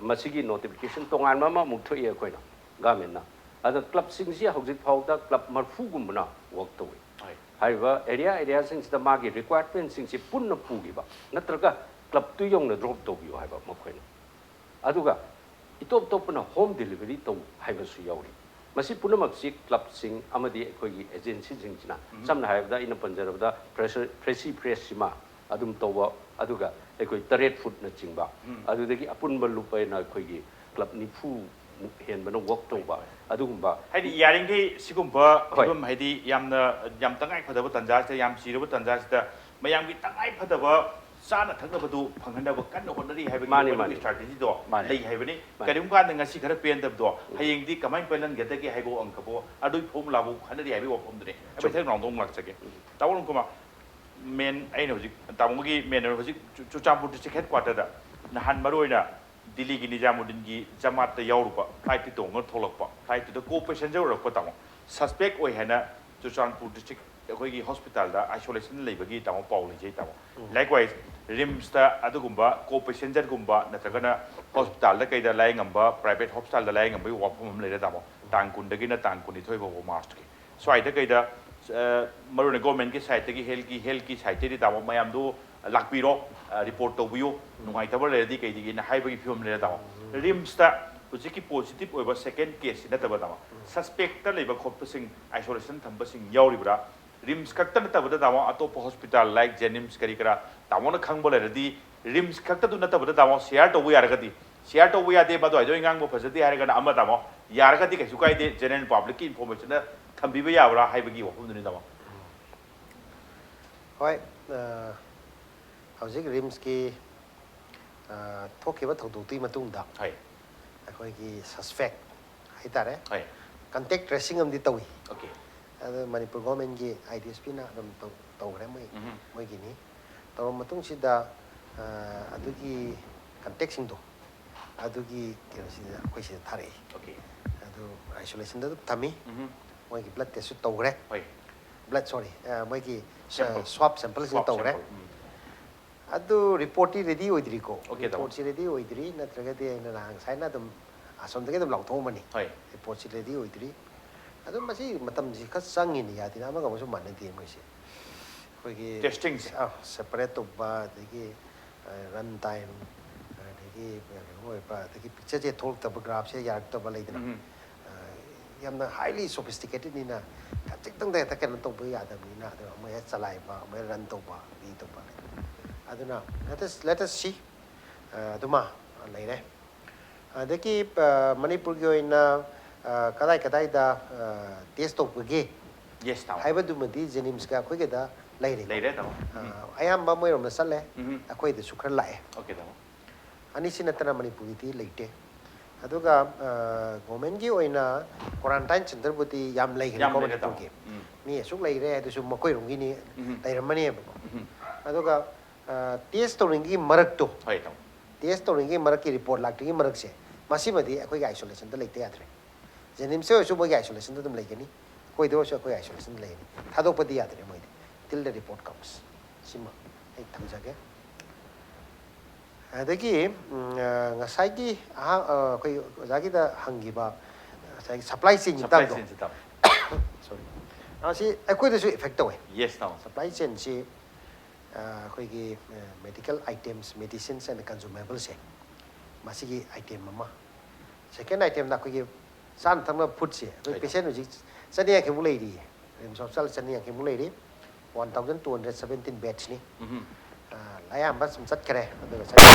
ꯃꯁꯤꯒꯤ notification ꯇꯣꯉꯥꯟꯕ ꯑꯃꯃꯨꯛ ꯊꯣꯛꯏ ꯑꯩꯈꯣꯏꯅ, governmentꯅ꯫ ꯑꯗ clubꯁꯤꯡꯁꯤ ꯍꯧꯖꯤꯛ ꯐꯥꯎꯗ club ꯃꯔꯐꯨꯒꯨꯝꯕꯅ work ꯇꯧꯏ꯫ ꯍꯣꯏ꯫ ꯍꯥꯏꯔꯤꯕ area, areaꯁꯤꯡꯁꯤꯗ ꯃꯥꯒꯤ requirementꯁꯤꯡꯁꯤ ꯄꯨꯟꯅ ꯄꯨꯈꯤꯕ, ꯅꯠꯇ꯭ꯔꯒ clubꯇꯨ ꯌꯧꯅ drop ꯇꯧꯕꯤꯌꯨ ꯍꯥꯏꯕ ꯃꯈꯣꯏꯅ꯫ ꯑꯗꯨꯒ ꯏꯇꯣꯞ ꯇꯣꯞꯄꯅ home delivery ꯇꯧ ꯍꯥꯏꯕꯁꯨ ꯌꯥꯎꯔꯤ꯫ ꯃꯁꯤ ꯄꯨꯝꯅꯃꯛꯁꯤ clubꯁꯤꯡ ꯑꯃꯗꯤ ꯑꯩꯈꯣꯏꯒꯤ agencyꯁꯤꯡꯁꯤꯅ, ꯁꯝꯅ ꯍꯥꯏꯔꯕꯗ ꯑꯩꯅ ꯄꯟꯖꯔꯕꯗ Fresher-, Freshy Freshꯁꯤꯃ ꯑꯗꯨꯝ ꯇꯧꯕ, ꯑꯗꯨꯒ ꯑꯩꯈꯣꯏ Teret Foodꯅꯆꯤꯡꯕ, ꯑꯗꯨꯗꯒꯤ ꯑꯄꯨꯟꯕ ꯂꯨꯞ ꯑꯣꯏꯅ ꯑꯩꯈꯣꯏꯒꯤ club ꯅꯤꯐꯨ ꯃꯨꯛ ꯍꯦꯟꯕꯅ work ꯇꯧꯕ, ꯑꯗꯨꯒꯨꯝꯕ꯫ ꯍꯥꯏꯗꯤ ꯌꯥꯔꯤꯈꯩ ꯁꯤꯒꯨꯝꯕ ꯍꯣꯏ꯫ ꯐꯤꯕꯝ, ꯍꯥꯏꯗꯤ ꯌꯥꯝꯅ, ꯌꯥꯝ ꯇꯉꯥꯏ ꯐꯗꯕ ꯇꯥꯟꯖꯥꯁꯤꯗ, ꯌꯥꯝ ꯆꯤꯔꯕ ꯇꯥꯟꯖꯥꯁꯤꯗ ꯃꯌꯥꯝꯒꯤ ꯇꯉꯥꯏ ꯐꯗꯕ ꯆꯥꯅ ꯊꯛꯅꯕꯗꯨ ꯐꯪꯍꯟꯅꯕ ꯀꯟꯅ ꯍꯣꯠꯅꯔꯤ ꯍꯥꯏꯕꯒꯤ ꯃꯥꯅꯤ, ꯃꯗꯨꯒꯤ ꯃꯥꯅꯤ꯫ ꯏꯁꯇ꯭ꯔꯥꯇꯦꯖꯤꯗꯣ ꯃꯥꯅꯤ꯫ ꯂꯩ ꯍꯥꯏꯕꯅꯤ꯫ ꯀꯔꯤꯒꯨꯝꯕ ꯀꯥꯟꯗ ꯉꯁꯤ ꯈꯔ ꯄꯦꯟꯗꯕꯗꯣ ꯍꯌꯦꯡꯗꯤ ꯀꯃꯥꯏꯅ ꯄꯦꯜꯍꯟꯒꯗꯒꯦ ꯍꯥꯏꯕ ꯑꯪꯀꯕꯨ ꯑꯗꯨꯒꯤ ꯐꯣꯔꯃꯨꯂꯥꯕꯨ ꯈꯟꯅꯔꯤ ꯍꯥꯏꯕꯒꯤ ꯋꯥꯐꯝꯗꯨꯅꯤ꯫ ꯑꯩ ꯃꯩꯇꯩ ꯒ꯭ꯔꯥꯎꯟꯗ ꯑꯃꯨꯛ ꯂꯥꯛꯆꯒꯦ꯫ ꯇꯥꯃꯣ ꯅꯨꯡꯀꯨꯃꯥꯔ, ꯃꯦꯟ ꯑꯩꯅ ꯍꯧꯖꯤꯛ ꯇꯥꯃꯣꯒꯤ ꯃꯦꯟ ꯑꯣꯏꯅ ꯍꯧꯖꯤꯛ ꯆꯨ- ꯆꯨꯔꯆꯥꯟꯄꯨꯔ ꯗꯤꯁꯇ꯭ꯔꯤꯛ ꯍꯦꯗ ꯀ꯭ꯋꯥꯇꯔꯗ ꯅꯍꯥꯟ ꯃꯔꯨ ꯑꯣꯏꯅ ꯗꯤꯜꯂꯤꯒꯤ ꯅꯤꯖꯥꯃꯨꯗꯤꯟꯒꯤ ꯖꯃꯥꯠꯇ ꯌꯥꯎꯔꯨꯕ ꯐ꯭ꯂꯥꯏꯠꯇꯤ ꯇꯣꯡꯉꯒ ꯊꯣꯛꯂꯛꯄ, ꯐ꯭ꯂꯥꯏꯠꯇꯨꯗ ꯀꯣ ꯄꯦꯁꯦꯟꯖꯔ ꯑꯣꯏꯔꯛꯄ ꯇꯥꯃꯣ, ꯁꯁꯄꯦꯛ ꯑꯣꯏ ꯍꯥꯏꯅ ꯆꯨꯔꯆꯥꯟꯄꯨꯔ ꯗꯤꯁꯇ꯭ꯔꯤꯛ ꯑꯩꯈꯣꯏꯒꯤ ꯍꯣꯁꯄꯤꯇꯥꯜꯗ ꯑꯥꯏꯁꯣꯂꯦꯁꯟ ꯂꯩꯕꯒꯤ ꯇꯥꯃꯣ ꯄꯥꯎ ꯂꯩꯖꯩ ꯇꯥꯃꯣ꯫ ꯂꯥꯏꯛꯋꯥꯏꯁ ꯔꯤꯝꯁꯇ ꯑꯗꯨꯒꯨꯝꯕ ꯀꯣ ꯄꯦꯁꯦꯟꯖꯔꯒꯨꯝꯕ ꯅꯠꯇ꯭ꯔꯒꯅ ꯍꯣꯁꯄꯤꯇꯥꯜꯗ ꯀꯩꯗ ꯂꯥꯏꯌꯦꯡꯉꯝꯕ, ꯄ꯭ꯔꯥꯏꯚꯦꯠ ꯍꯣꯁꯄꯤꯇꯥꯜꯗ ꯂꯥꯏꯌꯦꯡꯉꯝꯕꯒꯤ ꯋꯥꯐꯝ ꯑꯃ ꯂꯩꯔꯦ ꯇꯥꯃꯣ꯫ ꯇꯥꯡ ꯀꯨꯟꯗꯒꯤꯅ ꯇꯥꯡ ꯀꯨꯟꯅꯤꯊꯣꯏ ꯐꯥꯎꯕ ꯃꯥꯔꯁꯀꯤ ꯁ꯭ꯋꯥꯏꯗ ꯀꯩꯗ ꯃꯔꯨꯑꯣꯏꯅ ꯒꯣꯔꯃꯦꯟꯒꯤ ꯁꯥꯏꯠꯇꯒꯤ, ꯍꯦꯜꯠꯀꯤ ꯍꯦꯜꯠꯀꯤ ꯁꯥꯏꯠꯇꯒꯤ ꯇꯥꯃꯣ ꯃꯌꯥꯝꯗꯨ ꯂꯥꯛꯄꯤꯔꯣ, ꯔꯤꯄꯣꯔꯠ ꯇꯧꯕꯤꯌꯨ, ꯅꯨꯡꯉꯥꯏꯇꯕ ꯂꯩꯔꯗꯤ ꯀꯩꯗꯒꯤꯅ ꯍꯥꯏꯕꯒꯤ ꯐꯤꯕꯝ ꯂꯩꯔꯦ ꯇꯥꯃꯣ꯫ ꯔꯤꯝꯁꯇ ꯍꯧꯖꯤꯛꯀꯤ ꯄꯣꯖꯤꯇꯤꯚ ꯑꯣꯏꯕ ꯁꯦꯀꯦꯟ ꯀꯦꯁꯁꯤ ꯅꯠꯇꯕ ꯇꯥꯃꯣ, ꯁꯁꯄꯦꯛꯇ ꯂꯩꯕ ꯈꯣꯠꯄꯁꯤꯡ, ꯑꯥꯏꯁꯣꯂꯦꯁꯟ ꯊꯝꯕꯁꯤꯡ ꯌꯥꯎꯔꯤꯕ꯭ꯔꯥ? ꯔꯤꯝꯁ ꯈꯛꯇ ꯅꯠꯇꯕꯗ ꯇꯥꯃꯣ, ꯑꯇꯣꯞꯄ ꯍꯣꯁꯄꯤꯇꯥꯜ ꯂꯥꯏꯛ ꯖꯦꯅꯤꯝꯁ ꯀꯔꯤ ꯀꯔꯥ ꯇꯥꯃꯣꯅ ꯈꯪꯕ ꯂꯩꯔꯗꯤ, ꯔꯤꯝꯁ ꯈꯛꯇꯗꯨ ꯅꯠꯇꯕꯗ ꯇꯥꯃꯣ, ꯁꯤꯌꯥꯔ ꯇꯧꯕ ꯌꯥꯔꯒꯗꯤ, ꯁꯤꯌꯥꯔ ꯇꯧꯕ ꯌꯥꯗꯦ, ꯃꯗꯨ ꯍꯥꯏꯗꯣ ꯑꯩ ꯉꯥꯡꯕ ꯐꯖꯗꯦ ꯍꯥꯏꯔꯒꯅ ꯑꯃ ꯇꯥꯃꯣ, ꯌꯥꯔꯒꯗꯤ ꯀꯩꯁꯨ ꯀꯥꯏꯗꯦ, ꯖꯦꯅꯔꯦꯜ ꯄꯥꯕ꯭ꯂꯤꯛꯀꯤ ꯏꯟꯐꯣꯔꯃꯦꯁꯟꯗ ꯊꯝꯕꯤꯕ ꯌꯥꯕ꯭ꯔꯥ ꯍꯥꯏꯕꯒꯤ ꯋꯥꯐꯝꯗꯨꯅꯤ ꯇꯥꯃꯣ꯫ ꯍꯣꯏ꯫ ꯍꯧꯖꯤꯛ ꯔꯤꯝꯁꯀꯤ ꯊꯣꯛꯈꯤꯕ ꯊꯧꯗꯣꯛꯇꯨꯒꯤ ꯃꯇꯨꯡꯗ, ꯍꯣꯏ꯫ ꯑꯩꯈꯣꯏꯒꯤ ꯁꯁꯄꯦꯛ ꯍꯥꯏꯇꯥꯔꯦ, ꯍꯣꯏ꯫ ꯀꯟꯇꯦꯛ ꯇ꯭ꯔꯦꯁꯤꯡ ꯑꯃꯗꯤ ꯇꯧꯏ꯫ ꯑꯣꯀꯦ꯫ ꯑꯗꯨ ꯃꯅꯤꯄꯨꯔ ꯒꯣꯔꯃꯦꯟꯒꯤ ꯑꯥꯏ ꯗꯤ ꯑꯦꯁ ꯄꯤꯅ ꯑꯗꯨꯝ ꯇꯧ- ꯇꯧꯈ꯭ꯔꯦ ꯃꯣꯏ ꯎꯝꯍꯨꯝ꯫ ꯃꯣꯏꯒꯤꯅꯤ꯫ ꯇꯧꯔꯕ ꯃꯇꯨꯡꯁꯤꯗ ꯑꯗꯨꯒꯤ ꯀꯟꯇꯦꯛꯁꯤꯡꯗꯣ ꯑꯗꯨꯒꯤ ꯀꯩꯅꯣꯁꯤꯗ ꯑꯩꯈꯣꯏ ꯁꯤꯗ ꯊꯥꯔꯛꯏ꯫ ꯑꯣꯀꯦ꯫ ꯑꯗꯨ ꯑꯥꯏꯁꯣꯂꯦꯁꯟꯗ ꯑꯗꯨꯝ ꯊꯝꯃꯤ꯫ ꯎꯝꯍꯨꯝ꯫ ꯃꯣꯏꯒꯤ ꯕ꯭ꯂꯗ ꯇꯦꯁꯁꯨ ꯇꯧꯈ꯭ꯔꯦ꯫ ꯍꯣꯏ꯫ ꯕ꯭ꯂꯗ, ꯁꯣꯔꯤ, ꯃꯣꯏꯒꯤ Sample. ꯁ꯭ꯋꯥꯞ ꯁꯦꯝꯄꯜꯁꯤꯡ Swab ꯇꯧꯈ꯭ꯔꯦ꯫ sample. ꯎꯝ꯫ ꯑꯗꯨ ꯔꯤꯄꯣꯔꯠꯇꯤ ꯔꯦꯗꯤ ꯑꯣꯏꯗ꯭ꯔꯤꯀꯣ꯫ ꯑꯣꯀꯦ, ꯇꯥꯃꯣ꯫ ꯔꯤꯄꯣꯔꯠꯁꯤ ꯔꯦꯗꯤ ꯑꯣꯏꯗ꯭ꯔꯤ, ꯅꯠꯇ꯭ꯔꯒꯗꯤ ꯑꯩꯅ ꯅꯍꯥꯟ ꯉꯁꯥꯏꯅ ꯑꯗꯨꯝ ꯑꯁꯣꯝꯗꯒꯤ ꯑꯗꯨꯝ ꯂꯥꯎꯊꯣꯛꯑꯝꯕꯅꯤ꯫ ꯍꯣꯏ꯫ ꯔꯤꯄꯣꯔꯠꯁꯤ ꯔꯦꯗꯤ ꯑꯣꯏꯗ꯭ꯔꯤ꯫ ꯑꯗꯨꯝ ꯃꯁꯤ ꯃꯇꯝꯁꯤ ꯈꯔ ꯆꯪꯉꯤꯅꯤ, ꯌꯥꯗꯦꯅ ꯑꯃꯒ ꯑꯃꯁꯨ ꯃꯥꯟꯅꯗꯦ ꯃꯣꯏꯁꯦ꯫ ꯑꯩꯈꯣꯏꯒꯤ Testingꯁꯦ꯫ ꯑꯥ, ꯁꯦꯄꯔꯦꯠ ꯇꯧꯕ, ꯑꯗꯒꯤ ꯔꯟ ꯇꯥꯏꯝ, ꯑꯗꯒꯤ ꯀꯩꯅꯣ ꯑꯣꯏꯕ, ꯑꯗꯒꯤ ꯄꯤꯛꯆꯔꯁꯦ ꯊꯣꯛꯂꯛꯇꯕ, ꯒ꯭ꯔꯥꯐꯁꯦ ꯌꯥꯔꯛꯇꯕ ꯂꯩꯗꯅ꯫ ꯎꯝ꯫ ꯌꯥꯝꯅ ꯍꯥꯏꯂꯤ ꯁꯣꯐꯤꯁꯇꯤꯀꯦꯇꯦꯠꯅꯤꯅ, ꯈꯖꯤꯛꯇꯪꯗ ꯍꯦꯛꯇ ꯀꯩꯅꯣ ꯇꯧꯕ ꯌꯥꯗꯕꯅꯤꯅ, ꯑꯗꯨꯅ ꯑꯃꯨꯛ ꯍꯦꯛ ꯆꯂꯥꯏꯕ, ꯑꯃꯨꯛ ꯍꯦꯛ ꯔꯟ ꯇꯧꯕ, ꯔꯤ ꯇꯧꯕ꯫ ꯑꯗꯨꯅ let us, let us see, ꯑꯗꯨꯃ ꯂꯩꯔꯦ꯫ ꯑꯗꯒꯤ ꯃꯅꯤꯄꯨꯔꯒꯤ ꯑꯣꯏꯅ ꯀꯗꯥꯏ ꯀꯗꯥꯏꯗ ꯇꯦꯁ ꯇꯧꯕꯒꯦ Yes, ꯇꯥꯃꯣ꯫ ꯍꯥꯏꯕꯗꯨꯃꯗꯤ ꯖꯦꯅꯤꯝꯁꯀ ꯑꯩꯈꯣꯏꯒꯗ ꯂꯩꯔꯦ꯫ ꯂꯩꯔꯦ, ꯇꯥꯃꯣ꯫ ꯑ, ꯑꯌꯥꯝꯕ ꯃꯣꯏꯔꯣꯝꯗ ꯆꯠꯂꯦ꯫ ꯎꯝ꯫ ꯑꯩꯈꯣꯏꯗꯁꯨ ꯈꯔ ꯂꯥꯛꯑꯦ꯫ Okay, ꯇꯥꯃꯣ꯫ ꯑꯅꯤꯁꯤ ꯅꯠꯇꯅ ꯃꯅꯤꯄꯨꯔꯒꯤꯗꯤ ꯂꯩꯇꯦ꯫ ꯑꯗꯨꯒ ꯒꯣꯔꯃꯦꯟꯒꯤ ꯑꯣꯏꯅ ꯀ꯭ꯋꯥꯔꯟꯇꯥꯏꯟ ꯁꯦꯟꯇꯔꯕꯨꯗꯤ ꯌꯥꯝ ꯂꯩꯈ꯭ꯔꯦꯀꯣ ꯌꯥꯝ ꯂꯩꯔꯦ, ꯇꯥꯃꯣ꯫ ꯃꯅꯤꯄꯨꯔꯒꯤ꯫ ꯎꯝ꯫ ꯃꯤ ꯑꯁꯨꯛ ꯂꯩꯔꯦ ꯍꯥꯏꯗꯨꯁꯨ ꯃꯈꯣꯏꯔꯣꯝꯒꯤꯅꯤ ꯎꯝ꯫ ꯂꯩꯔꯝꯃꯅꯦꯕꯀꯣ꯫ ꯎꯝ꯫ ꯑꯗꯨꯒ ꯇꯦꯁ ꯇꯧꯔꯤꯉꯩꯒꯤ ꯃꯔꯛꯇꯣ, ꯍꯣꯏ, ꯇꯥꯃꯣ꯫ ꯇꯦꯁ ꯇꯧꯔꯤꯉꯩꯒꯤ ꯃꯔꯛꯀꯤ ꯔꯤꯄꯣꯔꯠ ꯂꯥꯛꯇ꯭ꯔꯤꯉꯩ ꯃꯔꯛꯁꯦ, ꯃꯁꯤꯃꯗꯤ ꯑꯩꯈꯣꯏꯒꯤ ꯑꯥꯏꯁꯣꯂꯦꯁꯟꯗ ꯂꯩꯇ ꯌꯥꯗ꯭ꯔꯦ꯫ ꯖꯦꯅꯤꯝꯁꯇ ꯑꯣꯏꯔꯁꯨ ꯃꯣꯏꯒꯤ ꯑꯥꯏꯁꯣꯂꯦꯁꯟꯗ ꯑꯗꯨꯝ ꯂꯩꯒꯅꯤ, ꯑꯩꯈꯣꯏꯗ ꯑꯣꯏꯔꯁꯨ ꯑꯩꯈꯣꯏ ꯑꯥꯏꯁꯣꯂꯦꯁꯟꯗ ꯂꯩꯒꯅꯤ꯫ ꯊꯥꯗꯣꯛꯄꯗꯤ ꯌꯥꯗ꯭ꯔꯦ ꯃꯣꯏꯗꯤ, till the report comes꯫ ꯁꯤꯃ ꯑꯩ ꯊꯝꯖꯒꯦ꯫ ꯑꯗꯒꯤ ꯎꯝ, ꯑ, ꯉꯁꯥꯏꯒꯤ ꯑꯍꯥ-, ꯑ, ꯑꯩꯈꯣꯏ ꯑꯣꯖꯥꯒꯤꯗ ꯍꯪꯈꯤꯕ ꯉꯁꯥꯏꯒꯤ ꯁꯄ꯭ꯂꯥꯏ ꯆꯦꯟꯒꯤ Supply ꯃꯇꯥꯡꯗꯣ꯫ chainꯁꯤ, ꯇꯥꯃꯣ꯫ Sorry꯫ ꯃꯁꯤ ꯑꯩꯈꯣꯏꯗꯁꯨ ꯏꯐꯦꯛ ꯇꯧꯋꯦ꯫ Yes, ꯇꯥꯃꯣ꯫ ꯁꯄ꯭ꯂꯥꯏ ꯆꯦꯟꯁꯤ ꯑ, ꯑꯩꯈꯣꯏꯒꯤ medical items, medicines and consumablesꯁꯦ, ꯃꯁꯤꯒꯤ item ꯑꯃ꯫ Second itemꯗ ꯑꯩꯈꯣꯏꯒꯤ ꯆꯥꯅ ꯊꯛꯅꯕ foodꯁꯦ, ꯑꯩꯈꯣꯏ ꯍꯣꯏ꯫ Patient ꯍꯧꯖꯤꯛ ꯆꯅꯤ ꯌꯥꯡꯈꯩꯃꯨꯛ ꯂꯩꯔꯤꯌꯦ꯫ ꯔꯤꯝꯁ ꯍꯣꯁꯄꯤꯇꯥꯜ ꯆꯅꯤ ꯌꯥꯡꯈꯩꯃꯨꯛ ꯂꯩꯔꯤ꯫ One thousand two hundred seventeen bedsꯅꯤ꯫ ꯎꯝ꯫ ꯑ, ꯑꯌꯥꯝꯕ ꯁꯨꯝ ꯆꯠꯈ꯭ꯔꯦ, ꯑꯗꯨꯒ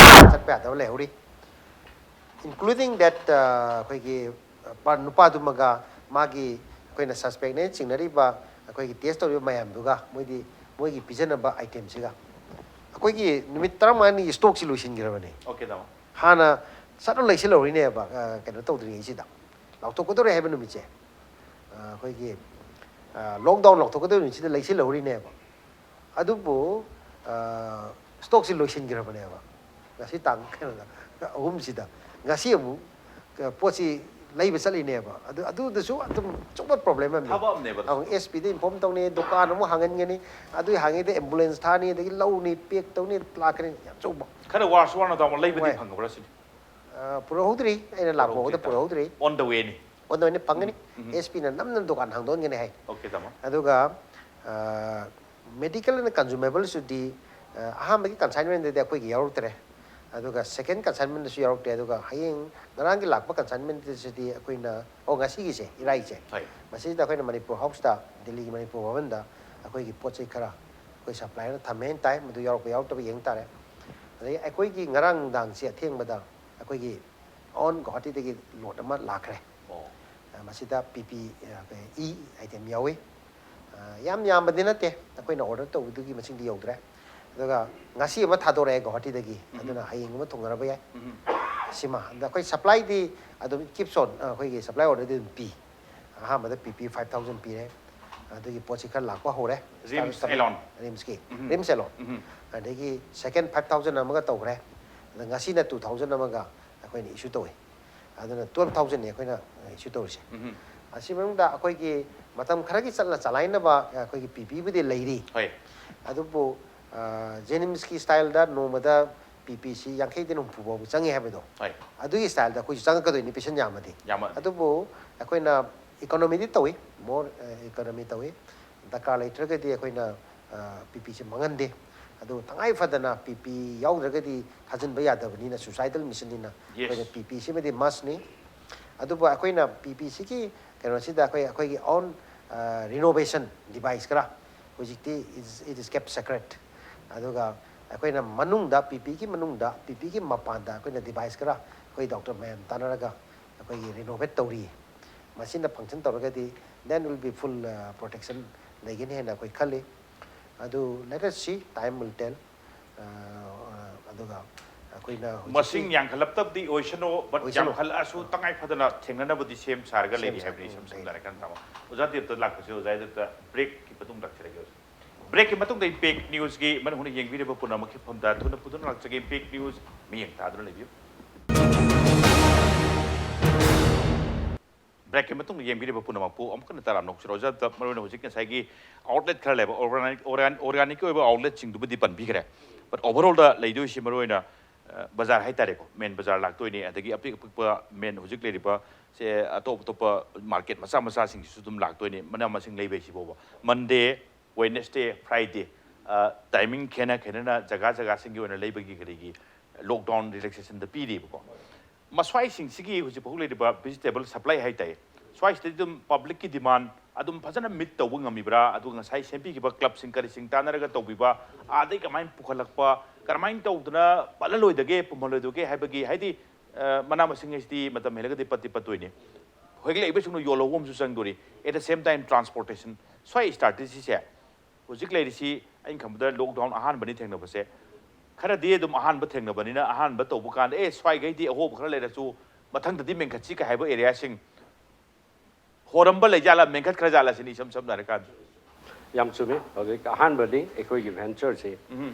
ꯆꯠꯄ ꯌꯥꯗꯕ ꯂꯩꯍꯧꯔꯤ꯫ Including that, ꯑ, ꯑꯩꯈꯣꯏꯒꯤ, ꯑ, ꯄꯥ-, ꯅꯨꯄꯥꯗꯨꯃꯒ ꯃꯥꯒꯤ ꯑꯩꯈꯣꯏꯅ suspectꯅꯦ ꯆꯤꯡꯅꯔꯤꯕ ꯑꯩꯈꯣꯏꯒꯤ test ꯇꯧꯔꯤꯕ ꯃꯌꯥꯝꯗꯨꯒ ꯃꯣꯏꯗꯤ ꯃꯣꯏꯒꯤ ꯄꯤꯖꯅꯕ itemꯁꯤꯒ ꯑꯩꯈꯣꯏꯒꯤ ꯅꯨꯃꯤꯠ ꯇꯔꯥꯃꯉꯥꯅꯤꯒꯤ stockꯁꯤ ꯂꯣꯏꯁꯤꯟꯈ꯭ꯔꯕꯅꯦ꯫ Okay, ꯇꯥꯃꯣ꯫ ꯍꯥꯟꯅ ꯁꯠ ꯂꯩꯁꯤꯜꯍꯧꯔꯤꯅꯦꯕ, ꯑ, ꯀꯩꯅꯣ ꯇꯧꯗ꯭ꯔꯤꯉꯩꯁꯤꯗ, ꯂꯥꯎꯊꯣꯛꯀꯗꯧꯔꯦ ꯍꯥꯏꯕ ꯅꯨꯃꯤꯠꯁꯦ, ꯑ, ꯑꯩꯈꯣꯏꯒꯤ, ꯑ, lockdown ꯂꯥꯎꯊꯣꯛꯀꯗꯧꯔꯤꯕ ꯅꯨꯃꯤꯠꯁꯤꯗ ꯂꯩꯁꯤꯜꯍꯧꯔꯤꯅꯦꯕ꯫ ꯑꯗꯨꯕꯨ, ꯑ, stockꯁꯤ ꯂꯣꯏꯁꯤꯟꯈ꯭ꯔꯕꯅꯦꯕ꯫ ꯉꯁꯤ ꯇꯥꯡ ꯀꯩꯅꯣꯗ, ꯑꯍꯨꯝꯁꯤꯗ꯫ ꯉꯁꯤ ꯑꯃꯨꯛ, ꯑ, ꯄꯣꯠꯁꯤ ꯂꯩꯕ ꯆꯠꯂꯤꯅꯦꯕ꯫ ꯑꯗꯨ, ꯑꯗꯨꯗꯁꯨ ꯑꯗꯨꯝ ꯑꯆꯧꯕ problem ꯑꯃꯅꯤ꯫ ꯊꯕꯛ ꯑꯃꯅꯦꯕ ꯑꯗꯨꯁꯨ꯫ ꯑꯃꯨꯛ S Pꯗ inform ꯇꯧꯅꯤ, ꯗꯨꯀꯥꯟ ꯑꯃꯨꯛ ꯍꯥꯡꯍꯟꯒꯅꯤ, ꯑꯗꯨꯒꯤ ꯍꯥꯡꯉꯤꯗ ambulance ꯊꯥꯅꯤ, ꯑꯗꯒꯤ ꯂꯧꯅꯤ, pack ꯇꯧꯅꯤ, ꯂꯥꯛꯀꯅꯤ, ꯌꯥꯝ ꯑꯆꯧꯕ꯫ ꯈꯔ ꯋꯥꯔꯁꯨ ꯋꯥꯅ, ꯇꯥꯃꯣ, ꯂꯩꯕꯗꯤ ꯍꯣꯏ꯫ ꯐꯪꯉꯕ꯭ꯔꯥ ꯁꯤꯅꯤ? ꯑ, ꯄꯨꯔꯛꯍꯧꯗ꯭ꯔꯤ, ꯑꯩꯅ ꯂꯥꯛꯄ ꯐꯥꯎꯕꯗ ꯄꯨꯔꯛꯍꯧꯗ꯭ꯔꯤ꯫ On the wayꯅꯤ꯫ On the wayꯅꯤ, ꯐꯪꯒꯅꯤ꯫ ꯎꯝ, ꯎꯝ꯫ S Pꯅ ꯅꯝꯅ ꯗꯨꯀꯥꯟ ꯍꯥꯡꯗꯣꯛꯍꯟꯒꯅꯤ ꯍꯥꯏ꯫ Okay, ꯇꯥꯃꯣ꯫ ꯑꯗꯨꯒ, ꯑ, medical and consumablesꯇꯨꯗꯤ, ꯑ, ꯑꯍꯥꯟꯕꯒꯤ consignmentꯗꯗꯤ ꯑꯩꯈꯣꯏꯒꯤ ꯌꯥꯎꯔꯛꯇ꯭ꯔꯦ꯫ ꯑꯗꯨꯒ second consignmentꯗꯁꯨ ꯌꯥꯎꯔꯛꯇ꯭ꯔꯦ꯫ ꯑꯗꯨꯒ ꯍꯌꯦꯡ ꯉꯔꯥꯡꯒꯤ ꯂꯥꯛꯄ consignmentꯁꯤꯗꯤ ꯑꯩꯈꯣꯏꯅ, ꯑꯣ, ꯉꯁꯤꯒꯤꯁꯦ, ꯏꯔꯥꯏꯁꯦ, ꯍꯣꯏ꯫ ꯃꯁꯤꯗ ꯑꯩꯈꯣꯏꯅ ꯃꯅꯤꯄꯨꯔ ꯍꯥꯎꯁꯇ, ꯗꯤꯜꯂꯤꯒꯤ ꯃꯅꯤꯄꯨꯔ ꯚꯕꯟꯗ ꯑꯩꯈꯣꯏꯒꯤ ꯄꯣꯠ ꯆꯩ ꯈꯔ ꯑꯩꯈꯣꯏ supplierꯅ ꯊꯝꯃꯦꯅ ꯇꯥꯏ꯫ ꯃꯗꯨ ꯌꯥꯎꯔꯛꯄ ꯌꯥꯎꯔꯛꯇꯕ ꯌꯦꯡ ꯇꯥꯔꯦ꯫ ꯑꯗꯒꯤ ꯑꯩꯈꯣꯏꯒꯤ ꯉꯔꯥꯡ ꯅꯨꯡꯗꯥꯡꯁꯦ ꯑꯊꯦꯡꯕꯗ ꯑꯩꯈꯣꯏꯒꯤ on ꯒꯨꯋꯥꯍꯥꯇꯤꯗꯒꯤ load ꯑꯃ ꯂꯥꯛꯈ꯭ꯔꯦ꯫ ꯑꯣ꯫ ꯑ, ꯃꯁꯤꯗ P P, ꯑ, ꯑꯩꯈꯣꯏ E item ꯌꯥꯎꯏ꯫ ꯑ, ꯌꯥꯝ ꯌꯥꯝꯕꯗꯤ ꯅꯠꯇꯦ, ꯑꯩꯈꯣꯏꯅ ꯑꯣꯔꯗꯔ ꯇꯧꯕꯗꯨꯒꯤ ꯃꯁꯤꯡꯗꯤ ꯌꯧꯗ꯭ꯔꯦ꯫ ꯑꯗꯨꯒ ꯉꯁꯤ ꯑꯃ ꯊꯥꯗꯣꯔꯛꯑꯦ ꯒꯧꯍꯥꯇꯤꯗꯒꯤ, ꯑꯗꯨꯅ ꯍꯌꯦꯡ ꯑꯃ ꯊꯨꯡꯅꯔꯕ ꯌꯥꯏ꯫ ꯁꯤꯃ ꯑꯗ ꯑꯩꯈꯣꯏ ꯁꯄ꯭ꯂꯥꯏꯗꯤ ꯑꯗꯨꯝ ꯀꯤꯞꯁ ꯑꯣꯟ, ꯑꯩꯈꯣꯏꯒꯤ ꯁꯄ꯭ꯂꯥꯏ ꯑꯣꯔꯗꯔꯗꯤ ꯑꯗꯨꯝ ꯄꯤ꯫ ꯑꯍꯥꯟꯕꯗ ꯄꯤ ꯄꯤ ꯐꯥꯏꯚ ꯊꯥꯎꯖꯟ ꯄꯤꯔꯦ꯫ ꯑꯗꯨꯒꯤ ꯄꯣꯠꯁꯤ ꯈꯔ ꯂꯥꯛꯄ ꯍꯧꯔꯦ꯫ ꯔꯤꯝꯁ ꯁ꯭ꯇꯥꯔ- ꯑꯦꯂꯣꯟ꯫ ꯔꯤꯝꯁꯀꯤ ꯎꯝ꯫ RIMS alone. ꯎꯝ꯫ ꯑꯗꯒꯤ ꯁꯦꯀꯦꯟ ꯐꯥꯏꯚ ꯊꯥꯎꯖꯟ ꯑꯃꯒ ꯇꯧꯈ꯭ꯔꯦ꯫ ꯑꯗ ꯉꯁꯤꯅ ꯇꯨ ꯊꯥꯎꯖꯟ ꯑꯃꯒ ꯑꯩꯈꯣꯏꯅ ꯏꯁꯨ ꯇꯧꯏ꯫ ꯑꯗꯨꯅ ꯇꯨꯋꯦꯜꯐ ꯊꯥꯎꯖꯟꯅꯤ ꯑꯩꯈꯣꯏꯅ ꯏꯁꯨ ꯇꯧꯔꯤꯁꯦ꯫ ꯎꯝ꯫ ꯑꯁꯤ ꯃꯅꯨꯡꯗ ꯑꯩꯈꯣꯏꯒꯤ ꯃꯇꯝ ꯈꯔꯒꯤ ꯆꯠꯅ ꯆꯂꯥꯏꯅꯕ ꯑꯩꯈꯣꯏꯒꯤ ꯄꯤ ꯄꯤꯕꯨꯗꯤ ꯂꯩꯔꯤ꯫ ꯍꯣꯏ꯫ ꯑꯗꯨꯕꯨ ꯖꯦꯅꯤꯝꯁꯀꯤ ꯁ꯭ꯇꯥꯏꯜꯗ ꯅꯣꯡꯃꯗ ꯄꯤ ꯄꯤꯁꯤ ꯌꯥꯡꯈꯩꯗꯒꯤꯅ ꯍꯨꯝꯐꯨ ꯐꯥꯎꯕ ꯆꯪꯉꯦ ꯍꯥꯏꯕꯗꯣ, ꯍꯣꯏ꯫ ꯑꯗꯨꯒꯤ ꯁ꯭ꯇꯥꯏꯜꯗ ꯑꯩꯈꯣꯏꯁꯨ ꯆꯪꯉꯛꯀꯗꯣꯏꯅꯤ ꯄꯦꯁꯦꯟ ꯌꯥꯝꯃꯗꯤ꯫ ꯌꯥꯝꯃꯗꯤ꯫ ꯑꯗꯨꯕꯨ ꯑꯩꯈꯣꯏꯅ ꯏꯀꯣꯅꯣꯃꯤꯗꯤ ꯇꯧꯏ, ꯃꯣꯔ ꯏꯀꯣꯅꯣꯃꯤ ꯇꯧꯏ꯫ ꯗꯔꯀꯥꯔ ꯂꯩꯇ꯭ꯔꯒꯗꯤ ꯑꯩꯈꯣꯏꯅ ꯄꯤ ꯄꯤꯁꯤ ꯃꯥꯡꯍꯟꯗꯦ꯫ ꯑꯗꯨ ꯇꯉꯥꯏ ꯐꯗꯅ ꯄꯤ ꯄꯤ ꯌꯥꯎꯗ꯭ꯔꯒꯗꯤ ꯊꯥꯖꯤꯟꯕ ꯌꯥꯗꯕꯅꯤꯅ, ꯁꯨꯁꯥꯏꯗꯜ ꯃꯤꯁꯟꯅꯤꯅ Yes. ꯑꯩꯈꯣꯏꯅ ꯄꯤ ꯄꯤꯁꯤꯃꯗꯤ ꯃꯁꯅꯤ꯫ ꯑꯗꯨꯕꯨ ꯑꯩꯈꯣꯏꯅ ꯄꯤ ꯄꯤꯁꯤꯒꯤ ꯀꯩꯅꯣꯁꯤꯗ ꯑꯩꯈꯣꯏ ꯑꯩꯈꯣꯏꯒꯤ ꯑꯣꯟ ꯔꯤꯅꯣꯚꯦꯁꯟ ꯗꯤꯚꯥꯏꯁ ꯈꯔ ꯍꯧꯖꯤꯛꯇꯤ it is kept secret꯫ ꯑꯗꯨꯒ ꯑꯩꯈꯣꯏꯅ ꯃꯅꯨꯡꯗ ꯄꯤ ꯄꯤꯒꯤ ꯃꯅꯨꯡꯗ ꯄꯤ ꯄꯤꯒꯤ ꯃꯄꯥꯟꯗ ꯑꯩꯈꯣꯏꯅ ꯗꯤꯚꯥꯏꯁ ꯈꯔ ꯑꯩꯈꯣꯏ ꯗꯣꯛꯇꯔ ꯃꯌꯥꯝ ꯇꯥꯟꯅꯔꯒ ꯑꯩꯈꯣꯏꯒꯤ ꯔꯤꯅꯣꯚꯦꯠ ꯇꯧꯔꯤ꯫ ꯃꯁꯤꯅ ꯐꯪꯁꯟ ꯇꯧꯔꯒꯗꯤ then will be full protection ꯂꯩꯒꯅꯤ ꯍꯥꯏꯅ ꯑꯩꯈꯣꯏ ꯈꯜꯂꯤ꯫ ꯑꯗꯨ let us see, time will tell꯫ ꯑꯗꯨꯒ ꯑꯩꯈꯣꯏꯅ ꯍꯧꯖꯤꯛꯀꯤ ꯃꯁꯤꯡ ꯌꯥꯝꯈꯠꯂꯛꯇꯕꯗꯤ ꯑꯣꯏꯁꯅꯨ, but ꯑꯣꯏꯁꯅꯨ꯫ ꯌꯥꯝꯈꯠꯂꯛꯑꯁꯨ ꯇꯉꯥꯏ ꯐꯗꯅ ꯊꯦꯡꯅꯅꯕꯗꯤ ꯁꯦꯝ ꯁꯥꯔꯒ ꯁꯦꯝ ꯂꯩꯔꯤ ꯁꯥꯔꯒ ꯍꯥꯏꯕꯅꯤ꯫ ꯏꯁꯝ ꯂꯩꯔꯤ꯫ ꯁꯝꯅ ꯍꯥꯏꯔꯀꯥꯟꯗ ꯇꯥꯃꯣ, ꯑꯣꯖꯥ ꯗꯦꯕꯇ ꯂꯥꯛꯄꯁꯦ ꯑꯣꯖꯥ ꯗꯦꯕꯇ ꯕ꯭ꯔꯦꯛꯀꯤ ꯃꯇꯨꯡ ꯂꯥꯛꯆꯔꯒꯦ꯫ ꯕ꯭ꯔꯦꯛꯀꯤ ꯃꯇꯨꯡꯗ ꯏꯝꯄꯦꯛ ꯅ꯭ꯌꯨꯁꯀꯤ ꯃꯅꯨꯡ ꯍꯨꯠꯅ ꯌꯦꯡꯕꯤꯔꯤꯕ ꯄꯨꯝꯅꯃꯛꯀꯤ ꯃꯐꯝꯗ ꯊꯨꯅ ꯄꯨꯗꯨꯅ ꯂꯥꯛꯆꯒꯦ꯫ ꯏꯝꯄꯦꯛ ꯅ꯭ꯌꯨꯁ ꯃꯤꯠꯌꯦꯡ ꯇꯥꯗꯨꯅ ꯂꯩꯕꯤꯌꯨ꯫ ꯕ꯭ꯔꯦꯛꯀꯤ ꯃꯇꯨꯡꯗ ꯌꯦꯡꯕꯤꯔꯤꯕ ꯄꯨꯝꯅꯃꯛꯄꯨ ꯑꯃꯨꯛ ꯍꯟꯅ ꯇꯔꯥꯝꯅ ꯑꯣꯛꯆꯔꯤ꯫ ꯑꯣꯖꯥ ꯗꯦꯕ, ꯃꯔꯨꯑꯣꯏꯅ ꯍꯧꯖꯤꯛ ꯉꯁꯥꯏꯒꯤ ꯑꯥꯎꯠꯂꯦꯠ ꯈꯔ ꯂꯩꯕ ꯑꯣꯔꯒꯥꯅꯤꯛ ꯑꯣꯔꯒꯥꯅꯤꯛꯀꯤ ꯑꯣꯏꯕ ꯑꯥꯎꯠꯂꯦꯠꯁꯤꯡꯗꯨꯕꯨꯗꯤ ꯄꯟꯕꯤꯈ꯭ꯔꯦ, but ꯑꯣꯚꯔꯑꯣꯜꯗ ꯂꯩꯗꯣꯏꯁꯤ ꯃꯔꯨꯑꯣꯏꯅ ꯑ, ꯕꯖꯥꯔ ꯍꯥꯏꯇꯥꯔꯦꯀꯣ, ꯃꯦꯟ ꯕꯖꯥꯔ ꯂꯥꯛꯇꯣꯏꯅꯤ, ꯑꯗꯒꯤ ꯑꯄꯤꯛ ꯑꯄꯤꯛꯄ ꯃꯦꯟ ꯍꯧꯖꯤꯛ ꯂꯩꯔꯤꯕ ꯁꯦ ꯑꯇꯣꯞ ꯑꯇꯣꯞꯄ ꯃꯥꯔꯀꯦꯠ ꯃꯆꯥ ꯃꯆꯥꯁꯤꯡꯁꯤꯁꯨ ꯑꯗꯨꯝ ꯂꯥꯛꯇꯣꯏꯅꯤ꯫ ꯃꯅꯥ ꯃꯁꯤꯡ ꯂꯩꯕ ꯍꯥꯏꯁꯤ ꯐꯥꯎꯕ ꯃꯟꯗꯦ, ꯋꯦꯗꯅꯦꯁꯗꯦ, ꯐ꯭ꯔꯥꯏꯗꯦ, ꯑ, ꯇꯥꯏꯃꯤꯡ ꯈꯦꯠꯅ ꯈꯦꯠꯅꯅ ꯖꯒꯥ ꯖꯒꯥꯁꯤꯡꯒꯤ ꯑꯣꯏꯅ ꯂꯩꯕꯒꯤ ꯀꯔꯤꯒꯤ ꯂꯣꯛꯗꯥꯎꯟ ꯔꯤꯂꯦꯛꯁꯦꯁꯟꯗ ꯄꯤꯔꯤꯕꯀꯣ꯫ ꯃꯁ꯭ꯋꯥꯏꯁꯤꯡꯁꯤꯒꯤ ꯍꯧꯖꯤꯛ ꯐꯥꯎ ꯂꯩꯔꯤꯕ ꯚꯤꯖꯤꯇꯦꯕꯜ ꯁꯄ꯭ꯂꯥꯏ ꯍꯥꯏꯇꯥꯔꯦ, ꯁ꯭ꯋꯥꯏꯁꯤꯗꯗꯤ ꯑꯗꯨꯝ ꯄꯕ꯭ꯂꯤꯛꯀꯤ ꯗꯤꯃꯥꯟ ꯑꯗꯨꯝ ꯐꯖꯅ ꯃꯤꯠ ꯇꯧꯕ ꯉꯝꯃꯤꯕ꯭ꯔꯥ? ꯑꯗꯨꯒ ꯉꯁꯥꯏ ꯁꯦꯝꯕꯤꯈꯤꯕ ꯀ꯭ꯂꯕꯁꯤꯡ ꯀꯔꯤꯁꯤꯡ ꯇꯥꯟꯅꯔꯒ ꯇꯧꯕꯤꯕ, ꯑꯥꯗꯩ ꯀꯃꯥꯏꯅ ꯄꯨꯈꯠꯂꯛꯄ, ꯀꯔꯝꯍꯥꯏꯅ ꯇꯧꯗꯅ ꯄꯠꯍꯜꯂꯣꯏꯗꯒꯦ, ꯄꯨꯝꯍꯜꯂꯣꯏꯗꯒꯦ ꯍꯥꯏꯕꯒꯤ, ꯍꯥꯏꯗꯤ, ꯑ, ꯃꯅꯥ ꯃꯁꯤꯡ ꯍꯥꯏꯁꯤꯗꯤ ꯃꯇꯝ ꯍꯦꯜꯂꯒꯗꯤ ꯄꯠꯇꯤ ꯄꯠꯇꯣꯏꯅꯤ꯫ ꯍꯦꯛꯂꯛꯏꯕꯁꯤꯡꯗꯣ ꯌꯣꯜꯍꯧꯕ ꯑꯃꯁꯨ ꯆꯪꯗꯣꯔꯤ꯫ At the same time, transportation, ꯁ꯭ꯋꯥꯏ ꯏꯁꯇ꯭ꯔꯥꯇꯦꯖꯤꯁꯦ ꯍꯧꯖꯤꯛ ꯂꯩꯔꯤꯁꯤ ꯑꯩꯅ ꯈꯟꯕꯗ ꯂꯣꯛꯗꯥꯎꯟ ꯑꯍꯥꯟꯕꯅꯤ ꯊꯦꯡꯅꯕꯁꯦ꯫ ꯈꯔꯗꯤ ꯑꯗꯨꯝ ꯑꯍꯥꯟꯕ ꯊꯦꯡꯅꯕꯅꯤꯅ ꯑꯍꯥꯟꯕ ꯇꯧꯕ ꯀꯥꯟꯗ ꯑꯦ ꯁ꯭ꯋꯥꯏꯈꯩꯗꯤ ꯑꯍꯣꯕ ꯈꯔ ꯂꯩꯔꯁꯨ ꯃꯊꯪꯗꯗꯤ ꯃꯦꯟꯈꯠꯁꯤ ꯀ ꯍꯥꯏꯕ ꯑꯦꯔꯤꯌꯥꯁꯤꯡ ꯍꯣꯔꯝꯕ ꯂꯩꯖꯥꯠꯂꯥ, ꯃꯦꯟꯈꯠꯈ꯭ꯔ ꯖꯥꯠꯂꯥ ꯁꯤꯅꯤ ꯏꯁꯝ ꯁꯝꯅ ꯍꯥꯏꯔꯀꯥꯟꯗ꯫ ꯌꯥꯝ ꯆꯨꯝꯃꯤ꯫ ꯍꯧꯖꯤꯛ ꯑꯍꯥꯟꯕꯅꯤ ꯑꯩꯈꯣꯏꯒꯤ ꯚꯦꯟꯆꯔꯁꯤ꯫ ꯎꯝ꯫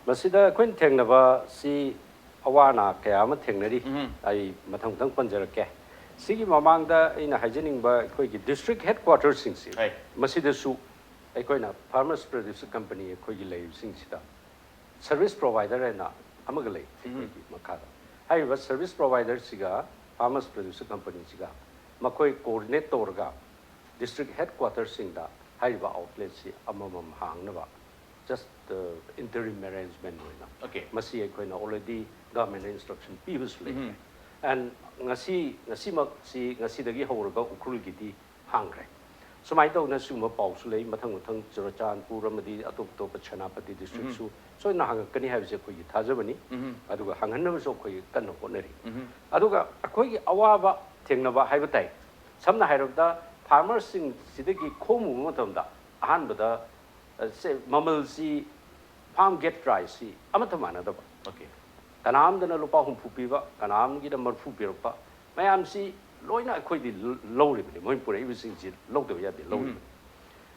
ꯃꯁꯤꯗ ꯑꯩꯈꯣꯏꯅ ꯊꯦꯡꯅꯕꯁꯤ ꯑꯋꯥ ꯑꯅꯥ ꯀꯌꯥ ꯑꯃ ꯊꯦꯡꯅꯔꯤ꯫ ꯎꯝ꯫ ꯑꯩ ꯃꯊꯪ ꯃꯊꯪ ꯄꯟꯖꯔꯛꯀꯦ꯫ ꯁꯤꯒꯤ ꯃꯃꯥꯡꯗ ꯑꯩꯅ ꯍꯥꯏꯖꯅꯤꯡꯕ ꯑꯩꯈꯣꯏꯒꯤ ꯗꯤꯁꯇ꯭ꯔꯤꯛ ꯍꯦꯗ ꯀ꯭ꯋꯥꯇꯔꯁꯤꯡꯁꯤ ꯍꯣꯏ꯫ ꯃꯁꯤꯗꯁꯨ ꯑꯩꯈꯣꯏꯅ ꯐꯥꯔꯃꯔꯁ ꯄ꯭ꯔꯗ꯭ꯌꯨꯁꯔ ꯀꯝꯄꯅꯤ ꯑꯩꯈꯣꯏꯒꯤ ꯂꯩꯔꯤꯕꯁꯤꯡꯁꯤꯗ ꯁꯔꯚꯤꯁ ꯄ꯭ꯔꯣꯚꯥꯏꯗꯔ ꯍꯥꯏꯅ ꯑꯃꯒ ꯂꯩ ꯑꯩꯈꯣꯏꯒꯤ ꯃꯈꯥꯗ꯫ ꯍꯥꯏꯔꯤꯕ ꯁꯔꯚꯤꯁ ꯄ꯭ꯔꯣꯚꯥꯏꯗꯔꯁꯤꯒ ꯐꯥꯔꯃꯔꯁ ꯄ꯭ꯔꯗ꯭ꯌꯨꯁꯔ ꯀꯝꯄꯅꯤꯁꯤꯒ ꯃꯈꯣꯏ ꯀꯣꯑꯣꯔꯗꯤꯅꯦꯠ ꯇꯧꯔꯒ ꯗꯤꯁꯇ꯭ꯔꯤꯛ ꯍꯦꯗ ꯀ꯭ꯋꯥꯇꯔꯁꯤꯡꯗ ꯍꯥꯏꯔꯤꯕ ꯑꯥꯎꯠꯂꯦꯠꯁꯤ ꯑꯃꯃꯝ ꯍꯥꯡꯅꯕ just interim arrangement ꯑꯣꯏꯅ Okay. ꯃꯁꯤ ꯑꯩꯈꯣꯏꯅ already government ꯗ instruction ꯄꯤꯕꯁꯨ ꯂꯩꯈ꯭ꯔꯦ꯫ ꯎꯝ꯫ And ꯉꯁꯤ ꯉꯁꯤꯃꯛꯁꯤ ꯉꯁꯤꯗꯒꯤ ꯍꯧꯔꯒ ꯎꯈ꯭ꯔꯨꯜꯒꯤꯗꯤ ꯍꯥꯡꯈ꯭ꯔꯦ꯫ ꯁꯨꯃꯥꯏꯅ ꯇꯧꯗꯅ ꯁꯤꯒꯨꯝꯕ ꯄꯥꯎꯁꯨ ꯂꯩ꯫ ꯃꯊꯪ ꯃꯊꯪ ꯆꯨꯔꯆꯥꯟꯄꯨꯔ ꯑꯃꯗꯤ ꯑꯇꯣꯞ ꯑꯇꯣꯞꯄ ꯁꯦꯅꯥꯄꯇꯤ ꯗꯤꯁꯇ꯭ꯔꯤꯛꯁꯨ ꯁꯣꯏꯗꯅ ꯍꯥꯡꯉꯛꯀꯅꯤ ꯍꯥꯏꯕꯁꯦ ꯑꯩꯈꯣꯏꯒꯤ ꯊꯥꯖꯕꯅꯤ꯫ ꯎꯝ꯫ ꯑꯗꯨꯒ ꯍꯥꯡꯍꯟꯅꯕꯁꯨ ꯑꯩꯈꯣꯏ ꯀꯟꯅ ꯍꯣꯠꯅꯔꯤ꯫ ꯎꯝ꯫ ꯑꯗꯨꯒ ꯑꯩꯈꯣꯏꯒꯤ ꯑꯋꯥꯕ ꯊꯦꯡꯅꯕ ꯍꯥꯏꯕ ꯇꯥꯏ꯫ ꯁꯝꯅ ꯍꯥꯏꯔꯕꯗ ꯐꯥꯔꯃꯔꯁꯤꯡꯁꯤꯗꯒꯤ ꯈꯣꯝꯃꯨꯕ ꯃꯇꯝꯗ ꯑꯍꯥꯟꯕꯗ ꯑ, ꯁꯦ, ꯃꯃꯜꯁꯤ farm gate price ꯁꯤ ꯑꯃꯠꯇ ꯃꯥꯟꯅꯗꯕ꯫ Okay. ꯀꯅꯥꯝꯗꯅ ꯂꯨꯄꯥ ꯍꯨꯝꯐꯨ ꯄꯤꯕ, ꯀꯅꯥꯝꯒꯤꯅ ꯃꯔꯤꯐꯨ ꯄꯤꯔꯛꯄ, ꯃꯌꯥꯝꯁꯤ ꯂꯣꯏꯅ ꯑꯩꯈꯣꯏꯗꯤ ꯂ-, ꯂꯧꯔꯤꯕꯅꯤ꯫ ꯃꯣꯏ ꯄꯨꯔꯛꯏꯕꯁꯤꯡꯁꯤ ꯂꯧꯗꯕ ꯌꯥꯗꯦ, ꯂꯧꯔꯤꯕꯅꯤ꯫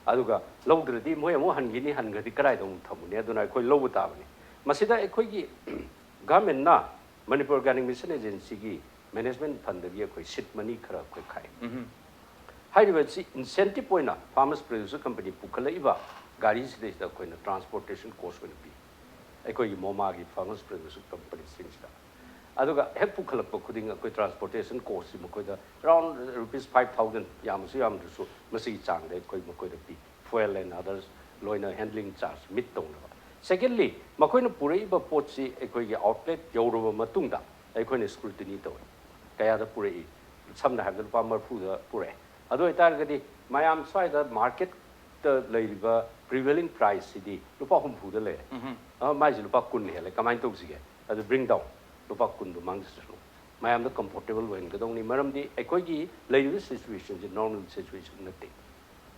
ꯑꯗꯨꯒ ꯂꯧꯗ꯭ꯔꯗꯤ ꯃꯣꯏ ꯑꯃꯨꯛ ꯍꯟꯈꯤꯅꯤ, ꯍꯟꯈ꯭ꯔꯗꯤ ꯀꯗꯥꯏꯗ ꯑꯃꯨꯛ ꯊꯝꯃꯨꯅꯤ? ꯑꯗꯨꯅ ꯑꯩꯈꯣꯏ ꯂꯧꯕ ꯇꯥꯕꯅꯤ꯫ ꯃꯁꯤꯗ ꯑꯩꯈꯣꯏꯒꯤ ꯒꯚꯔꯟꯃꯦꯟꯠꯅ ꯃꯅꯤꯄꯨꯔ ꯑꯣꯔꯒꯥꯅꯤꯛ ꯃꯤꯁꯟ ꯑꯦꯖꯦꯟꯁꯤꯒꯤ ꯃꯦꯅꯦꯖꯃꯦꯟꯠ ꯐꯟꯗꯒꯤ ꯑꯩꯈꯣꯏ seed money ꯈꯔ ꯑꯩꯈꯣꯏ ꯈꯥꯏ꯫ ꯎꯝ꯫ ꯍꯥꯏꯔꯤꯕꯁꯤ incentive ꯑꯣꯏꯅ farmers producer company ꯄꯨꯈꯠꯂꯛꯏꯕ ꯒꯥꯔꯤꯁꯤꯗꯩꯁꯤꯗ ꯑꯩꯈꯣꯏꯅ transportation cost ꯑꯣꯏꯅ ꯄꯤ꯫ ꯑꯩꯈꯣꯏꯒꯤ ꯃꯣꯃꯥꯒꯤ farmers producer company ꯁꯤꯡꯁꯤꯗ꯫ ꯑꯗꯨꯒ ꯍꯦꯛ ꯄꯨꯈꯠꯂꯛꯄ ꯈꯨꯗꯤꯡ ꯑꯩꯈꯣꯏ transportation cost ꯁꯤ ꯃꯈꯣꯏꯗ around rupees five thousand, ꯌꯥꯝꯃꯁꯨ ꯌꯥꯝꯗ꯭ꯔꯁꯨ ꯃꯁꯤꯒꯤ ꯆꯥꯡꯗ ꯑꯩꯈꯣꯏ ꯃꯈꯣꯏꯗ ꯄꯤ꯫ Fuel and others ꯂꯣꯏꯅ handling charge meet ꯇꯧꯅꯕ꯫ Secondly, ꯃꯈꯣꯏꯅ ꯄꯨꯔꯛꯏꯕ ꯄꯣꯠꯁꯤ ꯑꯩꯈꯣꯏꯒꯤ outlet ꯌꯧꯔꯕ ꯃꯇꯨꯡꯗ ꯑꯩꯈꯣꯏꯅ scrutiny ꯇꯧꯏ꯫ ꯀꯌꯥꯗ ꯄꯨꯔꯛꯏ? ꯁꯝꯅ ꯍꯥꯏꯔꯕꯗ ꯂꯨꯄꯥ ꯃꯔꯤꯐꯨꯗ ꯄꯨꯔꯛꯑꯦ꯫ ꯑꯗꯨ ꯑꯣꯏꯇꯥꯔꯒꯗꯤ ꯃꯌꯥꯝ ꯁ꯭ꯋꯥꯏꯗ market ꯇ ꯂꯩꯔꯤꯕ prevailing price ꯁꯤꯗꯤ ꯂꯨꯄꯥ ꯍꯨꯝꯐꯨꯗ ꯂꯩꯔꯦ꯫ ꯎꯝ꯫ ꯑ, ꯃꯥꯏꯁꯦ ꯂꯨꯄꯥ ꯀꯨꯟ ꯍꯦꯜꯂꯦ, ꯀꯃꯥꯏꯅ ꯇꯧꯁꯤꯒꯦ? ꯑꯗꯨ bring down, ꯂꯨꯄꯥ ꯀꯨꯟꯗꯣ ꯃꯥꯡꯖꯁꯅꯨ꯫ ꯃꯌꯥꯝꯗ comfortable ꯑꯣꯏꯍꯟꯒꯗꯧꯅꯤ, ꯃꯔꯝꯗꯤ ꯑꯩꯈꯣꯏꯒꯤ ꯂꯩꯔꯤꯕ situation ꯁꯤ normal situation ꯅꯠꯇꯦ꯫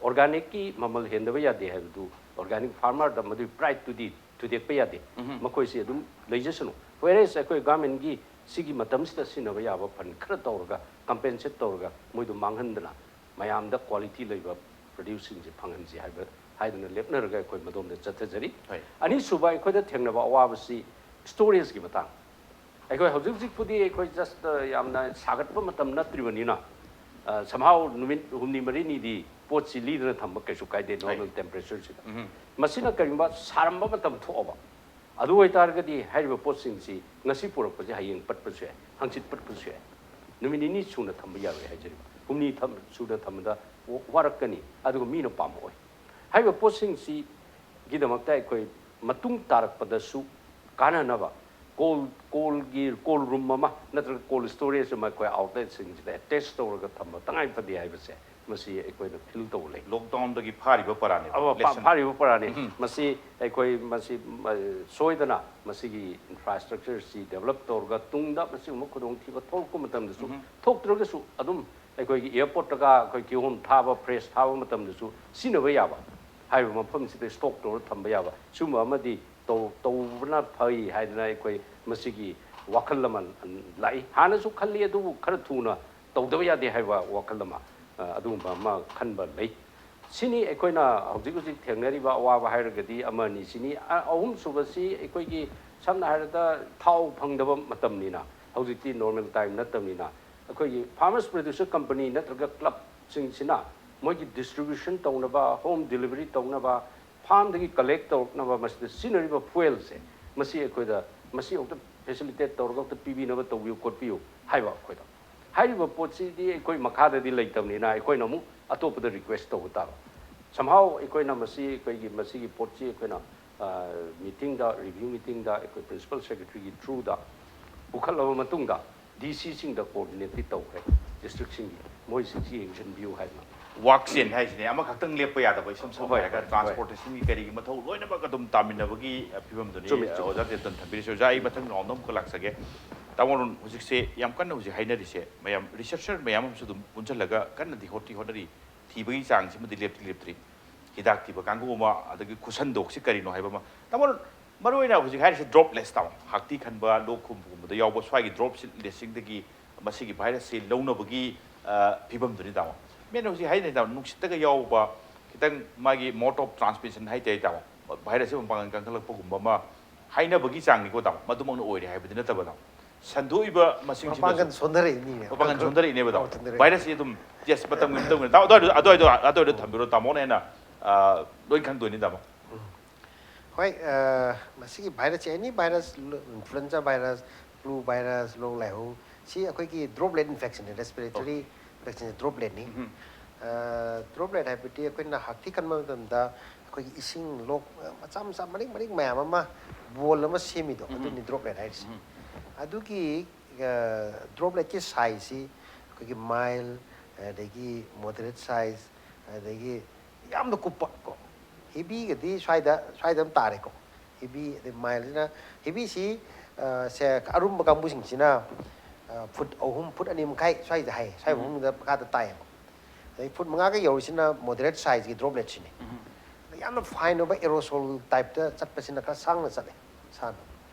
ꯑꯣꯔꯒꯥꯅꯤꯛꯀꯤ ꯃꯃꯜ ꯍꯦꯟꯗꯕ ꯌꯥꯗꯦ ꯍꯥꯏꯕꯗꯨ ꯑꯣꯔꯒꯥꯅꯤꯛ ꯐꯥꯔꯃꯔꯗ ꯃꯗꯨꯒꯤ ꯄ꯭ꯔꯥꯏꯗꯇꯨꯗꯤ ꯊꯨꯗꯦꯛꯄ ꯌꯥꯗꯦ꯫ ꯃꯈꯣꯏꯁꯤ ꯑꯗꯨꯝ ꯂꯩꯖꯁꯅꯨ꯫ Whereas ꯑꯩꯈꯣꯏ ꯒꯚꯔꯟꯃꯦꯟꯒꯤ ꯁꯤꯒꯤ ꯃꯇꯝꯁꯤꯗ ꯁꯤꯖꯤꯟꯅꯕ ꯌꯥꯕ ꯐꯟ ꯈꯔ ꯇꯧꯔꯒ, ꯀꯝꯄꯦꯟꯁꯦꯠ ꯇꯧꯔꯒ, ꯃꯣꯏꯗꯨ ꯃꯥꯡꯍꯟꯗꯅ ꯃꯌꯥꯝꯗ ꯀ꯭ꯋꯥꯂꯤꯇꯤ ꯂꯩꯕ ꯄ꯭ꯔꯗ꯭ꯌꯨꯁꯁꯤꯡꯁꯦ ꯐꯪꯍꯟꯁꯤ ꯍꯥꯏꯕ, ꯍꯥꯏꯗꯨꯅ ꯂꯦꯞꯅꯔꯒ ꯑꯩꯈꯣꯏ ꯃꯗꯣꯝꯗ ꯆꯠꯊꯖꯔꯤ꯫ ꯍꯣꯏ꯫ ꯑꯅꯤꯁꯨꯕ ꯑꯩꯈꯣꯏꯗ ꯊꯦꯡꯅꯕ ꯑꯋꯥꯕꯁꯤ ꯁ꯭ꯇꯣꯔꯦꯖꯀꯤ ꯃꯇꯥꯡ꯫ ꯑꯩꯈꯣꯏ ꯍꯧꯖꯤꯛ ꯍꯧꯖꯤꯛꯄꯨꯗꯤ ꯑꯩꯈꯣꯏ ꯖꯁ ꯌꯥꯝꯅ ꯁꯥꯒꯠꯄ ꯃꯇꯝ ꯅꯠꯇ꯭ꯔꯤꯕꯅꯤꯅ, ꯑ, somehow ꯅꯨꯃꯤꯠ ꯍꯨꯝꯅꯤ ꯃꯔꯤꯅꯤꯗꯤ ꯄꯣꯠꯁꯤ ꯂꯤꯗꯅ ꯊꯝꯕ ꯀꯩꯁꯨ ꯀꯥꯏꯗꯦ, ꯅꯣꯔꯃꯦꯜ ꯇꯦꯝꯄꯔꯦꯆꯔꯁꯤꯗ꯫ ꯃꯁꯤꯅ ꯀꯔꯤꯒꯨꯝꯕ ꯁꯥꯔꯝꯕ ꯃꯇꯝ ꯊꯣꯛꯑꯕ, ꯑꯗꯨ ꯑꯣꯏꯇꯥꯔꯒꯗꯤ ꯍꯥꯏꯔꯤꯕ ꯄꯣꯠꯁꯤꯡꯁꯤ ꯉꯁꯤ ꯄꯨꯔꯛꯄꯁꯦ ꯍꯌꯦꯡ ꯄꯠꯄꯁꯨ ꯌꯥꯏ, ꯍꯪꯆꯤꯠ ꯄꯠꯄꯁꯨ ꯌꯥꯏ꯫ ꯅꯨꯃꯤꯠ ꯅꯤꯅꯤ ꯁꯨꯅ ꯊꯝꯕ ꯌꯥꯔꯣꯏ ꯍꯥꯏꯖꯔꯤꯕ, ꯍꯨꯝꯅꯤ ꯊꯝ-, ꯁꯨꯅ ꯊꯝꯕꯗ ꯋꯥꯔꯛꯀꯅꯤ, ꯑꯗꯨꯒ ꯃꯤꯅ ꯄꯥꯝꯃꯛꯑꯣꯏ꯫ ꯍꯥꯏꯔꯤꯕ ꯄꯣꯠꯁꯤꯡꯁꯤꯒꯤꯗꯃꯛꯇ ꯑꯩꯈꯣꯏ ꯃꯇꯨꯡ ꯇꯥꯔꯛꯄꯗꯁꯨ ꯀꯥꯟꯅꯅꯕ ꯀꯣꯜ, ꯀꯣꯜꯒꯤ, ꯀꯣꯜ ꯔꯨꯝ ꯑꯃ ꯅꯠꯇ꯭ꯔꯒ ꯀꯣꯜ ꯁ꯭ꯇꯣꯔꯦꯖ ꯑꯃ ꯑꯩꯈꯣꯏ ꯑꯥꯎꯠꯂꯦꯠꯁꯤꯡꯁꯤꯗ ꯑꯦꯇꯦꯆ ꯇꯧꯔꯒ ꯊꯝꯕ ꯇꯉꯥꯏ ꯐꯗꯦ ꯍꯥꯏꯕꯁꯦ ꯃꯁꯤ ꯑꯩꯈꯣꯏꯅ ꯐꯤꯜ ꯇꯧꯕ ꯂꯩ꯫ ꯂꯣꯛꯗꯥꯎꯟꯗꯒꯤ ꯐꯥꯔꯤꯕ ꯄꯔꯥꯅꯦꯕ, ꯑꯋꯥ, ꯐꯥ-, lesson꯫ ꯐꯥꯔꯤꯕ ꯄꯔꯥꯅꯤ꯫ ꯃꯁꯤ ꯑꯩꯈꯣꯏ ꯃꯁꯤ, ꯑ, ꯁꯣꯏꯗꯅ ꯃꯁꯤꯒꯤ ꯏꯟꯐ꯭ꯔꯥꯁ꯭ꯇ꯭ꯔꯛꯆꯔꯁꯤ ꯗꯦꯕꯂꯞ ꯇꯧꯔꯒ ꯇꯨꯡꯗ ꯃꯁꯤꯒꯨꯝꯕ ꯈꯨꯗꯣꯡꯊꯤꯕ ꯊꯣꯛꯂꯛꯄ ꯃꯇꯝꯗꯁꯨ, ꯊꯣꯛꯇ꯭ꯔꯒꯁꯨ ꯑꯗꯨꯝ ꯑꯩꯈꯣꯏꯒꯤ ꯑꯦꯌꯔꯄꯣꯔꯠꯇꯒ ꯑꯩꯈꯣꯏ ꯀꯤꯍꯣꯝ ꯊꯥꯕ, ꯐ꯭ꯔꯦꯁ ꯊꯥꯕ ꯃꯇꯝꯗꯁꯨ ꯁꯤꯖꯤꯟꯅꯕ ꯌꯥꯕ, ꯍꯥꯏꯔꯤꯕ ꯃꯐꯝꯁꯤꯗ ꯁ꯭ꯇꯣꯛ ꯇꯧꯔ ꯊꯝꯕ ꯌꯥꯕ, ꯁꯤꯒꯨꯝꯕ ꯑꯃꯗꯤ ꯇꯧ-, ꯇꯧꯕꯅ ꯐꯩ ꯍꯥꯏꯗꯅ ꯑꯩꯈꯣꯏ ꯃꯁꯤꯒꯤ ꯋꯥꯈꯜ ꯑꯃ ꯂꯥꯛꯏ꯫ ꯍꯥꯟꯅꯁꯨ ꯈꯜꯂꯤ, ꯑꯗꯨꯕꯨ ꯈꯔ ꯊꯨꯅ ꯇꯧꯗꯕ ꯌꯥꯗꯦ ꯍꯥꯏꯕ ꯋꯥꯈꯜ ꯑꯃ, ꯑ, ꯑꯗꯨꯒꯨꯝꯕ ꯑꯃ ꯈꯟꯕ ꯂꯩ꯫ ꯁꯤꯅꯤ ꯑꯩꯈꯣꯏꯅ ꯍꯧꯖꯤꯛ ꯍꯧꯖꯤꯛ ꯊꯦꯡꯅꯔꯤꯕ ꯑꯋꯥꯕ ꯍꯥꯏꯔꯒꯗꯤ ꯑꯃꯅꯤ ꯁꯤꯅꯤ꯫ ꯑ-, ꯑꯍꯨꯝꯁꯨꯕꯁꯤ ꯑꯩꯈꯣꯏꯒꯤ ꯁꯝꯅ ꯍꯥꯏꯔꯕꯗ ꯊꯥꯎ ꯐꯪꯗꯕ ꯃꯇꯝꯅꯤꯅ, ꯍꯧꯖꯤꯛꯇꯤ ꯅꯣꯔꯃꯦꯜ ꯇꯥꯏꯝ ꯅꯠꯇꯕꯅꯤꯅ, ꯑꯩꯈꯣꯏꯒꯤ farmers producer company ꯅꯠꯇ꯭ꯔꯒ ꯀ꯭ꯂꯕꯁꯤꯡꯁꯤꯅ ꯃꯣꯏꯒꯤ ꯗꯤꯁꯇ꯭ꯔꯤꯕ꯭ꯌꯨꯁꯟ ꯇꯧꯅꯕ, ꯍꯣꯝ ꯗꯤꯂꯤꯚꯔꯤ ꯇꯧꯅꯕ, ꯐꯥꯔꯝꯗꯒꯤ ꯀꯂꯦꯛ ꯇꯧꯔꯛꯅꯕ ꯃꯁꯤꯗ ꯁꯤꯖꯤꯟꯅꯔꯤꯕ ꯐ꯭ꯌꯨꯑꯦꯜꯁꯦ, ꯃꯁꯤ ꯑꯩꯈꯣꯏꯗ, ꯃꯁꯤ ꯑꯃꯨꯛꯇ ꯐꯦꯁꯤꯂꯤꯇꯦꯠ ꯇꯧꯔꯒ ꯑꯝꯇ ꯄꯤꯕꯤꯅꯕ ꯇꯧꯕꯤꯌꯨ ꯈꯣꯠꯄꯤꯌꯨ ꯍꯥꯏꯕ ꯑꯩꯈꯣꯏꯗ꯫ ꯍꯥꯏꯔꯤꯕ ꯄꯣꯠꯁꯤꯗꯤ ꯑꯩꯈꯣꯏ ꯃꯈꯥꯗꯗꯤ ꯂꯩꯇꯕꯅꯤꯅ ꯑꯩꯈꯣꯏꯅ ꯑꯃꯨꯛ ꯑꯇꯣꯞꯄꯗ ꯔꯤꯀ꯭ꯋꯦꯁ ꯇꯧꯕ ꯇꯥꯕ꯫ Somehow ꯑꯩꯈꯣꯏꯅ ꯃꯁꯤ, ꯑꯩꯈꯣꯏꯒꯤ ꯃꯁꯤꯒꯤ ꯄꯣꯠꯁꯤ ꯑꯩꯈꯣꯏꯅ, ꯑ, ꯃꯤꯇꯤꯡꯗ, ꯔꯤꯚ꯭ꯌꯨ ꯃꯤꯇꯤꯡꯗ ꯑꯩꯈꯣꯏ ꯄ꯭ꯔꯤꯟꯁꯤꯄꯜ ꯁꯦꯀ꯭ꯔꯦꯇꯔꯤꯒꯤ ꯊ꯭ꯔꯨꯗ ꯄꯨꯈꯠꯂꯕ ꯃꯇꯨꯡꯗ ꯗꯤ ꯁꯤꯁꯤꯡꯗ ꯀꯣꯑꯣꯔꯗꯤꯅꯦꯠꯇꯤ ꯇꯧꯈ꯭ꯔꯦ, ꯗꯤꯁꯇ꯭ꯔꯤꯛꯁꯤꯡꯒꯤ, ꯃꯣꯏꯁꯤꯡꯁꯤ ꯌꯦꯡꯁꯤꯟꯕꯤꯌꯨ ꯍꯥꯏꯗꯅ꯫ ꯋꯥꯔꯛ ꯆꯦꯟ ꯍꯥꯏꯁꯤꯅꯦ, ꯑꯃꯈꯛꯇꯪ ꯂꯦꯞꯄ ꯌꯥꯗꯕ, ꯏꯁꯝ ꯁꯝꯅ ꯍꯣꯏ, ꯍꯥꯏꯔꯒ ꯍꯣꯏ꯫ ꯇ꯭ꯔꯥꯟꯁꯄꯣꯔꯇꯦꯁꯟꯒꯤ ꯀꯔꯤꯒꯤ ꯃꯊꯧ ꯂꯣꯏꯅꯃꯛ ꯑꯗꯨꯝ ꯇꯥꯃꯤꯟꯅꯕꯒꯤ, ꯑ, ꯐꯤꯕꯝꯗꯨꯅꯤ꯫ ꯆꯨꯝꯃꯤ, ꯆꯨꯝꯃꯤ꯫ ꯑꯣꯖꯥ ꯇꯦꯇꯟ ꯊꯝꯕꯤꯔꯤꯁꯦ꯫ ꯑꯣꯖꯥ, ꯑꯩ ꯃꯊꯪ ꯔꯥꯎꯟꯗ ꯑꯃꯨꯛꯀ ꯂꯥꯛꯆꯒꯦ꯫ ꯇꯥꯃꯣ ꯑꯔꯨꯟ, ꯍꯧꯖꯤꯛꯁꯦ ꯌꯥꯝ ꯀꯟꯅ ꯍꯧꯖꯤꯛ ꯍꯥꯏꯅꯔꯤꯁꯦ, ꯃꯌꯥꯝ ꯔꯤꯁꯔꯆꯔ ꯃꯌꯥꯝ ꯑꯃꯁꯨ ꯑꯗꯨꯝ ꯄꯨꯟꯁꯤꯜꯂꯒ ꯀꯟꯅꯗꯤ ꯍꯣꯠꯇꯤ ꯍꯣꯠꯅꯔꯤ꯫ ꯊꯤꯕꯒꯤ ꯆꯥꯡꯁꯤꯃꯗꯤ ꯂꯦꯞꯇꯤ ꯂꯦꯞꯇ꯭ꯔꯤ꯫ ꯍꯤꯗꯥꯛ ꯊꯤꯕ ꯀꯥꯡꯕꯨ ꯑꯃ, ꯑꯗꯒꯤ ꯈꯨꯁꯟꯗꯣꯛꯁꯤ ꯀꯔꯤꯅꯣ ꯍꯥꯏꯕ ꯑꯃ꯫ ꯇꯥꯃꯣ, ꯃꯔꯨ ꯑꯣꯏꯅ ꯍꯧꯖꯤꯛ ꯍꯥꯏꯔꯤꯁꯦ droplets ꯇꯥꯃꯣ, ꯍꯥꯛꯊꯤ ꯈꯟꯕ, ꯂꯣꯛ ꯈꯨꯕꯒꯨꯝꯕꯗ ꯌꯥꯎꯕ ꯁ꯭ꯋꯥꯏꯒꯤ dropletsꯁꯤꯡꯗꯒꯤ ꯃꯁꯤꯒꯤ virusꯁꯤ ꯂꯧꯅꯕꯒꯤ ꯑ, ꯐꯤꯕꯝꯗꯨꯅꯤ ꯇꯥꯃꯣ꯫ ꯃꯦꯟ ꯍꯧꯖꯤꯛ ꯍꯥꯏꯅꯩ ꯇꯥꯃꯣ, ꯅꯨꯡꯁꯤꯠꯇꯒ ꯌꯥꯎꯕ ꯈꯤꯇꯪ ꯃꯥꯒꯤ mode of transmission ꯍꯥꯏꯇꯥꯔꯦ ꯇꯥꯃꯣ, virusꯁꯤ ꯃꯄꯥꯡꯒꯜ ꯀꯟꯈꯠꯂꯛꯄꯒꯨꯝꯕ ꯑꯃ ꯍꯥꯏꯅꯕꯒꯤ ꯆꯥꯡꯅꯤꯀꯣ ꯇꯥꯃꯣ, ꯃꯗꯨꯃꯛꯅ ꯑꯣꯏꯔꯦ ꯍꯥꯏꯕꯗꯤ ꯅꯠꯇꯕ ꯇꯥꯃꯣ꯫ ꯁꯟꯗꯣꯛꯏꯕ ꯃꯁꯤꯡꯁꯤꯅꯁꯨ ꯃꯄꯥꯡꯒꯜ ꯁꯣꯟꯊꯔꯛꯏꯅꯤꯅꯦ꯫ ꯃꯄꯥꯡꯒꯜ ꯁꯣꯟꯊꯔꯛꯏꯅꯦꯕ ꯇꯥꯃꯣ꯫ ꯑꯣ, ꯁꯣꯟꯊꯔꯛꯏ꯫ Virusꯁꯤ ꯑꯗꯨꯝ test ꯃꯇꯝꯒꯤ ꯃꯇꯨꯡ ꯏꯟꯅ ꯇꯥꯃꯣ, ꯑꯗꯨꯋꯥꯏꯗꯣ, ꯑꯗꯨꯋꯥꯏꯗꯣ, ꯑꯗꯨꯋꯥꯏꯗꯣ ꯊꯝꯕꯤꯔꯣ, ꯇꯥꯃꯣꯅ ꯍꯦꯟꯅ ꯑ, ꯂꯣꯏ ꯈꯪꯗꯣꯏꯅꯤ ꯇꯥꯃꯣ꯫ ꯍꯣꯏ, ꯑ, ꯃꯁꯤꯒꯤ virusꯁꯦ, any virus, influenza virus, flu virus, ꯂꯣꯛ ꯂꯥꯏꯍꯧ, ꯁꯤ ꯑꯩꯈꯣꯏꯒꯤ droplet infectionꯅꯤ, respiratory infectionꯁꯦ dropletꯅꯤ꯫ ꯑ, droplet ꯍꯥꯏꯕꯗꯤ ꯑꯩꯈꯣꯏꯅ ꯍꯥꯛꯊꯤ ꯈꯟꯕ ꯃꯇꯝꯗ ꯑꯩꯈꯣꯏꯒꯤ ꯏꯁꯤꯡ ꯂꯣꯛ, ꯑ, ꯃꯆꯥ ꯃꯆꯥ ꯃꯔꯤꯛ ꯃꯔꯤꯛ ꯃꯌꯥꯝ ꯑꯃ ball ꯑꯃ ꯁꯦꯝꯃꯤꯗꯣ, ꯑꯗꯨꯅꯤ droplet ꯍꯥꯏꯔꯤꯁꯦ꯫ ꯑꯗꯨꯒꯤ, ꯑ, dropletꯀꯤ sizeꯁꯤ ꯑꯩꯈꯣꯏꯒꯤ mild, ꯑꯗꯒꯤ moderate size, ꯑꯗꯒꯤ ꯌꯥꯝꯅ ꯀꯨꯞꯄ ꯀꯣ, heavyꯒꯗꯤ ꯁ꯭ꯋꯥꯏꯗ, ꯁ꯭ꯋꯥꯏꯗ ꯑꯗꯨꯝ ꯇꯥꯔꯦꯀꯣ꯫ Heavy ꯑꯗꯩ mildꯁꯤꯅ, heavyꯁꯤ, ꯑ, ꯁꯦ ꯑꯔꯨꯝꯕ ꯀꯥꯡꯕꯨꯁꯤꯡꯁꯤꯅ, ꯑ, foot ꯑꯍꯨꯝ, foot ꯑꯅꯤ ꯃꯈꯥꯏ ꯁ꯭ꯋꯥꯏꯗ ꯍꯥꯏ, ꯁ꯭ꯋꯥꯏ ꯃꯅꯨꯡꯗ ꯃꯈꯥꯗ ꯇꯥꯏꯌꯦꯕ꯫ ꯑꯗꯩ foot ꯃꯉꯥꯒ ꯌꯧꯔꯤꯁꯤꯅ moderate sizeꯀꯤ dropletꯁꯤꯅꯤ꯫ ꯌꯥꯝꯅ fine ꯑꯣꯏꯕ aerosol typeꯇ ꯆꯠꯄꯁꯤꯅ ꯈꯔ ꯁꯥꯡꯅ ꯆꯠꯂꯦ, ꯁꯥꯡꯅ꯫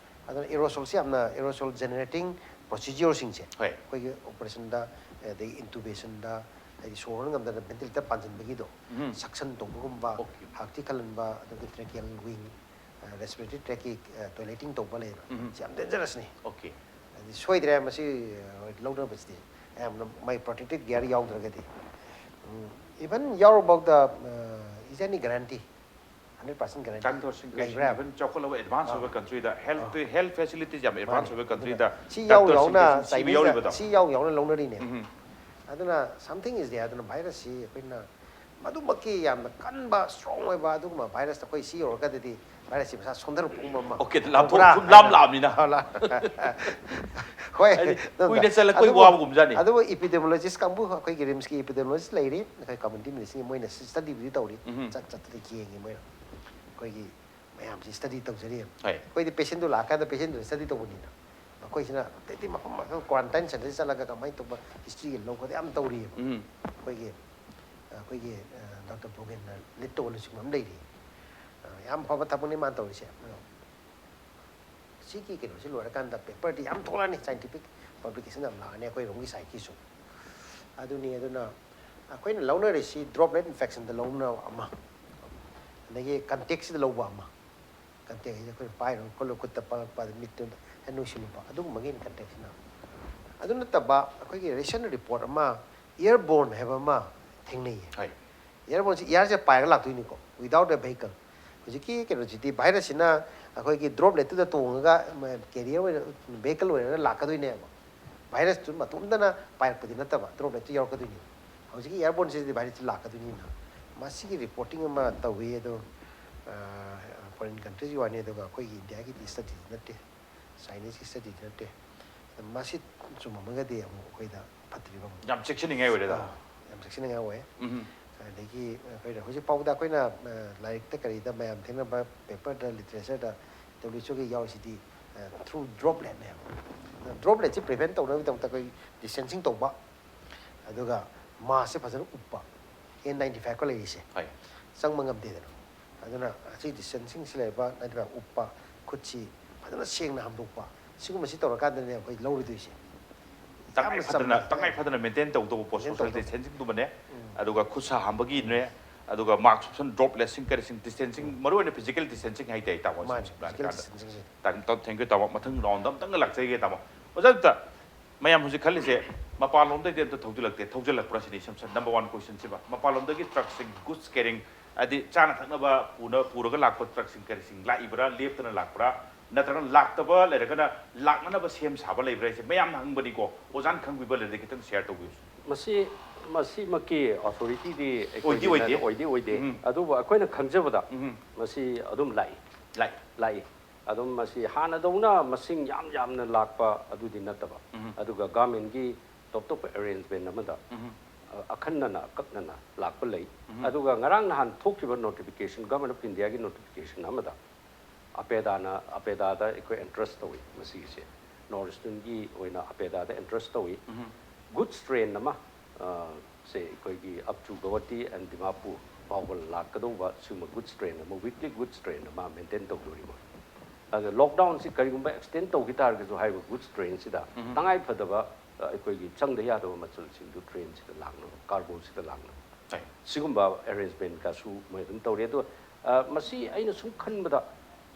ꯑꯗꯨꯅ aerosolꯁꯤ ꯌꯥꯝꯅ, aerosol generating procedureꯁꯤꯡꯁꯦ ꯍꯣꯏ꯫ ꯑꯩꯈꯣꯏꯒꯤ operationꯗ, ꯑꯗꯒꯤ intubationꯗ, ꯍꯥꯏꯗꯤ ꯁꯣꯔ ꯍꯣꯟꯕ ꯉꯝꯗꯅ ventilator ꯄꯥꯟꯁꯤꯟꯕꯒꯤꯗꯣ, suction ꯇꯧꯕꯒꯨꯝꯕ, Okay. ꯍꯥꯛꯊꯤ ꯈꯜꯍꯟꯕ, ꯑꯗꯒꯤ tracheal wing, respiratory tract, toileting ꯇꯧꯕ ꯂꯩꯕ, ꯎꯝ꯫ ꯁꯤ ꯌꯥꯝ dangerousꯅꯤ꯫ Okay. ꯍꯥꯏꯗꯤ ꯁꯣꯏꯗ꯭ꯔꯦ ꯃꯁꯤ, ꯑ, ꯂꯧꯅꯕꯁꯤꯗꯤ꯫ ꯑꯌꯥꯝꯕꯅ ꯃꯥꯏ protective gear ꯌꯥꯎꯗ꯭ꯔꯒꯗꯤ꯫ ꯎꯝ, even ꯌꯥꯎꯔꯐꯥꯎꯗ, ꯑ, is any guarantee? Hundred percent guarantee Doctorꯁꯤꯡ ꯀꯩꯁꯤꯡ ꯂꯩꯕ꯭ꯔꯥ? even ꯆꯥꯎꯈꯠꯂꯕ advance ꯑꯥ꯫ ꯑꯣꯏꯕ countryꯗ health, ꯑꯥ꯫ health facilities ꯌꯥꯝ advance ꯃꯥꯅꯤ꯫ ꯑꯣꯏꯕ ꯑꯗꯨꯅ countryꯗ ꯁꯤ ꯌꯥꯎ doctorꯁꯤꯡ ꯌꯥꯎꯅ ꯀꯩꯁꯤꯡ ꯁꯤꯕ Chinese ꯌꯥꯎꯔꯤꯕꯗꯣ꯫ ꯁꯤ ꯌꯥꯎ ꯌꯥꯎꯅ ꯂꯧꯅꯔꯤꯅꯦ꯫ ꯎꯝ꯫ ꯑꯗꯨꯅ something is there꯫ ꯑꯗꯨꯅ virusꯁꯤ ꯑꯩꯈꯣꯏꯅ ꯃꯗꯨꯃꯛꯀꯤ ꯌꯥꯝꯅ ꯀꯟꯕ strong ꯑꯣꯏꯕ ꯑꯗꯨꯒꯨꯝꯕ virus ꯑꯩꯈꯣꯏ ꯁꯤ ꯌꯧꯔꯒꯗꯤ virusꯁꯤ ꯃꯁꯥ ꯁꯣꯟꯊꯔꯛꯄꯒꯨꯝꯕ ꯑꯃ Okay, ꯂꯥꯞꯊꯣꯛ-, ꯇꯧꯕ꯭ꯔꯥ ꯈꯨꯂꯥꯞ ꯍꯥꯏꯅ꯫ ꯂꯥꯞꯃꯤꯅ꯫ ꯑ, ꯂꯥ-, ꯍꯣꯏ, ꯍꯥꯏꯗꯤ ꯑꯗꯨꯝꯕ꯫ ꯀꯨꯏꯅ ꯆꯠꯂꯛꯄꯩ ꯑꯗꯨꯕꯨ, ꯋꯥꯕꯒꯨꯝꯖꯥꯠꯅꯤ꯫ ꯑꯗꯨꯕꯨ epidemiologist ꯀꯥꯡꯕꯨ, ꯑꯩꯈꯣꯏꯒꯤ RIMSꯀꯤ epidemiologist ꯂꯩꯔꯤ, ꯑꯩꯈꯣꯏ community medicineꯒꯤ, ꯃꯣꯏꯅ studyꯕꯨꯗꯤ ꯇꯧꯔꯤ꯫ ꯎꯝ꯫ ꯆꯠ ꯆꯠꯇꯅ ꯌꯦꯡꯉꯤ ꯃꯣꯏꯅ꯫ ꯑꯩꯈꯣꯏꯒꯤ ꯃꯌꯥꯝꯁꯤ study ꯇꯧꯖꯔꯤꯑꯕ꯫ ꯍꯣꯏ꯫ ꯑꯩꯈꯣꯏꯗꯤ patientꯗꯨ ꯂꯥꯛꯑꯀꯥꯟꯗ patientꯗꯨ study ꯇꯧꯕꯅꯤꯅ꯫ ꯑꯩꯈꯣꯏꯁꯤꯅ ꯑꯇꯩ ꯑꯇꯩ ꯃꯐꯝ ꯃꯐꯝ quarantine centerꯗ ꯆꯠꯂꯒ ꯀꯃꯥꯏꯅ ꯇꯧꯕ historyꯒ ꯂꯧꯕꯗ ꯌꯥꯝ ꯇꯧꯔꯤꯑꯕ꯫ ꯎꯝ꯫ ꯑꯩꯈꯣꯏꯒꯤ ꯑꯩꯈꯣꯏꯒꯤ ꯗꯣꯛꯇꯔ ꯕꯣꯒꯦꯟꯅ ꯂꯤꯠ ꯇꯧꯕ ꯂꯨꯆꯤꯡꯕ ꯑꯃ ꯂꯩꯔꯤ꯫ ꯑ, ꯌꯥꯝ ꯐꯕ ꯊꯕꯛꯅꯤ ꯃꯥꯅ ꯇꯧꯔꯤꯁꯦ꯫ ꯑꯗꯣ ꯁꯤꯒꯤ ꯀꯩꯅꯣꯁꯤ ꯂꯣꯏꯔꯀꯥꯟꯗ ꯄꯦꯄꯔꯗꯤ ꯌꯥꯝ ꯊꯣꯛꯂꯛꯑꯅꯤ, ꯁꯥꯏꯟꯇꯤꯐꯤꯛ ꯄꯕ꯭ꯂꯤꯀꯦꯁꯟ ꯌꯥꯝ ꯂꯥꯛꯑꯅꯤ ꯑꯩꯈꯣꯏ ꯔꯣꯝꯒꯤ ꯁꯥꯏꯠꯀꯤꯁꯨ꯫ ꯑꯗꯨꯅꯤ꯫ ꯑꯗꯨꯅ ꯑꯩꯈꯣꯏꯅ ꯂꯧꯅꯔꯤꯁꯤ ꯗ꯭ꯔꯣꯞꯂꯦꯠ ꯏꯟꯐꯦꯛꯁꯟꯗ ꯂꯧꯅꯕ ꯑꯃ, ꯑꯗꯒꯤ ꯀꯟꯇꯦꯛꯁꯤꯗ ꯂꯧꯕ ꯑꯃ, ꯀꯟꯇꯦꯛ ꯍꯥꯏꯁꯦ ꯑꯩꯈꯣꯏꯅ ꯄꯥꯏꯔꯨꯔ ꯈꯣꯠꯂꯨꯔ ꯈꯨꯠꯇ ꯄꯛꯂꯛꯄ, ꯑꯗ ꯃꯤꯠꯇ ꯍꯦꯛ ꯅꯨꯡꯁꯤꯜꯂꯨꯕ, ꯑꯗꯨꯒꯨꯝꯕꯒꯤꯅꯤ ꯀꯟꯇꯦꯛꯁꯤꯅ꯫ ꯑꯗꯨ ꯅꯠꯇꯕ ꯑꯩꯈꯣꯏꯒꯤ ꯔꯤꯁꯦꯟ ꯔꯤꯄꯣꯔꯠ ꯑꯃ, ꯏꯌꯔꯕꯣꯔꯟ ꯍꯥꯏꯕ ꯑꯃ ꯊꯦꯡꯅꯩꯌꯦ꯫ ꯍꯣꯏ꯫ ꯏꯌꯔꯕꯣꯔꯟꯁꯤ ꯏꯌꯔꯁꯦ ꯄꯥꯏꯔꯒ ꯂꯥꯛꯇꯣꯏꯅꯤꯀꯣ, without a vehicle꯫ ꯍꯧꯖꯤꯛꯀꯤ ꯀꯩꯅꯣꯁꯤꯗꯤ, ꯚꯥꯏꯔꯁꯁꯤꯅ ꯑꯩꯈꯣꯏꯒꯤ ꯗ꯭ꯔꯣꯞꯂꯦꯠꯇꯨꯗ ꯇꯣꯡꯉꯒ ꯀꯦꯔꯤꯌꯔ ꯑꯣꯏꯅ, ꯚꯦꯍꯤꯀꯜ ꯑꯣꯏꯅ ꯂꯥꯛꯀꯗꯣꯏꯅꯦꯕ꯫ ꯚꯥꯏꯔꯁꯇꯨ ꯃꯇꯣꯝꯇꯅ ꯄꯥꯏꯔꯛꯄꯗꯤ ꯅꯠꯇꯕ, ꯗ꯭ꯔꯣꯞꯂꯦꯠꯇꯨ ꯌꯥꯎꯔꯛꯀꯗꯣꯏꯅꯤ꯫ ꯍꯧꯖꯤꯛꯀꯤ ꯏꯌꯔꯕꯣꯔꯟꯁꯤꯗꯗꯤ ꯚꯥꯏꯔꯁꯇꯨ ꯂꯥꯛꯀꯗꯣꯏꯅꯤꯅ ꯃꯁꯤꯒꯤ ꯔꯤꯄꯣꯔꯇꯤꯡ ꯑꯃ ꯇꯧꯏ꯫ ꯑꯗꯣ ꯐꯣꯔꯦꯟ ꯀꯟꯇ꯭ꯔꯤꯁꯀꯤ ꯋꯥꯅꯤ, ꯑꯗꯨꯒ ꯑꯩꯈꯣꯏꯒꯤ ꯏꯟꯗꯤꯌꯥꯒꯤꯗꯤ ꯁ꯭ꯇꯗꯤꯗꯤ ꯅꯠꯇꯦ, ꯆꯥꯏꯅꯤꯁꯀꯤ ꯁ꯭ꯇꯗꯤꯗꯤ ꯅꯠꯇꯦ꯫ ꯑꯗꯣ ꯃꯁꯤ ꯆꯨꯝꯃꯝꯃꯒꯗꯤ ꯑꯃꯨꯛ ꯑꯩꯈꯣꯏꯗ ꯐꯠꯇ꯭ꯔꯤꯕ ꯑꯃꯨꯛ꯫ ꯌꯥꯝ ꯆꯦꯛꯁꯤꯟꯅꯤꯡꯉꯥꯏ ꯑꯣꯏꯔꯦꯗ꯫ ꯑꯥ, ꯌꯥꯝ ꯆꯦꯛꯁꯤꯟꯅꯤꯡꯉꯥꯏ ꯑꯣꯏ꯫ ꯎꯝ꯫ ꯑꯗꯒꯤ ꯑꯩꯈꯣꯏꯅ ꯍꯧꯖꯤꯛ ꯐꯥꯎꯕꯗ ꯑꯩꯈꯣꯏꯅ, ꯑ, ꯂꯥꯏꯔꯤꯛꯇ ꯀꯔꯤꯗ ꯃꯌꯥꯝ ꯊꯦꯡꯅꯕ ꯄꯦꯄꯔꯗ, ꯂꯤꯇꯔꯦꯆꯔꯗ ꯗꯕ꯭ꯂꯤꯎ ꯑꯩꯆ ꯑꯣꯒꯤ ꯌꯥꯎꯔꯤꯁꯤꯗꯤ, ꯑ, through droplet ꯅꯦꯕ꯫ ꯗ꯭ꯔꯣꯞꯂꯦꯠꯁꯤ ꯄ꯭ꯔꯤꯚꯦꯟ ꯇꯧꯅꯕꯒꯤꯗꯃꯛꯇ ꯑꯩꯈꯣꯏ ꯗꯤꯁꯇꯦꯟꯁꯤꯡ ꯇꯧꯕ, ꯑꯗꯨꯒ ꯃꯥꯁꯁꯦ ꯐꯖꯅ ꯎꯞꯄ, ꯑꯦꯟ ꯅꯥꯏꯟꯇꯤ ꯐꯥꯏꯚꯀ ꯂꯩꯔꯤꯁꯦ ꯍꯣꯏ꯫ ꯆꯪꯕ ꯉꯝꯗꯦꯗꯅ꯫ ꯑꯗꯨꯅ ꯑꯁꯤ ꯗꯤꯁꯇꯦꯟꯁꯤꯡꯁꯤ ꯂꯩꯔꯕ ꯅꯥꯏꯟꯇꯤ ꯐꯥꯏꯚ ꯎꯞꯄ, ꯈꯨꯠꯁꯤ ꯐꯖꯅ ꯁꯦꯡꯅ ꯍꯥꯝꯗꯣꯛꯄ, ꯁꯤꯒꯨꯝꯕꯁꯤ ꯇꯧꯔꯀꯥꯟꯗꯅꯦ ꯑꯩꯈꯣꯏ ꯂꯧꯔꯨꯗꯣꯏꯁꯦ꯫ ꯇꯉꯥꯏ ꯌꯥꯝꯅ ꯐꯗꯅ ꯆꯝꯅ꯫ ꯇꯉꯥꯏ ꯐꯗꯅ ꯃꯦꯟꯇꯦꯟ ꯇꯧꯗꯧꯕ ꯄꯣꯠ, ꯃꯦꯟꯇꯦꯟ ꯁꯣꯁꯤꯌꯦꯜ ꯇꯧꯗꯧꯕ꯫ ꯗꯤꯁꯇꯦꯟꯁꯤꯡꯗꯨꯃꯅꯦ꯫ ꯎꯝ꯫ ꯑꯗꯨꯒ ꯈꯨꯠ ꯁꯥ ꯍꯥꯝꯕꯒꯤꯅꯦ꯫ ꯑꯗꯨꯒ ꯃꯥꯛꯁ ꯎꯞꯁꯟ, ꯗ꯭ꯔꯣꯞꯂꯦꯠꯁꯤꯡ ꯀꯔꯤꯁꯤꯡ, ꯗꯤꯁꯇꯦꯟꯁꯤꯡ, ꯃꯔꯨꯑꯣꯏꯅ ꯐꯤꯖꯤꯀꯦꯜ ꯗꯤꯁꯇꯦꯟꯁꯤꯡ ꯍꯥꯏꯇꯥꯔꯦ, ꯏꯇꯥꯎ꯫ ꯃꯥꯅꯤ, ꯁꯨꯝ ꯐꯤꯖꯤꯀꯦꯜ ꯍꯥꯏꯔꯀꯥꯟꯗ꯫ ꯗꯤꯁꯇꯦꯟꯁꯤꯡꯁꯦ꯫ ꯇꯥ-, ꯇꯥ-, thank you, ꯇꯥꯃꯣ꯫ ꯃꯊꯪ ꯔꯥꯎꯟꯗ ꯑꯝꯇꯪꯒ ꯂꯥꯛꯆꯒꯦ, ꯇꯥꯃꯣ꯫ ꯑꯣꯖꯥ, ꯑꯝꯇ, ꯃꯌꯥꯝ ꯍꯧꯖꯤꯛ ꯈꯜꯂꯤꯁꯦ, ꯃꯄꯥꯟꯂꯣꯝꯗꯩꯗꯤ ꯑꯝꯇ ꯊꯧꯖꯤꯜꯂꯛꯇꯦ, ꯊꯧꯖꯤꯜꯂꯛꯄ꯭ꯔꯥ ꯁꯤꯅꯤ ꯏꯁꯝ ꯁꯝ-, ꯅꯝꯕꯔ ꯋꯥꯟ ꯀꯣꯏꯁꯟꯁꯤꯃ꯫ ꯃꯄꯥꯟꯂꯣꯝꯗꯒꯤ ꯇ꯭ꯔꯛꯁꯤꯡ, ꯒꯨꯗꯁ ꯀꯦꯔꯤꯡ, ꯍꯥꯏꯗꯤ ꯆꯥꯅ ꯊꯛꯅꯕ ꯄꯨꯅ-, ꯄꯨꯔꯒ ꯂꯥꯛꯄ ꯇ꯭ꯔꯛꯁꯤꯡ ꯀꯔꯤꯁꯤꯡ ꯂꯥꯛꯏꯕ꯭ꯔꯥ, ꯂꯦꯞꯇꯅ ꯂꯥꯛꯄ꯭ꯔꯥ, ꯅꯠꯇ꯭ꯔꯒ ꯂꯥꯛꯇꯕ ꯂꯩꯔꯒꯅ ꯂꯥꯛꯅꯅꯕ ꯁꯦꯝ ꯁꯥꯕ ꯂꯩꯕ꯭ꯔꯥ ꯍꯥꯏꯁꯦ ꯃꯌꯥꯝꯅ ꯍꯪꯕꯅꯤꯀꯣ꯫ ꯑꯣꯖꯥꯅ ꯈꯪꯕꯤꯕ ꯂꯩꯔꯗꯤ ꯈꯤꯇꯪ ꯁꯤꯌꯔ ꯇꯧꯕꯤꯌꯨ꯫ ꯃꯁꯤ, ꯃꯁꯤꯃꯛꯀꯤ ꯑꯣꯊꯣꯔꯤꯇꯤꯗꯤ ꯑꯣꯏꯗꯤ ꯑꯣꯏꯗꯦ꯫ ꯑꯣꯏꯗꯤ ꯑꯣꯏꯗꯦ꯫ ꯎꯝ꯫ ꯑꯗꯨꯕꯨ ꯑꯩꯈꯣꯏꯅ ꯈꯪꯖꯕꯗ ꯎꯝ꯫ ꯃꯁꯤ ꯑꯗꯨꯝ ꯂꯥꯛꯏ꯫ ꯂꯥꯛꯏ꯫ ꯂꯥꯛꯏ꯫ ꯑꯗꯨꯝ ꯃꯁꯤ ꯍꯥꯟꯅꯗꯧꯅ ꯃꯁꯤꯡ ꯌꯥꯝ ꯌꯥꯝꯅ ꯂꯥꯛꯄ ꯑꯗꯨꯗꯤ ꯅꯠꯇꯕ꯫ ꯎꯝ꯫ ꯑꯗꯨꯒ ꯒꯚꯔꯟꯃꯦꯟꯠꯀꯤ ꯇꯣꯞ ꯇꯣꯞꯄ ꯑꯦꯔꯦꯟꯖꯃꯦꯟꯠ ꯑꯃꯗ, ꯎꯝ꯫ ꯑ, ꯑꯈꯟꯅꯅ, ꯑꯀꯛꯅꯅ ꯂꯥꯛꯄ ꯂꯩ꯫ ꯎꯝ꯫ ꯑꯗꯨꯒ ꯉꯔꯥꯡ ꯅꯍꯥꯟ ꯊꯣꯛꯈꯤꯕ ꯅꯣꯇꯤꯐꯤꯀꯦꯁꯟ, ꯒꯚꯔꯟꯃꯦꯟꯠ ꯑꯣꯐ ꯏꯟꯗꯤꯌꯥꯒꯤ ꯅꯣꯇꯤꯐꯤꯀꯦꯁꯟ ꯑꯃꯗ ꯑꯄꯦꯗꯥꯅ, ꯑꯄꯦꯗꯥꯗ ꯑꯩꯈꯣꯏ ꯑꯦꯟꯇ꯭ꯔꯁ ꯇꯧꯏ ꯃꯁꯤꯒꯤꯁꯦ꯫ ꯅꯣꯔꯠ ꯏꯁꯇꯔꯟꯒꯤ ꯑꯣꯏꯅ ꯑꯄꯦꯗꯥꯗ ꯑꯦꯟꯇ꯭ꯔꯁ ꯇꯧꯏ꯫ ꯎꯝ꯫ ꯒꯨꯗꯁ ꯇ꯭ꯔꯦꯟ ꯑꯃ, ꯑ, ꯁꯦ ꯑꯩꯈꯣꯏꯒꯤ up to Guwahati and Dimapur ꯐꯥꯎꯕ ꯂꯥꯛꯀꯗꯧꯕ ꯁꯤꯒꯨꯝꯕ goods train ꯑꯃ, weekly goods train ꯑꯃ maintain ꯇꯧꯗꯣꯔꯤꯕ꯫ ꯑꯗ lockdownꯁꯤ ꯀꯔꯤꯒꯨꯝꯕ extend ꯇꯧꯈꯤ ꯇꯥꯔꯒꯁꯨ ꯍꯥꯏꯔꯤꯕ goods trainꯁꯤꯗ ꯇꯉꯥꯏ ꯐꯗꯕ ꯑ, ꯑꯩꯈꯣꯏꯒꯤ ꯆꯪꯗ ꯌꯥꯗꯕ ꯃꯆꯜꯁꯤꯡꯗꯨ trainꯁꯤꯗ ꯂꯥꯛꯅꯕ, cargoꯁꯤꯗ ꯂꯥꯛꯅꯕ ꯁꯤꯒꯨꯝꯕ arrangementꯀꯁꯨ ꯃꯣꯏ ꯑꯗꯨꯝ ꯇꯧꯔꯤ꯫ ꯑꯗꯣ ꯑ, ꯃꯁꯤ ꯑꯩꯅ ꯁꯨꯝ ꯈꯟꯕꯗ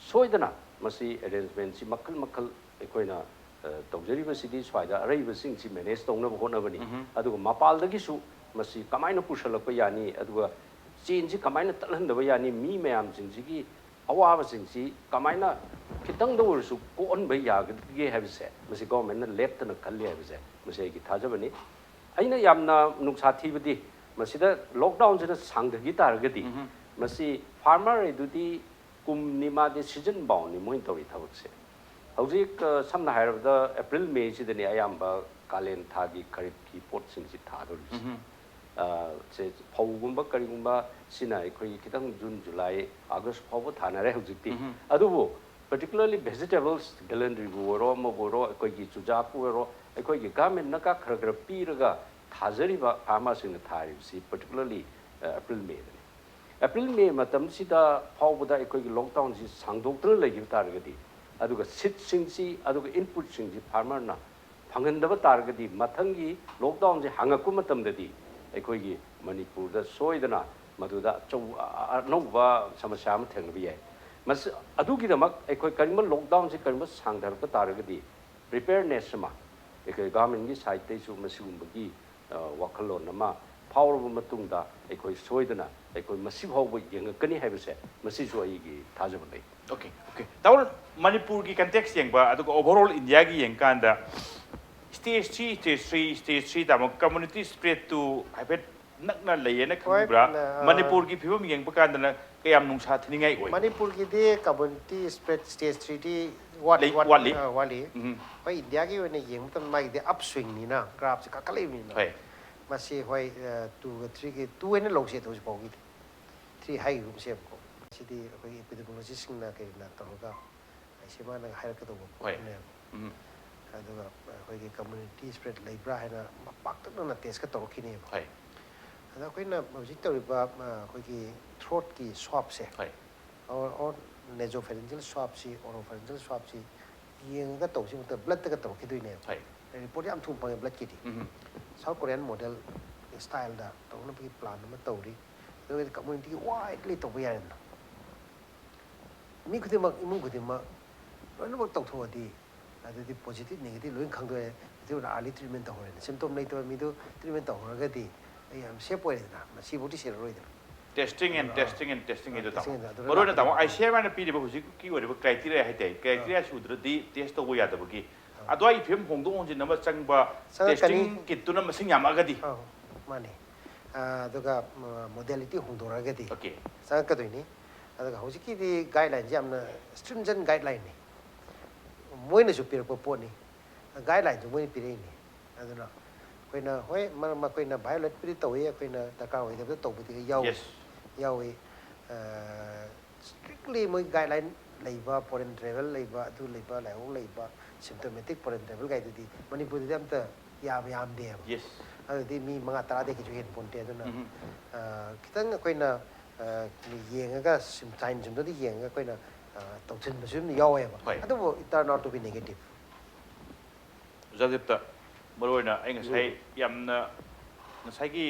ꯁꯣꯏꯗꯅ ꯃꯁꯤ arrangementꯁꯤ ꯃꯈꯜ ꯃꯈꯜ ꯑꯩꯈꯣꯏꯅ ꯑ, ꯇꯧꯖꯔꯤꯕꯁꯤꯗꯤ ꯁ꯭ꯋꯥꯏꯗ ꯑꯔꯩꯕꯁꯤꯡꯁꯤ manage ꯇꯧꯅꯕ ꯍꯣꯠꯅꯕꯅꯤ꯫ ꯑꯗꯨꯒ ꯃꯄꯥꯜꯗꯒꯤꯁꯨ ꯃꯁꯤ ꯀꯃꯥꯏꯅ ꯄꯨꯁꯜꯂꯛꯄ ꯌꯥꯅꯤ, ꯑꯗꯨꯒ ꯆꯦꯟꯁꯤ ꯀꯃꯥꯏꯅ ꯇꯠꯍꯟꯗꯕ ꯌꯥꯅꯤ, ꯃꯤ ꯃꯌꯥꯝꯁꯤꯡꯁꯤꯒꯤ ꯑꯋꯥꯕꯁꯤꯡꯁꯤ ꯀꯃꯥꯏꯅ ꯈꯤꯇꯪꯗ ꯑꯣꯏꯔꯁꯨ ꯀꯣꯛꯍꯟꯕ ꯌꯥꯒꯗꯒꯦ ꯍꯥꯏꯕꯁꯦ ꯃꯁꯤ governmentꯅ ꯂꯦꯞꯇꯅ ꯈꯜꯂꯤ ꯍꯥꯏꯕꯁꯦ ꯃꯁꯤ ꯑꯩꯒꯤ ꯊꯥꯖꯕꯅꯤ꯫ ꯑꯩꯅ ꯌꯥꯝꯅ ꯅꯨꯡꯁꯥ ꯊꯤꯕꯗꯤ ꯃꯁꯤꯗ lockdownꯁꯤꯅ ꯁꯥꯡꯊꯈꯤ ꯇꯥꯔꯒꯗꯤ ꯃꯁꯤ farmer ꯍꯥꯏꯗꯨꯗꯤ ꯀꯨꯝꯅꯤ, ꯃꯥꯗꯤ season boundꯅꯤ ꯃꯣꯏꯅ ꯇꯧꯔꯤ ꯊꯕꯛꯁꯦ꯫ ꯍꯧꯖꯤꯛ ꯑ, ꯁꯝꯅ ꯍꯥꯏꯔꯕꯗ April Mayꯁꯤꯗꯅꯤ ꯑꯌꯥꯝꯕ ꯀꯥꯂꯦꯟ ꯊꯥꯒꯤ ꯈꯔꯤꯞꯀꯤ ꯄꯣꯠꯁꯤꯡꯁꯤ ꯊꯥꯗꯣꯔꯤꯁꯦ꯫ ꯑ, ꯁꯦ ꯐꯧꯒꯨꯝꯕ ꯀꯔꯤꯒꯨꯝꯕ ꯁꯤꯅ ꯑꯩꯈꯣꯏꯒꯤ ꯈꯤꯇꯪ June, July, August ꯐꯥꯎꯕ ꯊꯥꯅꯔꯦ ꯍꯧꯖꯤꯛꯇꯤ꯫ ꯑꯗꯨꯕꯨ particularly vegetables, ꯕꯦꯂꯟꯗ꯭ꯔꯤꯕꯨ ꯑꯣꯏꯔꯣ, ꯑꯃꯕꯨ ꯑꯣꯏꯔꯣ, ꯑꯩꯈꯣꯏꯒꯤ ꯆꯨꯖꯥꯛꯄꯨ ꯑꯣꯏꯔꯣ, ꯑꯩꯈꯣꯏꯒꯤ governmentꯅ ꯈꯔ ꯈꯔ ꯄꯤꯔꯒ ꯊꯥꯖꯔꯤꯕ farmerꯁꯤꯡꯅ ꯊꯥꯔꯤꯕꯁꯤ particularly, ꯑ, April Mayꯗꯅꯤ꯫ April May ꯃꯇꯝꯁꯤꯗ ꯐꯥꯎꯕꯗ ꯑꯩꯈꯣꯏꯒꯤ lockdownꯁꯤ ꯁꯥꯡꯗꯣꯛꯇꯨꯅ ꯂꯩꯈꯤꯕ ꯇꯥꯔꯒꯗꯤ, ꯑꯗꯨꯒ seedꯁꯤꯡꯁꯤ, ꯑꯗꯨꯒ inputꯁꯤꯡꯁꯤ farmerꯅ ꯐꯪꯍꯟꯗꯕ ꯇꯥꯔꯒꯗꯤ, ꯃꯊꯪꯒꯤ lockdownꯁꯤ ꯍꯥꯡꯉꯛꯄ ꯃꯇꯝꯗꯗꯤ ꯑꯩꯈꯣꯏꯒꯤ ꯃꯅꯤꯄꯨꯔꯗ ꯁꯣꯏꯗꯅ ꯃꯗꯨꯗ ꯑꯆꯧ-, ꯑ-, ꯑ-, ꯑꯅꯧꯕ ꯁꯃꯁ꯭ꯌꯥ ꯑꯃ ꯊꯦꯡꯅꯕ ꯌꯥꯏ꯫ ꯃꯁꯤ, ꯑꯗꯨꯒꯤꯗꯃꯛ ꯑꯩꯈꯣꯏ ꯀꯔꯤꯒꯨꯝꯕ lockdownꯁꯤ ꯀꯔꯤꯒꯨꯝꯕ ꯁꯥꯡꯊꯔꯛꯄ ꯇꯥꯔꯒꯗꯤ, preparedness ꯑꯃ ꯑꯩꯈꯣꯏ governmentꯀꯤ sideꯇꯩꯁꯨ ꯃꯁꯤꯒꯨꯝꯕꯒꯤ, ꯑ, ꯋꯥꯈꯜꯂꯣꯟ ꯑꯃ ꯐꯥꯎꯔꯕ ꯃꯇꯨꯡꯗ ꯑꯩꯈꯣꯏ ꯁꯣꯏꯗꯅ ꯑꯩꯈꯣꯏ ꯃꯁꯤ ꯐꯥꯎꯕ ꯌꯦꯡꯉꯛꯀꯅꯤ ꯍꯥꯏꯕꯁꯦ ꯃꯁꯤꯁꯨ ꯑꯩꯒꯤ ꯊꯥꯖꯕ ꯂꯩ꯫ Okay, okay. ꯇꯥꯃꯣ, ꯃꯅꯤꯄꯨꯔꯒꯤ context ꯌꯦꯡꯕ, ꯑꯗꯨꯒ overall Indiaꯒꯤ ꯌꯦꯡꯀꯥꯟꯗ stage three, stage three, stage three ꯇꯥꯃꯣ, community spreadꯇꯨ ꯍꯥꯏꯐꯦꯠ ꯅꯛꯅ ꯂꯩꯌꯦꯅ ꯍꯣꯏ, ꯈꯪꯕ꯭ꯔꯥ? ꯑ, ꯃꯅꯤꯄꯨꯔꯒꯤ ꯐꯤꯕꯝ ꯌꯦꯡꯕ ꯀꯥꯟꯗꯅ ꯀꯌꯥꯝ ꯅꯨꯡꯁꯥ ꯊꯤꯅꯤꯡꯉꯥꯏ ꯑꯣꯏ? ꯃꯅꯤꯄꯨꯔꯒꯤꯗꯤ community spread stage threeꯗꯤ ꯋꯥꯠꯂꯤ, ꯂꯩ-, ꯋꯥꯠ-, ꯋꯥꯠꯂꯤ? ꯑ, ꯋꯥꯠꯂꯤ꯫ ꯎꯝ. ꯍꯣꯏ, ꯏꯟꯗꯤꯌꯥꯒꯤ ꯑꯣꯏꯅ ꯌꯦꯡꯕ ꯃꯇꯝꯗ ꯃꯥꯒꯤꯗꯤ upswingꯅꯤꯅ, graphꯁꯦ ꯀꯥꯈꯠꯂꯛꯏꯕꯅꯤꯅ꯫ ꯍꯣꯏ. ꯃꯁꯤ ꯍꯣꯏ, ꯑ, twoꯒ threeꯒꯤ, two ꯑꯣꯏꯅ ꯂꯧꯁꯦ ꯍꯧꯖꯤꯛ ꯐꯥꯎꯒꯤꯗꯤ꯫ Three ꯍꯥꯏꯈꯤꯒꯨꯝꯁꯦꯕꯀꯣ꯫ ꯁꯤꯗꯤ ꯑꯩꯈꯣꯏꯒꯤ epidemiologistꯁꯤꯡꯅ ꯀꯩꯅ ꯇꯧꯔꯒ ꯑꯩꯁꯦ ꯃꯥꯅ ꯍꯥꯏꯔꯛꯀꯗꯧꯕ ꯍꯣꯏ. ꯄꯣꯠꯅꯦꯕ꯫ ꯎꯝ. ꯑꯗꯨꯒ ꯑꯩꯈꯣꯏꯒꯤ community spread ꯂꯩꯕ꯭ꯔꯥ ꯍꯥꯏꯅ ꯄꯥꯛꯇꯛꯅꯅ testꯀ ꯇꯧꯔꯛꯈꯤꯅꯦꯕ꯫ ꯍꯣꯏ. ꯑꯗ ꯑꯩꯈꯣꯏꯅ ꯍꯧꯖꯤꯛ ꯇꯧꯔꯤꯕ ꯑ, ꯑꯩꯈꯣꯏꯒꯤ ꯊ꯭ꯔꯣꯠꯀꯤ ꯁ꯭ꯋꯥꯞꯁꯦ, ꯍꯣꯏ ꯑꯣꯔ ꯅꯦꯖꯣꯐꯦꯔꯤꯟꯖꯤꯌꯦꯜ ꯁ꯭ꯋꯥꯞꯁꯤ, ꯑꯣꯔꯣꯐꯦꯔꯤꯟꯖꯤꯌꯦꯜ ꯁ꯭ꯋꯥꯞꯁꯤ ꯌꯦꯡꯉꯒ ꯇꯧꯁꯤ ꯃꯇꯝꯗ ꯕ꯭ꯂꯠꯇꯒ ꯇꯧꯔꯛꯈꯤꯗꯣꯏꯅꯦꯕ꯫ ꯍꯣꯏ ꯔꯤꯄꯣꯔꯠ ꯌꯥꯝ ꯊꯨꯅ ꯐꯪꯉꯦ ꯕ꯭ꯂꯠꯀꯤꯗꯤ꯫ ꯎꯝ ꯁꯥꯎꯠ ꯀꯣꯔꯤꯌꯥꯟ ꯃꯣꯗꯦꯜ ꯁ꯭ꯇꯥꯏꯜꯗ ꯇꯧꯅꯕꯒꯤ ꯄ꯭ꯂꯥꯟ ꯑꯃ ꯇꯧꯔꯤ꯫ ꯑꯗꯨꯒꯗꯤ ꯀꯝꯃ꯭ꯌꯨꯅꯤꯇꯤꯒꯤ ꯋꯥꯏꯗꯂꯤ ꯇꯧꯕ ꯌꯥꯔꯦꯗꯅ꯫ ꯃꯤ ꯈꯨꯗꯤꯡꯃꯛ, ꯏꯃꯨꯡ ꯈꯨꯗꯤꯡꯃꯛ ꯂꯣꯏꯅꯃꯛ ꯇꯧꯊꯣꯛꯑꯗꯤ ꯑꯗꯨꯗꯤ ꯄꯣꯖꯤꯇꯤꯚ ꯅꯦꯒꯦꯇꯤꯚ ꯂꯣꯏ ꯈꯪꯗꯣꯛꯑꯦ꯫ ꯑꯗꯨꯅ ꯑꯥꯔꯂꯤ ꯇ꯭ꯔꯤꯠꯃꯦꯟ ꯇꯧꯍꯧꯔꯦꯅ꯫ ꯁꯤꯝꯇꯣꯝ ꯂꯩꯇꯕ ꯃꯤꯗꯨ ꯇ꯭ꯔꯤꯠꯃꯦꯟ ꯇꯧꯍꯧꯔꯒꯗꯤ ꯑꯩ ꯌꯥꯝ ꯁꯦꯐ ꯑꯣꯏꯔꯦꯗꯅ, ꯃꯁꯤꯐꯥꯎꯗꯤ ꯁꯤꯔꯔꯣꯏꯗꯅ꯫ ꯇꯦꯁꯇꯤꯡ ꯑꯦꯟ ꯑꯗꯨꯅ, ꯇꯦꯁꯇꯤꯡ ꯑꯦꯟ ꯇꯦꯁꯇꯤꯡ ꯑ, ꯑꯗꯨ ꯇꯥꯃꯣ꯫ testing and ꯑꯗꯨꯅ ꯃꯔꯨ ꯑꯣꯏꯅ ꯇꯥꯃꯣ ꯂꯥꯛꯀꯗꯕ꯫ ꯑꯥꯏ ꯁꯤ ꯑꯦꯝ ꯑꯥꯔꯅ ꯄꯤꯔꯤꯕ ꯍꯧꯖꯤꯛꯀꯤ ꯑꯣꯏꯔꯤꯕ ꯀ꯭ꯔꯥꯏꯇꯤꯔꯤꯌꯥ ꯍꯥꯏꯇꯥꯔꯦ, ꯀ꯭ꯔꯥꯏꯇꯤꯔꯤꯌꯥ ꯁꯨꯗ꯭ꯔꯗꯤ ꯇꯦꯁ ꯇꯧꯕ ꯌꯥꯗꯕꯒꯤ꯫ ꯑꯗꯣ ꯑꯩ ꯐꯤꯕꯝ ꯍꯣꯡꯗꯣꯛ ꯍꯣꯡꯖꯤꯟ ꯑꯃ ꯆꯪꯕ ꯆꯪꯉꯛꯀꯅꯤ꯫ ꯇꯦꯁꯇꯤꯡ ꯀꯤꯠꯇꯨꯅ ꯃꯁꯤꯡ ꯌꯥꯝꯃꯛꯑꯒꯗꯤ꯫ ꯑꯧ, ꯃꯥꯅꯤ꯫ ꯑ, ꯑꯗꯨꯒ ꯃꯣꯗꯦꯂꯤꯇꯤ ꯍꯣꯡꯗꯣꯔꯛꯑꯒꯗꯤ ꯑꯣꯀꯦ ꯆꯪꯉꯛꯀꯗꯣꯏꯅꯤ꯫ ꯑꯗꯨꯒ ꯍꯧꯖꯤꯛꯀꯤꯗꯤ ꯒꯥꯏꯗꯂꯥꯏꯟꯁꯦ ꯌꯥꯝꯅ ꯁ꯭ꯇ꯭ꯔꯤꯟꯖꯦꯟ ꯒꯥꯏꯗꯂꯥꯏꯟꯅꯤ꯫ ꯃꯣꯏꯅꯁꯨ ꯄꯤꯔꯛꯄ ꯄꯣꯠꯅꯤ꯫ ꯒꯥꯏꯗꯂꯥꯏꯟꯁꯨ ꯃꯣꯏꯅ ꯄꯤꯔꯛꯏꯅꯤ꯫ ꯑꯗꯨꯅ ꯑꯩꯈꯣꯏꯅ, ꯍꯣꯏ, ꯃꯔꯛ ꯃꯈꯣꯏꯅ ꯚꯥꯏꯑꯣꯂꯦꯠꯄꯨꯗꯤ ꯇꯧꯏ, ꯑꯩꯈꯣꯏꯅ ꯗꯔꯀꯥꯔ ꯑꯣꯏꯗꯕꯗ ꯇꯧꯕꯗꯤ ꯌꯥꯎꯏ꯫ Yes. ꯌꯥꯎꯏ꯫ ꯁ꯭ꯇ꯭ꯔꯤꯛꯂꯤ ꯃꯣꯏ ꯒꯥꯏꯗꯂꯥꯏꯟ ꯂꯩꯕ, ꯐꯣꯔꯦꯟ ꯇ꯭ꯔꯦꯚꯦꯜ ꯂꯩꯕ, ꯑꯗꯨ ꯂꯩꯕ, ꯂꯥꯏꯍꯧ ꯂꯩꯕ, ꯁꯤꯝꯇꯣꯃꯦꯇꯤꯛ ꯐꯣꯔꯦꯟ ꯇ꯭ꯔꯦꯚꯦꯜ ꯒꯥꯏꯗꯨꯗꯤ ꯃꯅꯤꯄꯨꯔꯗꯗꯤ ꯑꯝꯇ ꯌꯥꯝ ꯌꯥꯝꯗꯦꯕ꯫ Yes. ꯑꯗꯨꯗꯤ ꯃꯤ ꯃꯉꯥ ꯇꯔꯥꯗꯒꯤ ꯀꯩꯁꯨ ꯍꯦꯟ ꯄꯣꯟꯇꯦ꯫ ꯑꯗꯨꯅ ꯎꯝ꯫ ꯑ, ꯈꯤꯇꯪ ꯑꯩꯈꯣꯏꯅ ꯑ, ꯌꯦꯡꯉꯒ ꯁꯤꯝ-, ꯁꯥꯏꯟ ꯁꯤꯝꯇꯣꯝꯗꯣ ꯌꯦꯡꯉꯒ ꯑꯩꯈꯣꯏꯅ ꯑ, ꯇꯧꯁꯤꯟꯕꯁꯨ ꯑꯗꯨꯝ ꯌꯥꯎꯋꯦꯕ꯫ ꯍꯣꯏ꯫ ꯑꯗꯨꯕꯨ it turn out to be negative꯫ ꯑꯣꯖꯥ ꯗꯤꯞꯇ ꯃꯔꯨ ꯑꯣꯏꯅ ꯑꯩ ꯉꯁꯥꯏ ꯌꯥꯝꯅ ꯉꯁꯥꯏꯒꯤ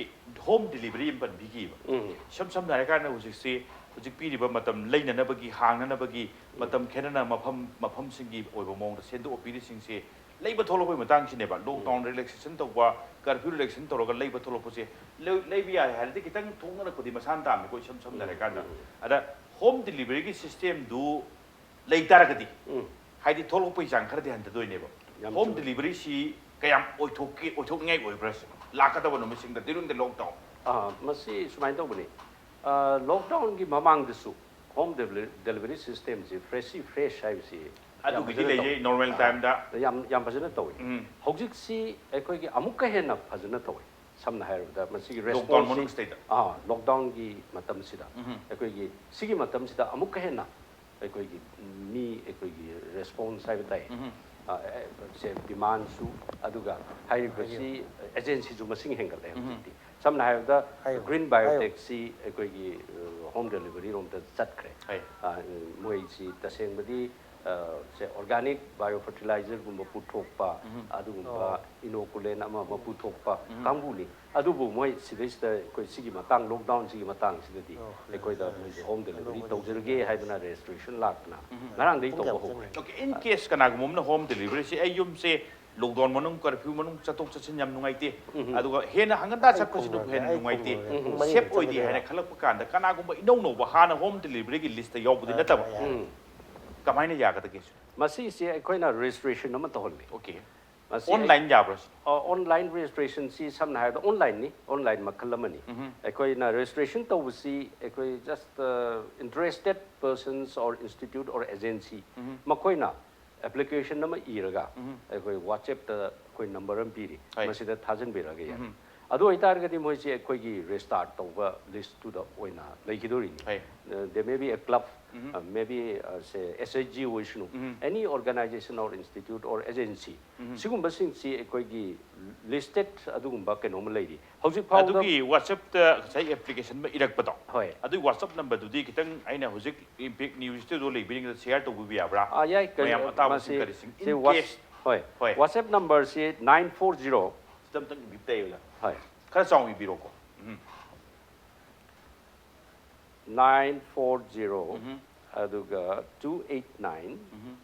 ꯍꯣꯝ ꯗꯤꯂꯤꯚꯔꯤ ꯑꯃ ꯄꯟꯕꯤꯈꯤꯕ꯫ ꯎꯝ꯫ ꯏꯁꯝ ꯁꯝꯅ ꯍꯥꯏꯔꯀꯥꯟꯗ ꯍꯧꯖꯤꯛꯁꯤ ꯍꯧꯖꯤꯛ ꯄꯤꯔꯤꯕ ꯃꯇꯝ ꯂꯩꯅꯅꯕꯒꯤ, ꯍꯥꯡꯅꯅꯕꯒꯤ ꯃꯇꯝ ꯈꯦꯠꯅꯅ ꯃꯐꯝ, ꯃꯐꯝꯁꯤꯡꯒꯤ ꯑꯣꯏꯕ ꯃꯑꯣꯡꯗ ꯁꯦꯟꯗꯣꯛ ꯄꯤꯔꯤꯁꯤꯡꯁꯤ ꯂꯩꯕ ꯊꯣꯛꯂꯛꯄꯒꯤ ꯃꯇꯥꯡꯁꯤꯅꯦꯕ꯫ ꯂꯣꯛꯗꯥꯎꯟ ꯔꯤꯂꯦꯛꯁꯦꯁꯟ ꯇꯧꯕ, ꯀꯔꯐ꯭ꯌꯨ ꯔꯤꯂꯦꯛꯁꯦꯁꯟ ꯇꯧꯔꯒ ꯂꯩꯕ ꯊꯣꯛꯂꯛꯄꯁꯦ, ꯂꯩ-, ꯂꯩꯕ ꯌꯥꯔꯦ ꯍꯥꯏꯔꯗꯤ ꯈꯤꯇꯪ ꯊꯣꯛꯅꯔꯛꯄꯗꯤ ꯃꯁꯥꯅ ꯇꯥꯕꯅꯤꯀꯣ, ꯏꯁꯝ ꯁꯝꯅ ꯎꯝ, ꯍꯥꯏꯔꯀꯥꯟꯗ꯫ ꯎꯝ꯫ ꯑꯗ ꯍꯣꯝ ꯗꯤꯂꯤꯚꯔꯤꯒꯤ ꯁꯤꯁꯇꯦꯝꯗꯨ ꯂꯩ ꯇꯥꯔꯒꯗꯤ, ꯎꯝ꯫ ꯍꯥꯏꯗꯤ ꯊꯣꯛꯂꯛꯄꯒꯤ ꯆꯥꯡ ꯈꯔꯗꯤ ꯍꯟꯊꯗꯣꯏꯅꯦꯕ꯫ ꯌꯥꯝ ꯍꯣꯝ ꯆꯨꯝꯃꯤ꯫ ꯗꯤꯂꯤꯚꯔꯤꯁꯤ ꯀꯌꯥꯝ ꯑꯣꯏꯊꯣꯛꯀꯦ, ꯑꯣꯏꯊꯣꯛꯅꯤꯡꯉꯥꯏ ꯑꯣꯏꯕ꯭ꯔꯥ ꯁꯤꯅꯤ? ꯂꯥꯛꯀꯗꯕ ꯅꯨꯃꯤꯠꯁꯤꯡꯗ during the lockdown꯫ ꯑꯥ, ꯃꯁꯤ ꯁꯨꯃꯥꯏꯅ ꯇꯧꯕꯅꯤ꯫ ꯑꯥ, ꯂꯣꯛꯗꯥꯎꯟꯒꯤ ꯃꯃꯥꯡꯗꯁꯨ ꯍꯣꯝ ꯗꯦꯂꯤ-, ꯗꯦꯂꯤꯚꯔꯤ ꯁꯤꯁꯇꯦꯝꯁꯤ, ꯐ꯭ꯔꯦꯁꯤ ꯐ꯭ꯔꯦꯁ ꯍꯥꯏꯕꯁꯤ ꯌꯥꯝ ꯑꯗꯨꯒꯤꯗꯤ ꯐꯖꯅ ꯂꯩꯖꯩ, ꯇꯧꯏ꯫ ꯅꯣꯔꯃꯦꯜ ꯑꯥ, ꯇꯥꯏꯝꯗ꯫ ꯌꯥꯝ, ꯌꯥꯝ ꯐꯖꯅ ꯇꯧꯏ꯫ ꯎꯝ꯫ ꯍꯧꯖꯤꯛꯁꯤ ꯑꯩꯈꯣꯏꯒꯤ ꯑꯃꯨꯛꯀ ꯍꯦꯟꯅ ꯐꯖꯅ ꯇꯧꯏ꯫ ꯁꯝꯅ ꯍꯥꯏꯔꯕꯗ ꯃꯁꯤꯒꯤ ꯂꯣꯛꯗꯥꯎꯟ ꯔꯦꯁꯄꯣꯟꯁꯁꯤ, ꯃꯅꯨꯡꯁꯤꯗꯩꯗ꯫ ꯑꯥ, ꯂꯣꯛꯗꯥꯎꯟꯒꯤ ꯃꯇꯝꯁꯤꯗ ꯎꯝ꯫ ꯑꯩꯈꯣꯏꯒꯤ ꯁꯤꯒꯤ ꯃꯇꯝꯁꯤꯗ ꯑꯃꯨꯛꯀ ꯍꯦꯟꯅ ꯑꯩꯈꯣꯏꯒꯤ ꯃꯤ, ꯑꯩꯈꯣꯏꯒꯤ ꯔꯦꯁꯄꯣꯟꯁ ꯍꯥꯏꯕ ꯇꯥꯏ꯫ ꯎꯝ꯫ ꯑ, ꯑꯦ, ꯁꯦ, ꯗꯤꯃꯥꯟꯁꯨ, ꯑꯗꯨꯒ ꯍꯥꯏꯔꯤꯕꯁꯤ ꯑꯦꯖꯦꯟꯁꯤꯁꯨ ꯃꯁꯤꯡ ꯍꯦꯟꯒꯠꯂꯦ ꯎꯝ꯫ ꯍꯧꯖꯤꯛꯇꯤ꯫ ꯁꯝꯅ ꯍꯥꯏꯔꯕꯗ ꯍꯥꯏꯌꯨ, green ꯍꯥꯏꯌꯨ꯫ Biotech ꯁꯤ ꯑꯩꯈꯣꯏꯒꯤ ꯍꯣꯝ ꯗꯦꯂꯤꯚꯔꯤ ꯔꯣꯝꯗ ꯆꯠꯈ꯭ꯔꯦ꯫ ꯍꯥꯏ꯫ ꯑ, ꯃꯣꯏꯁꯤ ꯇꯁꯦꯡꯕꯗꯤ ꯑ, ꯁꯦ organic bio fertilizer ꯒꯨꯝꯕ ꯄꯨꯊꯣꯛꯄ, ꯑꯗꯨꯒꯨꯝꯕ ꯑꯣ꯫ inoculant ꯑꯃ ꯑꯃ ꯄꯨꯊꯣꯛꯄ ꯀꯥꯡꯕꯨꯅꯤ꯫ ꯑꯗꯨꯕꯨ ꯃꯣꯏ ꯁꯤꯗꯩꯁꯤꯗ ꯑꯩꯈꯣꯏ ꯁꯤꯒꯤ ꯃꯇꯥꯡ, lockdown ꯁꯤꯒꯤ ꯃꯇꯥꯡꯁꯤꯗꯗꯤ ꯑꯣ, ꯑꯩꯈꯣꯏꯗ yes, ꯃꯣꯏꯁꯦ yes. ꯍꯣꯝ ꯗꯦꯂꯤꯚꯔꯤ ꯑꯅꯧꯕ ꯇꯧꯖꯔꯒꯦ ꯍꯧꯖꯤꯛ ꯍꯥꯏꯗꯅ registration ꯂꯥꯛꯇꯅ ꯉꯔꯥꯡꯗꯒꯤ ꯄꯨꯡ ꯇꯧꯕ ꯀꯌꯥ ꯍꯧꯈ꯭ꯔꯦ꯫ ꯆꯪꯉꯤ? Okay, in case ꯀꯅꯥꯒꯨꯝꯕ ꯑꯃꯅ ꯍꯣꯝ ꯗꯦꯂꯤꯚꯔꯤꯁꯦ ꯑꯩ ꯌꯨꯝꯁꯦ lockdown ꯃꯅꯨꯡ curfew ꯃꯅꯨꯡ ꯆꯠꯊꯣꯛ ꯆꯠꯁꯤꯟ ꯌꯥꯝ ꯅꯨꯡꯉꯥꯏꯇꯦ, ꯑꯗꯨꯒ ꯍꯦꯟꯅ ꯍꯪꯒꯟꯗꯥ ꯆꯠꯄꯁꯤꯅ ꯑꯃꯨꯛ ꯍꯦꯟꯅ ꯑꯩ ꯅꯨꯡꯉꯥꯏꯇꯦ, ꯈꯨꯝꯃꯨꯔꯦ꯫ ꯄꯨꯡ ꯃꯔꯤ safe ꯑꯃꯨꯛ ꯑꯣꯏꯗꯦ ꯆꯪꯒꯗꯣꯏꯔꯥ? ꯍꯥꯏꯅ ꯈꯜꯂꯛꯄ ꯀꯥꯟꯗ ꯀꯅꯥꯒꯨꯝꯕ ꯏꯅꯧ ꯅꯧꯕ ꯍꯥꯟꯅ ꯍꯣꯝ ꯗꯦꯂꯤꯚꯔꯤꯒꯤ ꯂꯤꯁꯇ ꯌꯥꯎꯕꯗꯤ ꯅꯠꯇꯕ ꯌꯥꯔꯦ꯫ ꯀꯃꯥꯏꯅ ꯌꯥꯒꯗꯒꯦ? ꯃꯁꯤꯁꯦ ꯑꯩꯈꯣꯏꯅ registration ꯑꯃ ꯇꯧꯍꯜꯂꯤ꯫ Okay. ꯃꯁꯤ Online ꯌꯥꯕ꯭ꯔꯥ? ꯑꯣꯟꯂꯥꯏꯟ ꯔꯦꯖꯤꯁꯇ꯭ꯔꯦꯁꯟꯁꯤ ꯁꯝꯅ ꯍꯥꯏꯔꯕꯗ ꯑꯣꯟꯂꯥꯏꯟꯅꯤ, ꯑꯣꯟꯂꯥꯏꯟ ꯃꯈꯜ ꯑꯃꯅꯤ꯫ ꯑꯩꯈꯣꯏꯅ ꯔꯦꯖꯤꯁꯇ꯭ꯔꯦꯁꯟ ꯇꯧꯕꯁꯤ ꯑꯩꯈꯣꯏ just interested persons or institute or agency ꯃꯈꯣꯏꯅ ꯑꯦꯄ꯭ꯂꯤꯀꯦꯁꯟ ꯑꯃ ꯏꯔꯒ ꯑꯩꯈꯣꯏ ꯋꯥꯆꯦꯞꯇ ꯑꯩꯈꯣꯏ ꯅꯝꯕꯔ ꯑꯃ ꯄꯤꯔꯤ, ꯍꯣꯏ꯫ ꯃꯁꯤꯗ ꯊꯥꯖꯤꯟꯕꯤꯔꯒ ꯌꯥꯔꯦ꯫ ꯑꯗꯨ ꯑꯣꯏꯇꯥꯔꯒꯗꯤ ꯃꯣꯏꯁꯦ ꯑꯩꯈꯣꯏꯒꯤ ꯔꯦꯖꯤꯁꯇꯥꯔ ꯇꯧꯕ ꯂꯤꯁꯇꯨꯗ ꯑꯣꯏꯅ ꯂꯩꯈꯤꯗꯣꯔꯤꯅꯤ꯫ ꯍꯣꯏ꯫ There may be a club, uh, maybe uh, say S H G ꯑꯣꯏꯁꯅꯨ, any organization or institute or agency, ꯁꯤꯒꯨꯝꯕꯁꯤꯡꯁꯤ ꯑꯩꯈꯣꯏꯒꯤ ꯂꯤꯁꯇꯦꯠ ꯑꯗꯨꯒꯨꯝꯕ ꯀꯩꯅꯣꯝꯃ ꯂꯩꯔꯤ ꯍꯧꯖꯤꯛ ꯐꯥꯎꯕꯗ꯫ ꯑꯗꯨꯒꯤ ꯋꯥꯆꯦꯞꯇ ꯉꯁꯥꯏ ꯑꯦꯄ꯭ꯂꯤꯀꯦꯁꯟ ꯑꯃ ꯏꯔꯛꯄꯗꯣ, ꯍꯣꯏ꯫ ꯑꯗꯨꯒꯤ ꯋꯥꯆꯦꯞ ꯅꯝꯕꯔꯗꯨꯗꯤ ꯈꯤꯇꯪ ꯑꯩꯅ ꯍꯧꯖꯤꯛ ꯏꯝꯄꯦꯛ ꯅ꯭ꯌꯨꯁ ꯁ꯭ꯇꯨꯗꯤꯑꯣ ꯂꯩꯕꯤꯔꯤꯉꯩꯗ ꯁꯤꯌꯥꯔ ꯇꯧꯕꯤꯕ ꯌꯥꯕ꯭ꯔꯥ? ꯑꯥ, ꯌꯥꯏ, ꯀꯔꯤ-, ꯃꯌꯥꯝ ꯑꯇꯥꯕꯁꯤꯡ ꯃꯁꯤ-, ꯀꯔꯤꯁꯤꯡ ꯁꯤ in ꯋꯥ-, case ꯍꯣꯏ꯫ ꯍꯣꯏ꯫ ꯋꯥꯆꯦꯞ ꯅꯝꯕꯔꯁꯤ nine four zero, ꯁꯤꯗ ꯑꯝꯇꯪ ꯏꯕꯤꯕ ꯇꯥꯏꯌꯦ ꯑꯣꯖꯥ꯫ ꯍꯣꯏ꯫ ꯈꯔ ꯆꯥꯎꯅ ꯏꯕꯤꯔꯣꯀꯣ꯫ ꯎꯝ꯫ nine four zero, ꯎꯝ꯫ ꯑꯗꯨꯒ two eight nine, ꯎꯝ꯫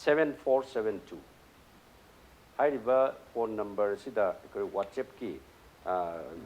seven four seven two꯫ ꯍꯥꯏꯔꯤꯕ ꯐꯣꯟ ꯅꯝꯕꯔꯁꯤꯗ ꯑꯩꯈꯣꯏ ꯋꯥꯆꯦꯞꯀꯤ, ꯑ,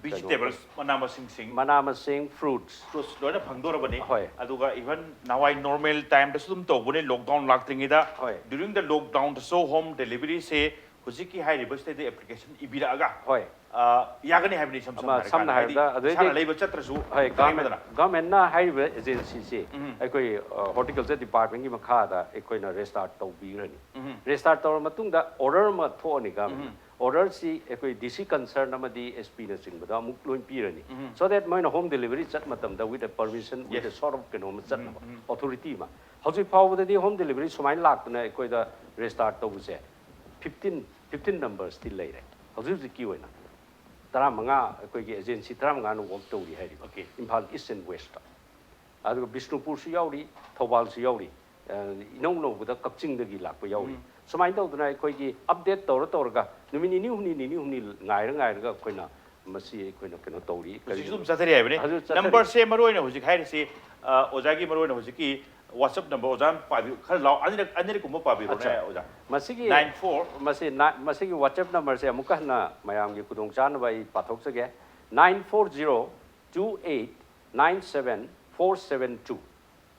Vegetables, ꯀꯩꯅꯣ, ꯃꯅꯥ ꯃꯁꯤꯡꯁꯤꯡ꯫ ꯃꯅꯥ ꯃꯁꯤꯡ, fruits꯫ Fruits ꯂꯣꯏꯅ ꯐꯪꯗꯣꯔꯕꯅꯤ꯫ ꯍꯣꯏ꯫ ꯑꯗꯨꯒ even ꯅꯍꯥꯟꯋꯥꯏ ꯅꯣꯔꯃꯦꯜ ꯇꯥꯏꯝꯗꯁꯨ ꯑꯗꯨꯝ ꯇꯧꯕꯅꯦ, ꯂꯣꯛꯗꯥꯎꯟ ꯂꯥꯛꯇ꯭ꯔꯤꯉꯩꯗ꯫ ꯍꯣꯏ꯫ During the lockdown ꯗꯁꯨ ꯍꯣꯝ ꯗꯦꯂꯤꯚꯔꯤꯁꯦ ꯍꯧꯖꯤꯛꯀꯤ ꯍꯥꯏꯔꯤꯕꯁꯤꯗꯩꯗ ꯑꯦꯄ꯭ꯂꯤꯀꯦꯁꯟ ꯏꯕꯤꯔꯛꯑꯒ, ꯍꯣꯏ꯫ ꯑ, ꯌꯥꯒꯅꯤ ꯍꯥꯏꯕꯅꯤ ꯏꯁꯝ ꯁꯝꯅ ꯑꯃ ꯍꯥꯏꯔꯀꯥꯟꯗ꯫ ꯁꯝꯅ ꯍꯥꯏꯗꯤ ꯍꯥꯏꯔꯕꯗ ꯑꯗꯨꯗꯩꯗꯤ ꯏꯁꯥꯅ ꯂꯩꯕ ꯆꯠꯇ꯭ꯔꯁꯨ ꯍꯣꯏ, ꯈꯪꯉꯦꯗꯅ꯫ ꯒꯚꯔꯟꯃꯦꯟ-, ꯒꯚꯔꯟꯃꯦꯟꯅ ꯍꯥꯏꯔꯤꯕ ꯑꯦꯖꯦꯟꯁꯤꯁꯤ ꯎꯝ꯫ ꯑꯩꯈꯣꯏ, ꯑ, ꯍꯣꯔꯇꯤꯀꯜꯆꯔ ꯗꯤꯄꯥꯔꯠꯃꯦꯟꯒꯤ ꯃꯈꯥꯗ ꯑꯩꯈꯣꯏꯅ ꯔꯦꯖꯤꯁꯇꯥꯔ ꯇꯧꯕꯤꯈ꯭ꯔꯅꯤ꯫ ꯎꯝ꯫ ꯔꯦꯖꯤꯁꯇꯥꯔ ꯇꯧꯔ ꯃꯇꯨꯡꯗ ꯑꯣꯔꯗꯔ ꯑꯃ ꯊꯣꯛꯑꯅꯤ ꯒꯚꯔꯟꯃꯦꯟꯅ꯫ ꯑꯣꯔꯗꯔꯁꯤ ꯑꯩꯈꯣꯏ ꯗꯤ ꯁꯤ ꯀꯟꯁꯔꯟ ꯑꯃꯗꯤ ꯑꯦꯁ ꯄꯤꯅꯆꯤꯡꯕꯗ ꯑꯃꯨꯛ ꯂꯣꯏ ꯄꯤꯔꯅꯤ꯫ ꯎꯝ꯫ So that ꯃꯣꯏꯅ ꯍꯣꯝ ꯗꯦꯂꯤꯚꯔꯤ ꯆꯠ ꯃꯇꯝꯗ with a permission, with a Yes. sort of ꯀꯩꯅꯣꯝꯃ ꯆꯠꯅꯕ ꯎꯝ, ꯎꯝ꯫ ꯑꯣꯊꯣꯔꯤꯇꯤ ꯑꯃ꯫ ꯍꯧꯖꯤꯛ ꯐꯥꯎꯕꯗꯗꯤ ꯍꯣꯝ ꯗꯦꯂꯤꯚꯔꯤ ꯁꯨꯃꯥꯏꯅ ꯂꯥꯛꯇꯅ ꯑꯩꯈꯣꯏꯗ ꯔꯦꯖꯤꯁꯇꯥꯔ ꯇꯧꯕꯁꯦ fifteen, fifteen ꯅꯝꯕꯔꯁꯇꯤ ꯂꯩꯔꯦ꯫ ꯍꯧꯖꯤꯛ ꯍꯧꯖꯤꯛꯀꯤ ꯑꯣꯏꯅ ꯇꯔꯥꯃꯉꯥ, ꯑꯩꯈꯣꯏꯒꯤ ꯑꯦꯖꯦꯟꯁꯤ ꯇꯔꯥꯃꯉꯥꯅ ꯋꯥꯔꯛ ꯇꯧꯔꯤ ꯍꯥꯏꯔꯤꯕ꯫ Okay. Imphal east and west, ꯑꯗꯨꯒ ꯕꯤꯁꯅꯨꯄꯨꯔꯁꯨ ꯌꯥꯎꯔꯤ, ꯊꯧꯕꯥꯜꯁꯨ ꯌꯥꯎꯔꯤ꯫ ꯑ, ꯏꯅꯧ ꯅꯧꯕꯗ ꯀꯛꯆꯤꯡꯗꯒꯤ ꯂꯥꯛꯄ ꯌꯥꯎꯔꯤ꯫ ꯁꯨꯃꯥꯏꯅ ꯇꯧꯗꯅ ꯑꯩꯈꯣꯏꯒꯤ ꯑꯞꯗꯦꯠ ꯇꯧꯔ ꯇꯧꯔꯒ ꯅꯨꯃꯤꯠ ꯅꯤꯅꯤ ꯍꯨꯝꯅꯤ, ꯅꯤꯅꯤ ꯍꯨꯝꯅꯤ ꯉꯥꯏꯔ ꯉꯥꯏꯔꯒ ꯑꯩꯈꯣꯏꯅ ꯃꯁꯤ ꯑꯩꯈꯣꯏꯅ ꯀꯩꯅꯣ ꯇꯧꯔꯤ꯫ ꯍꯧꯖꯤꯛꯁꯨ ꯑꯗꯨꯝ ꯆꯠꯊꯔꯤ ꯍꯥꯏꯕꯅꯤ꯫ ꯍꯧꯖꯤꯛ ꯆꯠꯊꯔꯤ꯫ ꯅꯝꯕꯔꯁꯦ ꯃꯔꯨ ꯑꯣꯏꯅ ꯍꯧꯖꯤꯛ ꯍꯥꯏꯔꯤꯁꯤ, ꯑ, ꯑꯣꯖꯥꯒꯤ ꯃꯔꯨ ꯑꯣꯏꯅ ꯍꯧꯖꯤꯛꯀꯤ WhatsApp ꯅꯝꯕꯔ ꯑꯣꯖꯥ ꯄꯥꯕꯤꯌꯨ, ꯈꯔ ꯂꯥꯎ, ꯑꯅꯤꯔꯛ ꯑꯅꯤꯔꯛ ꯀꯨꯝꯕ ꯄꯥꯕꯤꯔꯣꯅꯦ, ꯑꯠꯆꯥ꯫ ꯑꯣꯖꯥ꯫ ꯃꯁꯤꯒꯤ Nine four. ꯃꯁꯤ ꯅꯥ- ꯃꯁꯤꯒꯤ WhatsApp ꯅꯝꯕꯔꯁꯦ ꯑꯃꯨꯛꯀ ꯍꯟꯅ ꯃꯌꯥꯝꯒꯤ ꯈꯨꯗꯣꯡꯆꯥꯅꯕ ꯑꯩ ꯄꯥꯊꯣꯛꯆꯒꯦ꯫ Nine four zero two eight nine seven four seven two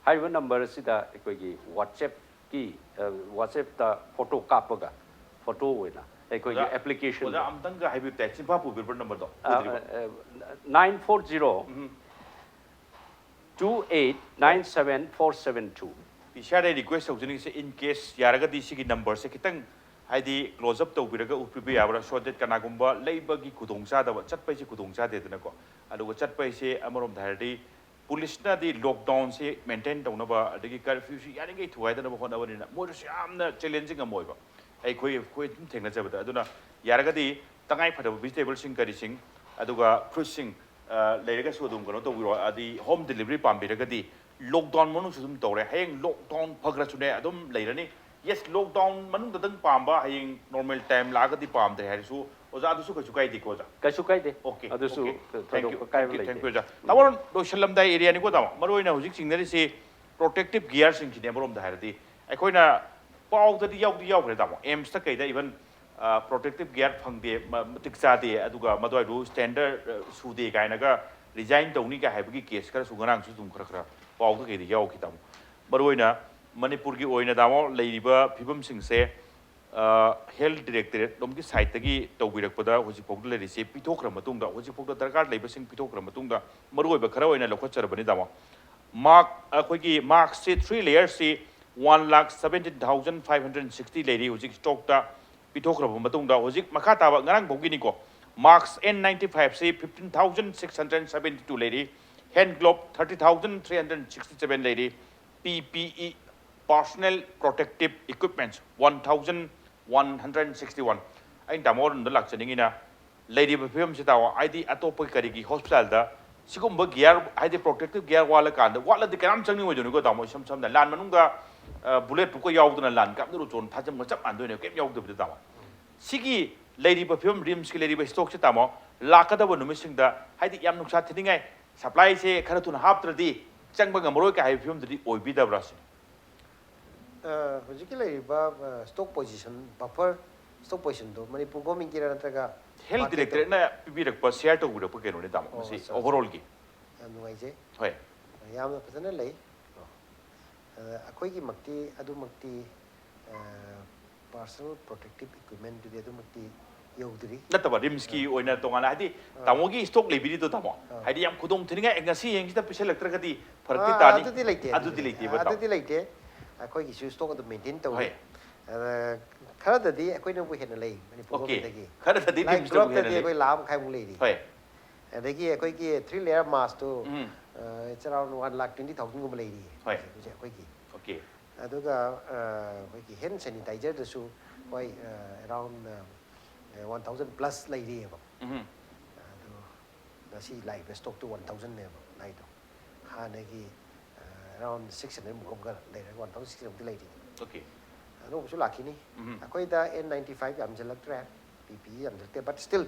ꯍꯥꯏꯔꯤꯕ ꯅꯝꯕꯔ ꯑꯁꯤꯗ ꯑꯩꯈꯣꯏꯒꯤ WhatsApp ꯀꯤ, ꯑ, WhatsApp ꯇ ꯐꯣꯇꯣ ꯀꯥꯞꯄꯒ, ꯐꯣꯇꯣ ꯑꯣꯏꯅ ꯑꯩꯈꯣꯏꯒꯤ ꯑꯣꯖꯥ, ꯑꯦꯄ꯭ꯂꯤꯀꯦꯁꯟ ꯑꯣꯖꯥ, ꯑꯝꯇꯪꯒ ꯍꯥꯏꯕꯤꯌꯨ, ꯇꯥꯏ, ꯆꯤꯟꯐꯥ ꯄꯨꯕꯤꯔꯕ ꯅꯝꯕꯔꯗꯣ? ꯑ, ꯄꯨꯗ꯭ꯔꯤꯕ? ꯑ, nine four zero two eight nine seven four seven two꯫ ꯏꯁꯥꯗ ꯔꯤꯀ꯭ꯋꯦꯁ ꯇꯧꯖꯅꯤꯡꯉꯤꯁꯦ, in case ꯌꯥꯔꯒꯗꯤ ꯁꯤꯒꯤ ꯅꯝꯕꯔꯁꯦ ꯈꯤꯇꯪ, ꯍꯥꯏꯗꯤ, ꯀ꯭ꯂꯣꯖ ꯑꯞ ꯇꯧꯕꯤꯔꯒ ꯎꯠꯄꯤꯕ ꯌꯥꯕ꯭ꯔꯥ? So that ꯀꯅꯥꯒꯨꯝꯕ ꯂꯩꯕꯒꯤ ꯈꯨꯗꯣꯡꯆꯥꯗꯕ, ꯆꯠꯄ ꯍꯥꯏꯁꯦ ꯈꯨꯗꯣꯡꯆꯥꯗꯦꯗꯅꯀꯣ꯫ ꯑꯗꯨꯒ ꯆꯠꯄ ꯍꯥꯏꯁꯦ ꯑꯃꯔꯣꯝꯗ ꯍꯥꯏꯔꯗꯤ ꯄꯨꯂꯤꯁꯅꯗꯤ ꯂꯣꯛꯗꯥꯎꯟꯁꯦ ꯃꯦꯟꯇꯦꯟ ꯇꯧꯅꯕ, ꯑꯗꯒꯤ ꯀꯔꯐ꯭ꯌꯨꯁꯤ ꯌꯥꯔꯤꯉꯩ ꯊꯨꯒꯥꯏꯗꯅꯕ ꯍꯣꯠꯅꯕꯅꯤꯅ ꯃꯣꯏꯗꯁꯨ ꯌꯥꯝꯅ ꯆꯦꯂꯦꯟꯖꯤꯡ ꯑꯃ ꯑꯣꯏꯕ, ꯑꯩꯈꯣꯏ, ꯑꯩꯈꯣꯏ ꯑꯗꯨꯝ ꯊꯦꯡꯅꯖꯕꯗ꯫ ꯑꯗꯨꯅ ꯌꯥꯔꯒꯗꯤ ꯇꯉꯥꯏ ꯐꯗꯕ ꯚꯤꯖꯤꯇꯦꯕꯜꯁꯤꯡ, ꯀꯔꯤꯁꯤꯡ, ꯑꯗꯨꯒ ꯐ꯭ꯔꯨꯏꯠꯁꯤꯡ, ꯑ, ꯂꯩꯔꯒꯁꯨ ꯑꯗꯨꯝ ꯀꯩꯅꯣ ꯇꯧꯕꯤꯔꯣ, ꯍꯥꯏꯗꯤ ꯍꯣꯝ ꯗꯦꯂꯤꯚꯔꯤ ꯄꯥꯝꯕꯤꯔꯒꯗꯤ ꯂꯣꯛꯗꯥꯎꯟ ꯃꯅꯨꯡꯁꯨ ꯑꯗꯨꯝ ꯇꯧꯔꯦ꯫ ꯍꯌꯦꯡ ꯂꯣꯛꯗꯥꯎꯟ ꯐꯈ꯭ꯔꯁꯨꯅꯦ, ꯑꯗꯨꯝ ꯂꯩꯔꯅꯤ꯫ ꯌꯦꯁ, ꯂꯣꯛꯗꯥꯎꯟ ꯃꯅꯨꯡꯗꯗꯪ ꯄꯥꯝꯕ, ꯍꯌꯦꯡ ꯅꯣꯔꯃꯦꯜ ꯇꯥꯏꯝ ꯂꯥꯛꯑꯒꯗꯤ ꯄꯥꯝꯗ꯭ꯔꯦ ꯍꯥꯏꯔꯁꯨ, ꯑꯣꯖꯥ, ꯑꯗꯨꯁꯨ ꯀꯩꯁꯨ ꯀꯥꯏꯗꯦꯀꯣ, ꯑꯣꯖꯥ? ꯀꯩꯁꯨ ꯀꯥꯏꯗꯦ꯫ Okay, ꯑꯗꯨꯁꯨ okay. Thank you, ꯊꯣꯏꯗꯣꯛꯄ thank ꯀꯥꯏꯕ you, ꯂꯩꯇꯦ꯫ thank you, ꯑꯣꯖꯥ꯫ ꯇꯥꯃꯣ, ꯂꯣꯏꯁꯤꯜꯂꯝꯗꯥꯏ ꯑꯦꯔꯤꯌꯥꯅꯤꯀꯣ, ꯇꯥꯃꯣ꯫ ꯃꯔꯨ ꯑꯣꯏꯅ ꯍꯧꯖꯤꯛ ꯆꯤꯡꯅꯔꯤꯁꯤ ꯄ꯭ꯔꯣꯇꯦꯛꯇꯤꯞ ꯒꯤꯌꯔꯁꯤꯡꯁꯤꯅꯦ꯫ ꯑꯃꯔꯣꯝꯗ ꯍꯥꯏꯔꯗꯤ ꯑꯩꯈꯣꯏꯅ ꯄꯥꯎꯗꯗꯤ ꯌꯥꯎꯗꯤ ꯌꯥꯎꯈ꯭ꯔꯦ, ꯇꯥꯃꯣ, ꯑꯦꯝꯁꯇ ꯀꯩꯗ ꯏꯚꯟ ꯄ꯭ꯔꯣꯇꯦꯛꯇꯤꯞ ꯒꯤꯌꯔ ꯐꯪꯗꯦ, ꯃ- ꯃꯇꯤꯛ ꯆꯥꯗꯦ, ꯑꯗꯨꯒ ꯃꯗꯨꯋꯥꯏꯗꯨ ꯁ꯭ꯇꯦꯟꯗꯔꯗ ꯁꯨꯗꯦ ꯀꯥꯏꯅꯒ ꯔꯤꯖꯥꯏꯟ ꯇꯧꯅꯤ ꯀꯥꯏ ꯍꯥꯏꯕꯒꯤ ꯀꯦꯁ ꯈꯔꯁꯨ ꯉꯔꯥꯡꯁꯨ ꯑꯗꯨꯝ ꯈꯔ ꯈꯔ ꯄꯥꯎꯗ ꯀꯩꯗ ꯌꯥꯎꯈꯤ, ꯇꯥꯃꯣ꯫ ꯃꯔꯨ ꯑꯣꯏꯅ ꯃꯅꯤꯄꯨꯔꯒꯤ ꯑꯣꯏꯅ, ꯇꯥꯃꯣ, ꯂꯩꯔꯤꯕ ꯐꯤꯕꯝꯁꯤꯡꯁꯦ ꯍꯦꯜꯊ ꯗꯤꯔꯦꯛꯇꯣꯔꯦꯠ ꯂꯣꯝꯒꯤ ꯁꯥꯏꯠꯇꯒꯤ ꯇꯧꯕꯤꯔꯛꯄꯗ ꯍꯧꯖꯤꯛꯐꯥꯎꯗ ꯂꯩꯔꯤꯁꯦ ꯄꯤꯊꯣꯛꯈ꯭ꯔ ꯃꯇꯨꯡꯗ, ꯍꯧꯖꯤꯛꯐꯥꯎꯗ ꯗꯔꯀꯥꯔ ꯂꯩꯕꯁꯤꯡ ꯄꯤꯊꯣꯛꯈ꯭ꯔ ꯃꯇꯨꯡꯗ, ꯃꯔꯨꯑꯣꯏꯕ ꯈꯔ ꯑꯣꯏꯅ ꯂꯧꯈꯠꯆꯔꯕꯅꯤ, ꯇꯥꯃꯣ꯫ ꯃꯥꯛ ꯑꯩꯈꯣꯏꯒꯤ ꯃꯥꯛꯁꯤ, three ꯂꯦꯌꯔꯁꯤ one lakh seventeen thousand five hundred sixty ꯂꯩꯔꯤ ꯍꯧꯖꯤꯛ ꯁ꯭ꯇꯣꯛꯇ꯫ ꯄꯤꯊꯣꯛꯈ꯭ꯔꯕ ꯃꯇꯨꯡꯗ ꯍꯧꯖꯤꯛ ꯃꯈꯥ ꯇꯥꯕ ꯉꯔꯥꯡ ꯐꯥꯎꯒꯤꯅꯤꯀꯣ, ꯃꯥꯛꯁ ꯑꯦꯟ ꯅꯥꯏꯟꯇꯤ ꯐꯥꯏꯚꯁꯤ fifteen thousand six hundred seventy two ꯂꯩꯔꯤ, hand glove thirty thousand three hundred sixty seven ꯂꯩꯔꯤ, P P E, personal protective equipments, one thousand one hundred sixty one꯫ ꯑꯩꯅ ꯇꯥꯃꯣ ꯑꯔꯨꯟꯗ ꯂꯥꯛꯆꯅꯤꯡꯉꯤꯅ, ꯂꯩꯔꯤꯕ ꯐꯤꯕꯝꯁꯤ ꯇꯥꯃꯣ, ꯍꯥꯏꯗꯤ ꯑꯇꯣꯞꯄ ꯀꯔꯤꯒꯤ ꯍꯣꯁꯄꯤꯇꯥꯜꯗ ꯁꯤꯒꯨꯝꯕ ꯒꯤꯌꯥꯔ, ꯍꯥꯏꯗꯤ ꯄ꯭ꯔꯣꯇꯦꯛꯇꯤꯞ ꯒꯤꯌꯥꯔ ꯋꯥꯠꯂꯀꯥꯟꯗ, ꯋꯥꯠꯂꯗꯤ ꯀꯅꯥꯝ ꯆꯪꯅꯤꯡꯉꯣꯏꯗꯣꯏꯅꯤꯀꯣ ꯇꯥꯃꯣ? ꯏꯁꯝ ꯁꯝꯅ ꯂꯥꯟ ꯃꯅꯨꯡꯗ ꯕꯨꯂꯦꯠ ꯄ꯭ꯔꯨꯞꯀ ꯌꯥꯎꯗꯅ ꯂꯥꯟ ꯀꯥꯞꯅꯔꯨ ꯆꯣꯟ ꯊꯥꯖꯤꯟꯕ ꯆꯞ ꯃꯥꯟꯅꯗꯣꯏꯅꯦ, ꯀꯩꯝ ꯌꯥꯎꯗꯕꯤꯗ ꯇꯥꯃꯣ꯫ ꯁꯤꯒꯤ ꯂꯩꯔꯤꯕ ꯐꯤꯕꯝ, ꯔꯤꯝꯁꯀꯤ ꯂꯩꯔꯤꯕ ꯁ꯭ꯇꯣꯛꯁꯦ ꯇꯥꯃꯣ, ꯂꯥꯛꯀꯗꯕ ꯅꯨꯃꯤꯠꯁꯤꯡꯗ ꯍꯥꯏꯗꯤ ꯌꯥꯝ ꯅꯨꯡꯁꯥ ꯊꯤꯅꯤꯡꯉꯥꯏ, ꯁꯄ꯭ꯂꯥꯏꯁꯦ ꯈꯔ ꯊꯨꯅ ꯍꯥꯞꯇ꯭ꯔꯗꯤ ꯆꯪꯕ ꯉꯝꯃꯔꯣꯏ ꯀꯥꯏ ꯍꯥꯏꯕ ꯐꯤꯕꯝꯗꯨꯗꯤ ꯑꯣꯏꯕꯤꯗꯕ꯭ꯔꯥ ꯁꯤꯅꯤ? ꯑ, ꯍꯧꯖꯤꯛꯀꯤ ꯂꯩꯔꯤꯕ ꯁ꯭ꯇꯣꯛ ꯄꯣꯖꯤꯁꯟ, ꯕꯐꯔ ꯁ꯭ꯇꯣꯛ ꯄꯣꯖꯤꯁꯟꯗꯣ ꯃꯅꯤꯄꯨꯔ ꯒꯣꯔꯃꯦꯟꯒꯤꯔ ꯅꯠꯇ꯭ꯔꯒ ꯍꯦꯜꯊ market ꯗꯤꯔꯦꯛꯇꯣꯔꯦꯠꯅ ꯄꯤꯕꯤꯔꯛꯄ, ꯁꯤꯌꯥꯔ ꯇꯧꯕꯤꯔꯛꯄ ꯀꯩꯅꯣꯅꯦ ꯇꯥꯃꯣ, ꯑꯣ, ꯃꯁꯤ ꯑꯠꯆꯥ, ꯑꯠꯆꯥ꯫ ꯑꯣꯚꯔꯑꯣꯜꯒꯤ꯫ ꯌꯥꯝ ꯅꯨꯡꯉꯥꯏꯖꯩ꯫ ꯍꯣꯏ꯫ ꯌꯥꯝꯅ ꯐꯖꯅ ꯂꯩ꯫ ꯑ, ꯑꯩꯈꯣꯏꯒꯤꯃꯛꯇꯤ ꯑꯗꯨꯃꯛꯇꯤ, ꯑ, personal protective equipmentꯗꯨꯗꯤ ꯑꯗꯨꯃꯛꯇꯤ ꯌꯧꯗ꯭ꯔꯤ꯫ ꯅꯠꯇꯕ, ꯔꯤꯝꯁꯀꯤ ꯑꯣꯏꯅ ꯇꯣꯉꯥꯟꯅ, ꯍꯥꯏꯗꯤ ꯇꯥꯃꯣꯒꯤ ꯁ꯭ꯇꯣꯛ ꯂꯩꯕꯤꯔꯤꯗꯣ ꯇꯥꯃꯣ, ꯑꯥ꯫ ꯍꯥꯏꯗꯤ ꯌꯥꯝ ꯈꯨꯗꯣꯡ ꯊꯤꯅꯤꯡꯉꯥꯏ, ꯑꯦ, ꯉꯁꯤ ꯍꯌꯦꯡꯁꯤꯗ ꯄꯤꯁꯜꯂꯛꯇ꯭ꯔꯒꯗꯤ ꯐꯔꯛꯇꯤ ꯑꯥ, ꯇꯥꯅꯤ꯫ ꯑꯗꯨꯗꯤ ꯂꯩꯇꯦ, ꯑꯗꯨꯗꯤ ꯂꯩꯇꯦꯕ ꯇꯥꯃꯣ꯫ ꯑꯗꯨꯗꯤ ꯂꯩꯇꯦ꯫ ꯑꯩꯈꯣꯏꯒꯤꯁꯨ ꯁ꯭ꯇꯣꯛ ꯑꯗꯨꯝ ꯃꯦꯟꯇꯦꯟ ꯇꯧꯔꯤ꯫ ꯍꯣꯏ꯫ ꯑꯗ ꯈꯔꯗꯗꯤ ꯑꯩꯈꯣꯏꯅꯕꯨ ꯍꯦꯟꯅ ꯂꯩ ꯃꯅꯤꯄꯨꯔ ꯑꯣꯀꯦ꯫ ꯒꯣꯔꯃꯦꯟꯗꯒꯤ꯫ ꯈꯔꯗꯗꯤ ꯂꯥꯏꯛ ꯔꯤꯝꯁꯇꯕꯨ ꯍꯦꯟꯅ ꯒ꯭ꯂꯣꯕꯇꯗꯤ ꯂꯩ꯫ ꯑꯩꯈꯣꯏ ꯂꯥꯈ ꯃꯈꯥꯏꯃꯨꯛ ꯂꯩꯔꯤ꯫ ꯍꯣꯏ꯫ ꯑꯗꯒꯤ ꯑꯩꯈꯣꯏꯒꯤ ꯊ꯭ꯔꯤ ꯂꯦꯌꯔ ꯃꯥꯁꯇꯨ, ꯎꯝ꯫ ꯑ, it's around one lakh twenty thousandꯒꯨꯝꯕ ꯂꯩꯔꯤ꯫ ꯍꯣꯏ꯫ ꯍꯧꯖꯤꯛ ꯑꯩꯈꯣꯏꯒꯤ꯫ ꯑꯣꯀꯦ꯫ ꯑꯗꯨꯒ, ꯑ, ꯑꯩꯈꯣꯏꯒꯤ ꯍꯦꯟ ꯁꯦꯅꯤꯇꯥꯏꯖꯔꯗꯁꯨ ꯍꯣꯏ, ꯑ, around, ꯑ, one thousand plus ꯂꯩꯔꯤꯑꯕ꯫ ꯎꯝ꯫ ꯑꯗꯨ ꯉꯁꯤ ꯂꯥꯛꯏꯕ ꯁ꯭ꯇꯣꯛꯇꯨ one thousandꯅꯦꯕ ꯂꯥꯛꯏꯗꯣ꯫ ꯍꯥꯟꯅꯒꯤ, ꯑ, around six hundredꯃꯨꯛ ꯑꯃꯒ ꯂꯩꯔꯒ one thousand six hundredꯃꯨꯛꯇꯤ ꯂꯩꯔꯤ꯫ ꯑꯣꯀꯦ꯫ ꯑꯅꯧꯕꯁꯨ ꯂꯥꯛꯈꯤꯅꯤ꯫ ꯎꯝ꯫ ꯑꯩꯈꯣꯏꯗ N ninety five ꯌꯥꯝꯁꯤꯜꯂꯛꯇ꯭ꯔꯦ, P P E ꯌꯥꯝꯁꯤꯜꯂꯛꯇ꯭ꯔꯦ, but still,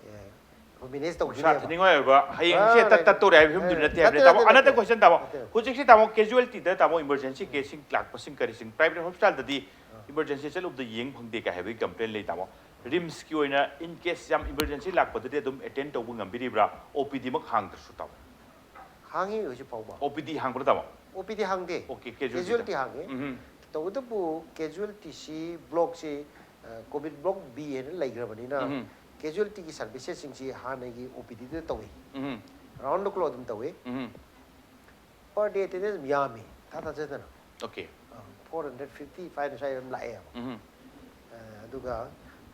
ꯑꯦ, ꯑꯩꯈꯣꯏ ꯃꯦꯅꯦꯖ ꯅꯨꯡꯁꯥ ꯇꯧꯈꯤꯅꯦꯕ꯫ ꯊꯤꯅꯤꯡꯉꯥꯏ ꯑꯣꯏꯕ, ꯍꯌꯦꯡꯁꯦ ꯑꯥ, ꯍꯦꯛꯇ ꯂꯩ-, ꯇꯠꯇꯧꯔꯦ ꯍꯥꯏꯕ ꯐꯤꯕꯝꯗꯨꯗꯤ ꯑꯦ, ꯅꯠꯇꯦ ꯍꯥꯏꯕꯅꯦ ꯅꯠꯇꯦ, ꯇꯥꯃꯣ꯫ ꯅꯠꯇꯦ, ꯑꯅꯠꯇ ꯅꯠꯇꯦ꯫ ꯀꯣꯏꯁꯟ ꯇꯥꯃꯣ, ꯅꯠꯇꯦ꯫ ꯍꯧꯖꯤꯛꯁꯦ ꯇꯥꯃꯣ, ꯀꯦꯖꯨꯋꯦꯜꯇꯤꯗ ꯇꯥꯃꯣ, ꯏꯃꯔꯖꯦꯟꯁꯤ ꯀꯦꯁꯁꯤꯡ ꯂꯥꯛꯄꯁꯤꯡ ꯀꯔꯤꯁꯤꯡ ꯄ꯭ꯔꯥꯏꯚꯦꯠ ꯍꯣꯁꯄꯤꯇꯥꯜꯗꯗꯤ ꯏꯃꯔꯖꯦꯟꯁꯤ ꯆꯠꯂꯨꯕꯗ ꯌꯦꯡ ꯐꯪꯗꯦ ꯀꯥꯏ ꯍꯥꯏꯕꯒꯤ ꯀꯝꯄ꯭ꯂꯦꯟ ꯂꯩ ꯇꯥꯃꯣ꯫ ꯔꯤꯝꯁꯀꯤ ꯑꯣꯏꯅ ꯏꯟ ꯀꯦꯁ ꯌꯥꯝ ꯏꯃꯔꯖꯦꯟꯁꯤ ꯂꯥꯛꯄꯗꯗꯤ ꯑꯗꯨꯝ ꯑꯦꯇꯦꯟ ꯇꯧꯕ ꯉꯝꯕꯤꯔꯤꯕ꯭ꯔꯥ, ꯑꯣ ꯄꯤ ꯗꯤꯃꯛ ꯍꯥꯡꯗ꯭ꯔꯁꯨ ꯇꯥꯃꯣ? ꯍꯥꯡꯉꯤ ꯍꯧꯖꯤꯛ ꯐꯥꯎꯕ꯫ ꯑꯣ ꯄꯤ ꯗꯤ ꯍꯥꯡꯕ꯭ꯔꯥ ꯇꯥꯃꯣ? ꯑꯣ ꯄꯤ ꯗꯤ ꯍꯥꯡꯗꯦ꯫ ꯑꯣꯀꯦ, casualtyꯗ꯫ ꯀꯦꯖꯨꯋꯦꯜꯇꯤ ꯍꯥꯡꯉꯤ꯫ ꯎꯝ꯫ ꯇꯧꯕꯇꯕꯨ ꯀꯦꯖꯨꯋꯦꯜꯇꯤꯁꯤ ꯕ꯭ꯂꯣꯛꯁꯤ, ꯑ, ꯀꯣꯚꯤꯗ ꯕ꯭ꯂꯣꯛ ꯕꯤ ꯍꯥꯏꯅ ꯂꯩꯈ꯭ꯔꯕꯅꯤꯅ ꯎꯝ꯫ ꯀꯦꯖꯨꯋꯦꯜꯇꯤꯒꯤ ꯁꯥꯔꯚꯤꯁꯦꯁꯁꯤꯡꯁꯤ ꯍꯥꯟꯅꯒꯤ ꯑꯣ ꯄꯤ ꯗꯤꯗ ꯇꯧꯏ꯫ ꯎꯝ꯫ Round the clock ꯑꯗꯨꯝ ꯇꯧꯏ꯫ ꯎꯝ꯫ Per day attendance ꯌꯥꯝꯃꯤ, ꯏꯊꯥ ꯊꯥꯖꯗꯅ꯫ ꯑꯣꯀꯦ꯫ ꯑ, four hundred fifty, five hundred ꯁ꯭ꯋꯥꯏꯗ ꯑꯗꯨꯝ ꯂꯥꯛꯑꯦꯕ꯫ ꯎꯝ꯫ ꯑ, ꯑꯗꯨꯒ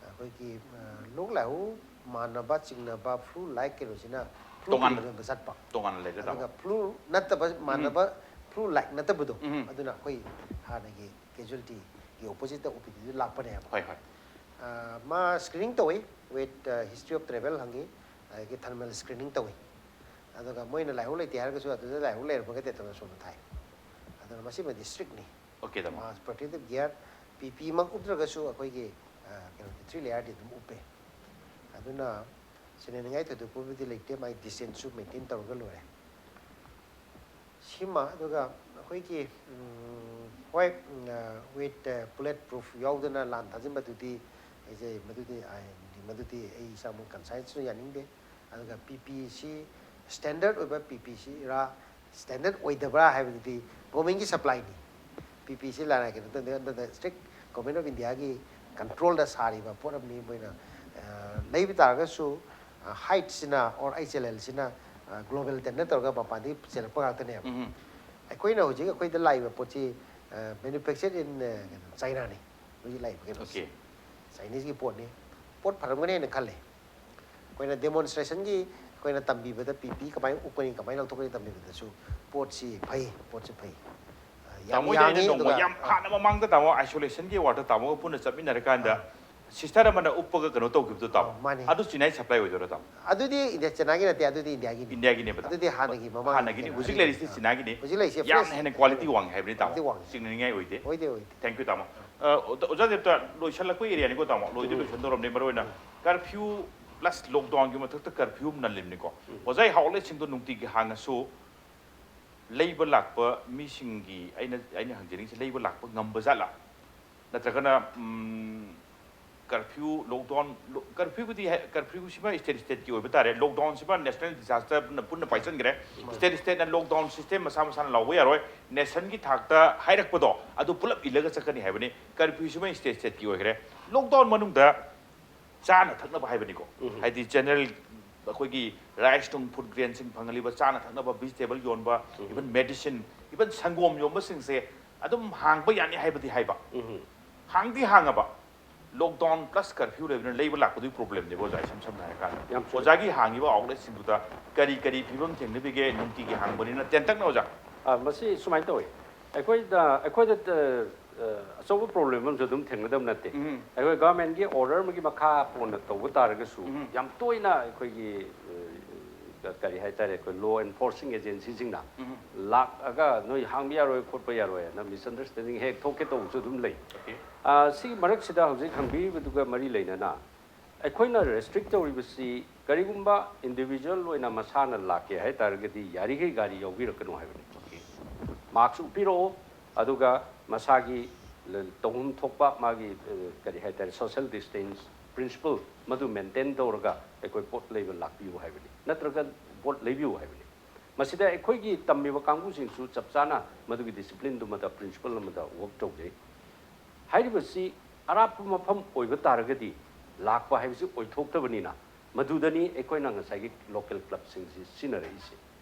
ꯑꯩꯈꯣꯏꯒꯤ, ꯑ, ꯂꯣꯛ ꯂꯥꯏꯍꯧ ꯃꯥꯟꯅꯕ ꯆꯤꯡꯅꯕ flu like ꯀꯩꯅꯣꯁꯤꯅ flu ꯇꯣꯉꯥꯟ-, ꯀꯤꯂꯣꯃꯤꯇꯔꯗ ꯆꯠꯄ꯫ ꯇꯣꯉꯥꯟꯅ ꯂꯩꯔꯦ ꯇꯥꯃꯣ꯫ ꯑꯗꯨꯒ flu ꯅꯠꯇꯕ ꯃꯥꯟꯅꯕ flu like ꯅꯠꯇꯕꯗꯣ, ꯎꯝ꯫ ꯑꯗꯨꯅ ꯑꯩꯈꯣꯏ ꯍꯥꯟꯅꯒꯤ casualtyꯒꯤ oppositeꯇ ꯑꯣ ꯄꯤ ꯗꯤꯗ ꯂꯥꯛꯄꯅꯦꯕ꯫ ꯍꯣꯏ, ꯍꯣꯏ꯫ ꯑ, ꯃꯥ screening ꯇꯧꯏ꯫ With history of travel ꯍꯪꯉꯤ, ꯑꯗꯒꯤ thermal screening ꯇꯧꯏ꯫ ꯑꯗꯨꯒ ꯃꯣꯏꯅ ꯂꯥꯏꯍꯧ ꯂꯩꯇꯦ ꯍꯥꯏꯔꯒꯁꯨ ꯑꯗꯨꯗ ꯂꯥꯏꯍꯧ ꯂꯩꯔꯝꯃꯒꯗꯤ ꯑꯗꯨꯝ ꯑꯁꯣꯝꯗ ꯊꯥꯏ꯫ ꯑꯗꯨꯅ ꯃꯁꯤꯃꯗꯤ strictꯅꯤ꯫ Okay, ꯇꯥꯃꯣ꯫ ꯃꯥ protective gear, P P E ꯃꯛ ꯎꯞꯇ꯭ꯔꯒꯁꯨ ꯑꯩꯈꯣꯏꯒꯤ, ꯑ, ꯀꯩꯅꯣꯗꯤ, three layerꯗꯤ ꯑꯗꯨꯝ ꯎꯞꯄꯦ꯫ ꯑꯗꯨꯅ ꯁꯤꯟꯅꯅꯤꯡꯉꯥꯏ ꯊꯣꯏꯗꯣꯛꯄꯕꯨꯗꯤ ꯂꯩꯇꯦ, ꯃꯥꯒꯤ distanceꯁꯨ maintain ꯇꯧꯔꯒ ꯂꯣꯏꯔꯦ꯫ ꯁꯤꯃ, ꯑꯗꯨꯒ ꯑꯩꯈꯣꯏꯒꯤ, ꯎꯝ, ꯍꯣꯏ, ꯎꯝ, ꯑ, with, ꯑ, bullet proof ꯌꯥꯎꯗꯅ ꯂꯥꯟ ꯊꯥꯖꯤꯟꯕꯗꯨꯗꯤ ꯑꯩꯁꯦ ꯃꯗꯨꯗꯤ, ꯑ, ꯃꯗꯨꯗꯤ ꯑꯩ ꯏꯁꯥꯃꯛ conscienceꯁꯨ ꯌꯥꯅꯤꯡꯗꯦ꯫ ꯑꯗꯨꯒ P P E ꯁꯤ standard ꯑꯣꯏꯕ P P E ꯁꯤꯔꯥ, standard ꯑꯣꯏꯗꯕ꯭ꯔꯥ ꯍꯥꯏꯕꯗꯨꯗꯤ governmentꯀꯤ supplyꯅꯤ꯫ P P E ꯁꯤ ꯂꯥꯟ ꯀꯩꯅꯣ ꯇꯧꯗꯦ, ꯑꯗꯨꯗ strict Government of Indiaꯒꯤ controlꯗ ꯁꯥꯔꯤꯕ ꯄꯣꯠ ꯑꯃꯅꯤ꯫ ꯃꯣꯏꯅ, ꯑ, ꯂꯩꯕ ꯇꯥꯔꯒꯁꯨ, ꯑ, heightꯁꯤꯅ or H L Lꯁꯤꯅ, ꯑ, global tender ꯇꯧꯔꯒ ꯃꯄꯥꯟꯗꯒꯤ ꯆꯦꯜꯂꯛꯄ ꯉꯥꯛꯇꯅꯦꯕ꯫ ꯎꯝ꯫ ꯑꯩꯈꯣꯏꯅ ꯍꯧꯖꯤꯛ ꯑꯩꯈꯣꯏꯗ ꯂꯥꯛꯏꯕ ꯄꯣꯠꯁꯤ, ꯑ, manufactured in, ꯑ, ꯀꯩꯅꯣ, Chinaꯅꯤ꯫ ꯍꯧꯖꯤꯛ ꯂꯥꯛꯏꯕ ꯀꯩꯅꯣꯁꯦ꯫ Okay꯫ Chineseꯀꯤ ꯄꯣꯠꯅꯤ꯫ ꯄꯣꯠ ꯐꯔꯝꯒꯅꯤ ꯍꯥꯏꯅ ꯈꯜꯂꯦ꯫ ꯑꯩꯈꯣꯏꯅ demonstrationꯒꯤ ꯑꯩꯈꯣꯏꯅ ꯇꯝꯕꯤꯕꯗ P P E ꯀꯃꯥꯏꯅ ꯎꯞꯀꯅꯤ, ꯀꯃꯥꯏꯅ ꯂꯧꯊꯣꯛꯀꯅꯤ ꯇꯝꯕꯤꯕꯗꯁꯨ ꯄꯣꯠꯁꯤ ꯐꯩ, ꯄꯣꯠꯁꯤ ꯐꯩ꯫ ꯑ, ꯌꯥꯝ ꯇꯥꯃꯣꯗ ꯑꯩꯅ ꯌꯥꯡꯉꯤ, ꯅꯣꯡꯃ ꯑꯗꯨꯒ, ꯌꯥꯝ ꯍꯥꯟꯅ ꯃꯃꯥꯡꯗ ꯇꯥꯃꯣ isolationꯒꯤ wardꯇ ꯇꯥꯃꯣꯒ ꯄꯨꯟꯅ ꯆꯠꯃꯤꯟꯅꯔꯀꯥꯟꯗ sister ꯑꯃꯅ ꯎꯞꯄꯒ ꯀꯩꯅꯣ ꯇꯧꯈꯤꯕꯗꯣ ꯇꯥꯃꯣ꯫ ꯑ, ꯃꯥꯅꯦ꯫ ꯑꯗꯨ ꯆꯤꯅꯥꯏ supply ꯑꯣꯏꯗꯣꯏꯔꯣ ꯇꯥꯃꯣ? ꯑꯗꯨꯗꯤ ꯏꯟꯗꯤꯌꯥ, ꯆꯤꯅꯥꯒꯤ ꯅꯠꯇꯦ, ꯑꯗꯨꯗꯤ ꯏꯟꯗꯤꯌꯥꯒꯤ꯫ ꯏꯟꯗꯤꯌꯥꯒꯤꯅꯦꯕ ꯇꯥꯃꯣ꯫ ꯑꯗꯨꯗꯤ ꯍꯥꯟꯅꯒꯤ ꯃꯃꯥꯡ ꯍꯥꯟꯅꯒꯤꯅꯤ, ꯀꯩꯅꯣ, ꯍꯧꯖꯤꯛ ꯂꯩꯔꯤꯁꯤꯗꯤ ꯑ, ꯆꯤꯅꯥꯒꯤꯅꯤ꯫ ꯍꯧꯖꯤꯛ ꯂꯩꯔꯤꯁꯤ ꯌꯥꯝꯅ fresh꯫ ꯍꯦꯟꯅ quality ꯋꯥꯡꯉꯤ ꯍꯥꯏꯕꯅꯤ ꯇꯥꯃꯣ꯫ Quality ꯋꯥꯡꯉꯤ꯫ ꯆꯤꯡꯅꯅꯤꯡꯉꯥꯏ ꯑꯣꯏꯗꯦ꯫ ꯑꯣꯏꯗꯦ, ꯑꯣꯏꯗꯦ꯫ Thank you ꯇꯥꯃꯣ꯫ ꯑ, ꯑꯣꯖꯥ ꯗꯦꯕꯇ ꯂꯣꯏꯁꯤꯜꯂꯛꯄ areaꯅꯤꯀꯣ ꯇꯥꯃꯣ, ꯂꯣꯏꯗꯤ ꯂꯣꯏꯁꯤꯟꯗꯧꯔꯕꯅꯤ꯫ ꯃꯔꯨ ꯑꯣꯏꯅ curfew plus lockdownꯒꯤ ꯃꯊꯛꯇ curfewꯅ ꯂꯤꯝꯅꯤꯀꯣ꯫ ꯑꯣꯖꯥ, outletꯁꯤꯡꯗꯣ ꯅꯨꯡꯇꯤꯒꯤ ꯍꯥꯡꯉꯁꯨ ꯂꯩꯕ ꯂꯥꯛꯄ ꯃꯤꯁꯤꯡꯒꯤ ꯑꯩꯅ, ꯑꯩꯅ ꯍꯪꯖꯅꯤꯡꯉꯤꯁꯦ, ꯂꯩꯕ ꯂꯥꯛꯄ ꯉꯝꯕ ꯖꯥꯠꯂꯥ? ꯅꯠꯇ꯭ꯔꯒꯅ, ꯎꯝ, curfew, lockdown, ꯂꯣ-, curfewꯕꯨꯗꯤ ꯍꯥꯏ-, curfewꯁꯤꯃ state stateꯀꯤ ꯑꯣꯏꯕ ꯇꯥꯔꯦ, lockdownꯁꯤꯃ national disasterꯅ ꯄꯨꯟꯅ ꯄꯥꯏꯁꯟꯈ꯭ꯔꯦ꯫ State stateꯅ lockdown system ꯃꯁꯥ ꯃꯁꯥꯅ ꯂꯥꯎꯕ ꯌꯥꯔꯣꯏ, nationꯒꯤ ꯊꯥꯛꯇ ꯍꯥꯏꯔꯛꯄꯗꯣ ꯑꯗꯨ ꯄꯨꯂꯞ ꯏꯜꯂꯒ ꯆꯠꯀꯅꯤ ꯍꯥꯏꯕꯅꯤ꯫ Curfewꯁꯤꯃ state stateꯀꯤ ꯑꯣꯏꯈ꯭ꯔꯦ꯫ Lockdown ꯃꯅꯨꯡꯗ ꯆꯥꯅ ꯊꯛꯅꯕ ꯍꯥꯏꯕꯅꯤꯀꯣ꯫ ꯍꯥꯏꯗꯤ general ꯑꯩꯈꯣꯏꯒꯤ rice ꯅꯨꯡ, food grainꯁꯤꯡ ꯐꯪꯍꯜꯂꯤꯕ, ꯆꯥꯅ ꯊꯛꯅꯕ, vegetable ꯌꯣꯟꯕ, even medicine, even ꯁꯪꯒꯣꯝ ꯌꯣꯟꯕꯁꯤꯡꯁꯦ ꯑꯗꯨꯝ ꯍꯥꯡꯕ ꯌꯥꯅꯤ ꯍꯥꯏꯕꯗꯤ ꯍꯥꯏꯕ꯫ ꯍꯥꯡꯗꯤ ꯍꯥꯡꯉꯕ, lockdown plus curfew ꯂꯩꯕꯅꯤꯅ ꯂꯩꯕ ꯂꯥꯛꯄꯗꯨꯒꯤ problemꯅꯦꯕ ꯑꯣꯖꯥ, ꯏꯁꯝ ꯁꯝꯅ ꯍꯥꯏꯔꯀꯥꯟꯗ꯫ ꯌꯥꯝ ꯆꯨꯝꯃꯤ꯫ ꯑꯣꯖꯥꯒꯤ ꯍꯥꯡꯉꯤꯕ outletꯁꯤꯡꯗꯨꯗ ꯀꯔꯤ ꯀꯔꯤ ꯐꯤꯕꯝ ꯊꯦꯡꯅꯕꯤꯒꯦ? ꯅꯨꯡꯇꯤꯒꯤ ꯍꯥꯡꯕꯅꯤꯅ ꯇꯦꯟꯇꯛꯅ ꯑꯣꯖꯥ꯫ ꯑ, ꯃꯁꯤ ꯁꯨꯃꯥꯏꯅ ꯇꯧꯋꯤ꯫ ꯑꯩꯈꯣꯏꯗ, ꯑꯩꯈꯣꯏꯗ, ꯑ, ꯑ, ꯑꯆꯧꯕ ꯄ꯭ꯔꯣꯕ꯭ꯂꯦꯝ ꯑꯃꯁꯨ ꯑꯗꯨꯝ ꯊꯦꯡꯅꯗꯕ ꯅꯠꯇꯦ꯫ ꯎꯝ. ꯑꯩꯈꯣꯏ ꯒꯚꯔꯟꯃꯦꯟꯒꯤ ꯑꯣꯔꯗꯔ ꯑꯃꯒꯤ ꯃꯈꯥ ꯄꯣꯟꯅ ꯇꯧꯕ ꯇꯥꯔꯒꯁꯨ ꯎꯝ. ꯌꯥꯝ ꯇꯣꯏꯅ ꯑꯩꯈꯣꯏꯒꯤ ꯑ, ꯀꯔꯤ ꯍꯥꯏꯇꯥꯔꯦ, ꯑꯩꯈꯣꯏ ꯂꯣ ꯑꯦꯟꯐꯣꯔꯁꯤꯡ ꯑꯦꯖꯦꯟꯁꯤꯁꯤꯡꯅ ꯎꯝ. ꯂꯥꯛꯑꯒ ꯅꯣꯏ ꯍꯥꯡꯕ ꯌꯥꯔꯣꯏ ꯈꯣꯠꯄ ꯌꯥꯔꯣꯏ ꯍꯥꯏꯅ ꯃꯤꯁꯑꯟꯗꯔꯁꯇꯦꯟꯗꯤꯡ ꯍꯦꯛ ꯊꯣꯛꯀꯦ ꯇꯧꯕꯁꯨ ꯑꯗꯨꯝ ꯂꯩ꯫ Okay. ꯑ, ꯁꯤꯒꯤ ꯃꯔꯛꯁꯤꯗ ꯍꯧꯖꯤꯛ ꯍꯪꯕꯤꯔꯤꯕꯗꯨꯒ ꯃꯔꯤ ꯂꯩꯅꯅ ꯑꯩꯈꯣꯏꯅ ꯔꯦꯁꯇ꯭ꯔꯤꯛ ꯇꯧꯔꯤꯕꯁꯤ ꯀꯔꯤꯒꯨꯝꯕ ꯏꯟꯗꯤꯕꯤꯖꯨꯋꯦꯜ ꯑꯣꯏꯅ ꯃꯁꯥꯅ ꯂꯥꯛꯀꯦ ꯍꯥꯏ ꯇꯥꯔꯒꯗꯤ ꯌꯥꯔꯤꯈꯩ ꯒꯥꯔꯤ ꯌꯥꯎꯕꯤꯔꯛꯀꯅꯨ ꯍꯥꯏꯕꯅꯤ꯫ ꯃꯥꯛꯁ ꯎꯞꯄꯤꯔꯛꯑꯣ, ꯑꯗꯨꯒ ꯃꯁꯥꯒꯤ ꯇꯧꯐꯝ ꯊꯣꯛꯄ ꯃꯥꯒꯤ ꯑ, ꯀꯔꯤ ꯍꯥꯏꯇꯥꯔꯦ, ꯁꯣꯁꯤꯌꯦꯜ ꯗꯤꯁꯇꯦꯟꯁ ꯄ꯭ꯔꯤꯟꯁꯤꯄꯜ ꯃꯗꯨ ꯃꯦꯟꯇꯦꯟ ꯇꯧꯔꯒ ꯑꯩꯈꯣꯏ ꯄꯣꯠ ꯂꯩꯕ ꯂꯥꯛꯄꯤꯌꯨ ꯍꯥꯏꯕꯅꯤ, ꯅꯠꯇ꯭ꯔꯒ ꯄꯣꯠ ꯂꯩꯕꯤꯌꯨ ꯍꯥꯏꯕꯅꯤ꯫ ꯃꯁꯤꯗ ꯑꯩꯈꯣꯏꯒꯤ ꯇꯝꯃꯤꯕ ꯀꯥꯡꯕꯨꯁꯤꯡꯁꯨ ꯆꯞ ꯆꯥꯅ ꯃꯗꯨꯒꯤ ꯗꯤꯁꯤꯄ꯭ꯂꯤꯟꯗꯨꯃꯗ, ꯄ꯭ꯔꯤꯟꯁꯤꯄꯜ ꯑꯃꯗ ꯋꯔꯛ ꯇꯧꯖꯩ꯫ ꯍꯥꯏꯔꯤꯕꯁꯤ ꯑꯔꯥꯞꯄ ꯃꯐꯝ ꯑꯣꯏꯕ ꯇꯥꯔꯒꯗꯤ ꯂꯥꯛꯄ ꯍꯥꯏꯕꯁꯤ ꯑꯣꯏꯊꯣꯛꯇꯕꯅꯤꯅ, ꯃꯗꯨꯗꯅꯤ ꯑꯩꯈꯣꯏꯅ ꯉꯁꯥꯏꯒꯤ ꯂꯣꯀꯦꯜ ꯀ꯭ꯂꯕꯁꯤꯡꯁꯤ ꯁꯤꯖꯤꯟꯅꯔꯛꯏꯁꯦ꯫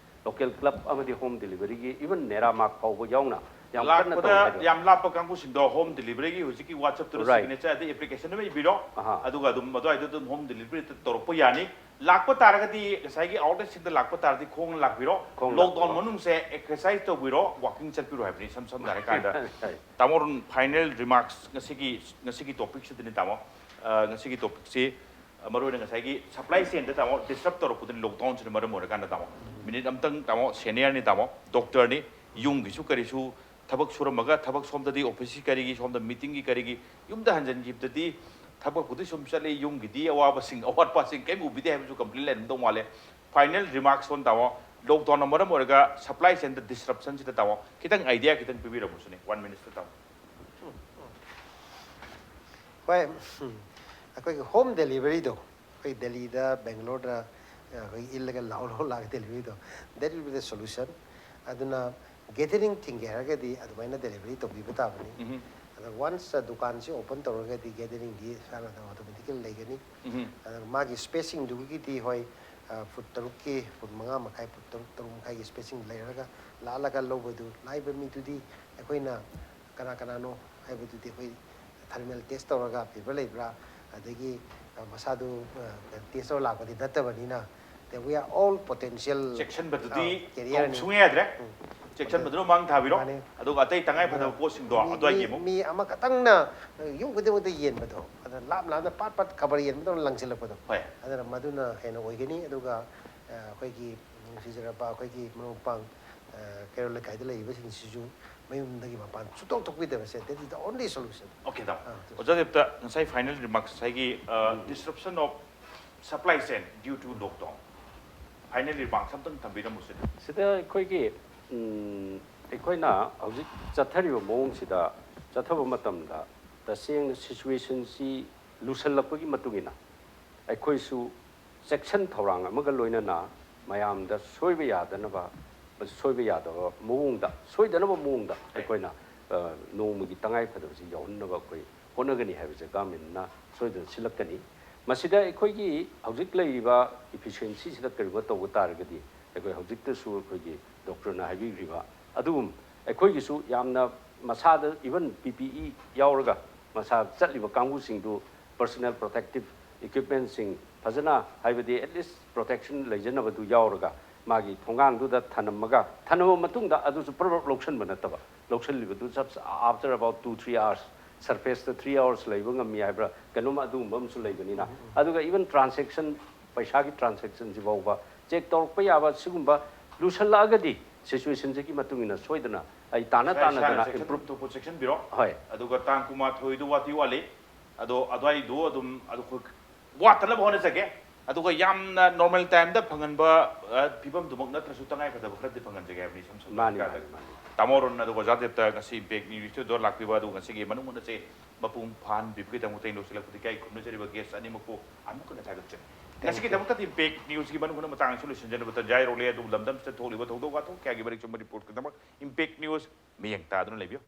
ꯂꯣꯀꯦꯜ ꯀ꯭ꯂꯕ ꯑꯃꯗꯤ ꯍꯣꯝ ꯗꯦꯂꯤꯚꯔꯤꯒꯤ, ꯏꯚꯟ ꯅꯦꯔꯥ ꯃꯥꯔꯛ ꯐꯥꯎꯕ ꯌꯥꯎꯅ ꯌꯥꯝ ꯀꯟꯅ ꯇꯧ ꯂꯥꯛꯄꯗ ꯍꯥꯏꯗꯣ꯫ ꯌꯥꯝ ꯂꯥꯞꯄ ꯀꯥꯡꯕꯨꯁꯤꯡꯗꯣ ꯍꯣꯝ ꯗꯦꯂꯤꯚꯔꯤꯒꯤ ꯍꯧꯖꯤꯛꯀꯤ WhatsApp-ꯇ Right. ꯁꯤꯒꯅꯦꯆꯔ ꯑꯗꯩ ꯑꯦꯄ꯭ꯂꯤꯀꯦꯁꯟ ꯑꯃ ꯏꯕꯤꯔꯣ꯫ ꯑꯍꯥ. ꯑꯗꯨꯒ ꯑꯗꯨꯝ ꯑꯗꯨꯋꯥꯏꯗ ꯑꯗꯨꯝ ꯍꯣꯝ ꯗꯦꯂꯤꯚꯔꯤ ꯇꯧꯔꯛꯄ ꯌꯥꯅꯤ꯫ ꯂꯥꯛꯄ ꯇꯥꯔꯒꯗꯤ ꯉꯁꯥꯏꯒꯤ ꯑꯥꯎꯠꯂꯦꯠꯁꯤꯡꯗ ꯂꯥꯛꯄ ꯇꯥꯔꯗꯤ ꯈꯣꯡꯅ ꯂꯥꯛꯄꯤꯔꯣ꯫ ꯈꯣꯡꯅ ꯂꯣꯛꯗꯥꯎꯟ ꯂꯥꯛꯄꯤꯔꯣ꯫ ꯃꯅꯨꯡꯁꯦ ꯑꯦꯛꯁꯔꯁꯥꯏꯁ ꯇꯧꯕꯤꯔꯣ, ꯋꯥꯀꯤꯡ ꯆꯠꯄꯤꯔꯣ ꯍꯥꯏꯕꯅꯤ, ꯏꯁꯝ ꯁꯝꯅ ꯍꯥꯏꯔꯀꯥꯟꯗ꯫ ꯇꯥꯃꯣ, ꯐꯥꯏꯅꯦꯜ ꯔꯤꯃꯥꯔꯛꯁ ꯉꯁꯤꯒꯤ, ꯉꯁꯤꯒꯤ ꯇꯣꯄꯤꯛꯁꯤꯗꯅꯤ ꯇꯥꯃꯣ꯫ ꯑ, ꯉꯁꯤꯒꯤ ꯇꯣꯄꯤꯛꯁꯤ, ꯑ, ꯃꯔꯨꯑꯣꯏꯅ ꯉꯁꯥꯏꯒꯤ ꯁꯄ꯭ꯂꯥꯏ ꯆꯦꯟꯗ ꯇꯥꯃꯣ ꯗꯤꯁꯇꯔꯕ ꯇꯧꯔꯛꯄꯗꯨꯅꯤ ꯂꯣꯛꯗꯥꯎꯟꯁꯤꯅ ꯃꯔꯝ ꯑꯣꯏꯔꯀꯥꯟꯗ ꯇꯥꯃꯣ꯫ ꯃꯤꯅꯤꯠ ꯑꯝꯇꯪ ꯇꯥꯃꯣ, ꯁꯦꯅꯤꯌꯔꯅꯤ ꯇꯥꯃꯣ, ꯗꯣꯛꯇꯔꯅꯤ, ꯌꯨꯝꯒꯤꯁꯨ ꯀꯔꯤꯁꯨ ꯊꯕꯛ ꯁꯨꯔꯝꯃꯒ ꯊꯕꯛ ꯁꯣꯝꯗꯗꯤ ꯑꯣꯐꯤꯁꯀꯤ ꯀꯔꯤꯒꯤ ꯁꯣꯝꯗ ꯃꯤꯇꯤꯡꯒꯤ ꯀꯔꯤꯒꯤ ꯌꯨꯝꯗ ꯍꯟꯖꯤꯟꯈꯤꯕꯗꯗꯤ ꯊꯕꯛꯄꯨꯗꯤ ꯁꯨꯝ ꯆꯠꯂꯤ, ꯌꯨꯝꯒꯤꯗꯤ ꯑꯋꯥꯕꯁꯤꯡ ꯑꯋꯥꯠꯄꯁꯤꯡ ꯀꯔꯤꯝ ꯎꯕꯤꯗꯦ ꯍꯥꯏꯕꯁꯨ ꯀꯝꯄ꯭ꯂꯦꯟ ꯂꯩꯔꯝꯗꯧ ꯃꯥꯜꯂꯦ꯫ ꯐꯥꯏꯅꯦꯜ ꯔꯤꯃꯥꯔꯛꯁ ꯑꯣꯟ ꯇꯥꯃꯣ, ꯂꯣꯛꯗꯥꯎꯟꯅ ꯃꯔꯝ ꯑꯣꯏꯔꯒ ꯁꯄ꯭ꯂꯥꯏ ꯆꯦꯟꯗ ꯗꯤꯁꯔꯞꯁꯟꯁꯤꯗ ꯇꯥꯃꯣ ꯈꯤꯇꯪ ꯑꯥꯏꯗꯤꯌꯥ ꯈꯤꯇꯪ ꯄꯤꯕꯤꯔꯝꯃꯨꯁꯨꯅꯦ, ꯋꯥꯟ ꯃꯤꯅꯤꯠꯁꯇ ꯇꯥꯃꯣ꯫ ꯍꯣꯏ, ꯎꯝ, ꯑꯩꯈꯣꯏꯒꯤ ꯍꯣꯝ ꯗꯦꯂꯤꯚꯔꯤꯗꯣ, ꯑꯩꯈꯣꯏ ꯗꯦꯜꯂꯤꯗ, ꯕꯦꯡꯒ꯭ꯂꯣꯔꯗ, ꯑꯩꯈꯣꯏ ꯏꯜꯂꯒ ꯂꯥꯛꯑꯣ ꯂꯥꯛꯑꯣ ꯂꯥꯛꯑꯒ ꯗꯦꯂꯤꯚꯔꯤꯗꯣ, that will be the solution. ꯑꯗꯨꯅ ꯒꯦꯗꯔꯤꯡ ꯊꯤꯡꯒꯦ ꯍꯥꯏꯔꯒꯗꯤ ꯑꯗꯨꯃꯥꯏꯅ ꯗꯦꯂꯤꯚꯔꯤ ꯇꯧꯕꯤꯕ ꯇꯥꯕꯅꯤ꯫ ꯎꯝ. ꯑꯗ ꯋꯥꯟꯁ ꯗꯨꯀꯥꯟꯁꯤ ꯑꯣꯄꯟ ꯇꯧꯔꯒꯗꯤ ꯒꯦꯗꯔꯤꯡꯗꯤ ꯁꯥꯟꯅꯗꯅ ꯑꯣꯇꯣꯃꯦꯇꯤꯀꯦꯜ ꯂꯩꯒꯅꯤ꯫ ꯎꯝ. ꯑꯗꯨꯒ ꯃꯥꯒꯤ ꯁ꯭ꯄꯦꯁꯤꯡꯗꯨꯒꯤꯗꯤ ꯍꯣꯏ, ꯑ, ꯐꯨꯠ ꯇꯔꯨꯛꯀꯤ, ꯐꯨꯠ ꯃꯉꯥ ꯃꯈꯥꯏ, ꯐꯨꯠ ꯇꯔꯨꯛ, ꯇꯔꯨꯛ ꯃꯈꯥꯏꯒꯤ ꯁ꯭ꯄꯦꯁꯤꯡ ꯂꯩꯔꯒ ꯂꯥꯛꯍꯜꯂꯒ ꯂꯧꯕꯗꯨ, ꯂꯥꯛꯏꯕ ꯃꯤꯗꯨꯗꯤ ꯑꯩꯈꯣꯏꯅ ꯀꯅꯥ ꯀꯅꯥꯅꯣ ꯍꯥꯏꯕꯗꯨꯗꯤ ꯑꯩꯈꯣꯏ ꯊꯔꯃꯦꯜ ꯇꯦꯁ ꯇꯧꯔꯒ ꯐꯤꯕꯔ ꯂꯩꯕ꯭ꯔꯥ, ꯑꯗꯒꯤ, ꯑ, ꯃꯁꯥꯗꯨ, ꯑ, ꯇꯦꯁ ꯇꯧꯔ ꯂꯥꯛꯄꯗꯤ ꯅꯠꯇꯕꯅꯤꯅ, that we are all potential, ꯆꯦꯛꯁꯤꯟꯕꯗꯨꯗꯤ ꯑ, carrier ꯅꯤ꯫ ꯁꯨꯡꯌꯥ ꯌꯥꯗ꯭ꯔꯦ꯫ ꯎꯝ. ꯆꯦꯛꯁꯤꯟꯕꯗꯨꯅ ꯃꯥꯡ ꯊꯥꯕꯤꯔꯣ꯫ ꯃꯥꯅꯦ꯫ ꯑꯗꯨꯒ ꯑꯇꯩ ꯇꯉꯥꯏ ꯐꯗꯕ ꯄꯣꯠꯁꯤꯡꯗꯣ ꯃꯤ- ꯑꯗꯨꯋꯥꯏꯒꯤ ꯃꯤ- ꯑꯃꯨꯛ ꯃꯤ ꯑꯃꯈꯛꯇꯪꯅ ꯌꯨꯝ ꯈꯨꯗꯤꯡꯃꯛꯇ ꯌꯦꯟꯕꯗꯣ, ꯑꯗ ꯂꯥꯞ ꯂꯥꯞꯅ ꯄꯥꯠ ꯄꯥꯠ ꯈꯕꯔ ꯌꯦꯟꯕꯗꯧꯅ ꯂꯪꯁꯤꯜꯂꯛꯄꯗꯣ꯫ ꯍꯣꯏ꯫ ꯑꯗꯨꯅ ꯃꯗꯨꯅ ꯍꯦꯟꯅ ꯑꯣꯏꯒꯅꯤ꯫ ꯑꯗꯨꯒ ꯑ, ꯑꯩꯈꯣꯏꯒꯤ ꯅꯨꯡꯁꯤꯖꯔꯕ ꯑꯩꯈꯣꯏꯒꯤ ꯃꯔꯨꯞ ꯃꯄꯥꯡ, ꯑ, ꯀꯩꯔꯣꯜ ꯂꯩꯀꯥꯏꯗ ꯂꯩꯔꯤꯕꯁꯤꯡꯁꯤꯁꯨ ꯃꯌꯨꯝꯗꯒꯤ ꯃꯄꯥꯟ ꯁꯨꯡꯊꯣꯛ ꯊꯣꯛꯄꯤꯗꯕꯁꯦ, that is the only solution. Okay ꯇꯥꯃꯣ꯫ ꯑꯥ, ꯑꯣꯖꯥ ꯗꯦꯕꯇ ꯉꯁꯥꯏ ꯐꯥꯏꯅꯦꯜ ꯔꯤꯃꯥꯔꯛꯁ ꯉꯁꯥꯏꯒꯤ ꯗꯤꯁꯔꯞꯁꯟ of supply chain due to lockdown, final remarks ꯑꯝꯇꯪ ꯊꯝꯕꯤꯔꯝꯃꯨꯁꯤꯅꯦ꯫ ꯁꯤꯗ ꯑꯩꯈꯣꯏꯒꯤ ꯎꯝ, ꯑꯩꯈꯣꯏꯅ ꯍꯧꯖꯤꯛ ꯆꯠꯊꯔꯤꯕ ꯃꯑꯣꯡꯁꯤꯗ ꯆꯠꯊꯕ ꯃꯇꯝꯗ ꯇꯁꯦꯡꯅ ꯁꯤꯆꯨꯋꯦꯁꯟꯁꯤ ꯂꯨꯁꯜꯂꯛꯄꯒꯤ ꯃꯇꯨꯡ ꯏꯟꯅ ꯑꯩꯈꯣꯏꯁꯨ ꯆꯦꯛꯁꯤꯟ ꯊꯧꯔꯥꯡ ꯑꯃꯒ ꯂꯣꯏꯅꯅ ꯃꯌꯥꯝꯗ ꯁꯣꯏꯕ ꯌꯥꯗꯅꯕ, ꯁꯣꯏꯕ ꯌꯥꯗꯕ ꯃꯑꯣꯡꯗ, ꯁꯣꯏꯗꯅꯕ ꯃꯑꯣꯡꯗ ꯑꯩꯈꯣꯏꯅ ꯑ, ꯅꯣꯡꯃꯒꯤ ꯇꯉꯥꯏ ꯐꯗꯕꯁꯤ ꯌꯥꯎꯍꯟꯅꯕ ꯑꯩꯈꯣꯏ ꯍꯣꯠꯅꯒꯅꯤ ꯍꯥꯏꯕꯁꯦ ꯒꯚꯔꯟꯃꯦꯟꯠꯅ ꯁꯣꯏꯗꯅ ꯁꯤꯜꯂꯛꯀꯅꯤ꯫ ꯃꯁꯤꯗ ꯑꯩꯈꯣꯏꯒꯤ ꯍꯧꯖꯤꯛ ꯂꯩꯔꯤꯕ ꯏꯐꯤꯁꯤꯌꯦꯟꯁꯤꯁꯤꯗ ꯀꯔꯤꯒꯨꯝꯕ ꯇꯧꯕ ꯇꯥꯔꯒꯗꯤ ꯑꯩꯈꯣꯏ ꯍꯧꯖꯤꯛꯇꯁꯨ ꯑꯩꯈꯣꯏꯒꯤ ꯗꯣꯛꯇꯔꯅ ꯍꯥꯏꯕꯤꯈ꯭ꯔꯤꯕ ꯑꯗꯨꯒꯨꯝ ꯑꯩꯈꯣꯏꯒꯤꯁꯨ ꯌꯥꯝꯅ ꯃꯁꯥꯗ even ꯄꯤ ꯄꯤ ꯏ ꯌꯥꯎꯔꯒ ꯃꯁꯥ ꯆꯠꯂꯤꯕ ꯀꯥꯡꯕꯨꯁꯤꯡꯗꯨ personal protective equipmentꯁꯤꯡ ꯐꯖꯅ, ꯍꯥꯏꯕꯗꯤ at least protection ꯂꯩꯖꯅꯕꯗꯨ ꯌꯥꯎꯔꯒ ꯃꯥꯒꯤ ꯊꯣꯡꯒꯥꯡꯗꯨꯗ ꯊꯅꯝꯃꯒ, ꯊꯅꯝꯃ ꯃꯇꯨꯡꯗ ꯑꯗꯨꯁꯨ ꯄ꯭ꯔꯞ ꯄ꯭ꯔꯞ ꯂꯧꯁꯟꯕ ꯅꯠꯇꯕ, ꯂꯧꯁꯜꯂꯤꯕꯗꯨ just after about two three hours, surfaceꯇ three hours ꯂꯩꯕ ꯉꯝꯃꯤ ꯍꯥꯏꯕ꯭ꯔꯥ, ꯀꯩꯅꯣꯝ ꯑꯗꯨꯒꯨꯝꯕ ꯑꯃꯁꯨ ꯂꯩꯕꯅꯤꯅ, ꯑꯗꯨꯒ even transaction, ꯄꯩꯁꯥꯒꯤ transactionꯁꯤ ꯐꯥꯎꯕ check ꯇꯧꯔꯛꯄ ꯌꯥꯕ, ꯁꯤꯒꯨꯝꯕ ꯂꯨꯁꯜꯂꯛꯑꯒꯗꯤ situationꯁꯤꯒꯤ ꯃꯇꯨꯡ ꯏꯟꯅ ꯁꯣꯏꯗꯅ ꯑꯩ ꯇꯥꯅ ꯇꯥꯅꯗꯅ improve. ꯆꯦꯛꯁꯤꯟ ꯊꯣꯛꯄ ꯆꯦꯛꯁꯤꯟꯕꯤꯔꯣ꯫ ꯍꯣꯏ꯫ ꯑꯗꯨꯒ ꯇꯥꯡ ꯀꯨꯟꯃꯥꯊꯣꯏꯗꯨ ꯋꯥꯠꯇꯤ ꯋꯥꯠꯂꯤ꯫ ꯑꯗꯣ ꯑꯗꯨꯋꯥꯏꯗꯨ ꯑꯗꯨꯝ ꯑꯗꯨ ꯑꯩꯈꯣꯏ ꯋꯥꯠꯇꯅꯕ ꯍꯣꯠꯅꯖꯒꯦ꯫ ꯑꯗꯨꯒ ꯌꯥꯝꯅ normal timeꯗ ꯐꯪꯍꯟꯕ, ꯑ, ꯐꯤꯕꯝꯗꯨꯃꯛ ꯅꯠꯇ꯭ꯔꯁꯨ ꯇꯉꯥꯏ ꯐꯗꯕ ꯈꯔꯗꯤ ꯐꯪꯍꯟꯖꯒꯦ ꯍꯥꯏꯕꯅꯤ ꯏꯁꯝ ꯁꯝꯅ ꯃꯥꯅꯤ, ꯍꯥꯏꯔꯀꯥꯟꯗ꯫ ꯃꯥꯅꯤ, ꯃꯥꯅꯤ꯫ ꯇꯥꯃꯣ ꯑꯔꯨꯟ ꯑꯗꯨꯒ ꯑꯣꯖꯥ ꯗꯦꯕꯇ ꯉꯁꯤ Impact Newsꯇꯨꯗ ꯂꯥꯛꯄꯤꯕ, ꯑꯗꯨꯒ ꯉꯁꯤꯒꯤ ꯃꯅꯨꯡ ꯍꯨꯠꯅ ꯆꯦ ꯃꯄꯨꯡ ꯐꯥꯍꯟꯕꯤꯕꯒꯤꯗꯃꯛꯇ ꯑꯩ ꯂꯧꯁꯤꯜꯂꯛꯄꯗ ꯏꯀꯥꯏ ꯈꯨꯝꯅꯖꯔꯤꯕ guest ꯑꯅꯤꯃꯛꯄꯨ ꯑꯃꯨꯛ ꯍꯟꯅ ꯊꯥꯒꯠꯆꯔꯤ꯫ ꯉꯁꯤꯒꯤꯗꯃꯛꯇꯗꯤ Impact Newsꯀꯤ ꯃꯅꯨꯡ ꯍꯨꯠꯅ ꯃꯇꯥꯡ ꯑꯁꯤ ꯂꯣꯏꯁꯤꯟꯖꯅꯕ ꯇꯟꯖꯥ ꯌꯧꯔꯛꯂꯦ, ꯑꯗꯨꯕꯨ ꯂꯝꯗꯝꯁꯤꯗ ꯊꯣꯛꯂꯤꯕ ꯊꯧꯗꯣꯛ ꯋꯥꯊꯣꯛ ꯀꯌꯥꯒꯤ ꯃꯔꯤꯛ ꯆꯨꯝꯕ reportꯀꯤꯗꯃꯛ Impact News ꯃꯤꯠꯌꯦꯡ ꯇꯥꯗꯨꯅ ꯂꯩꯕꯤꯌꯨ꯫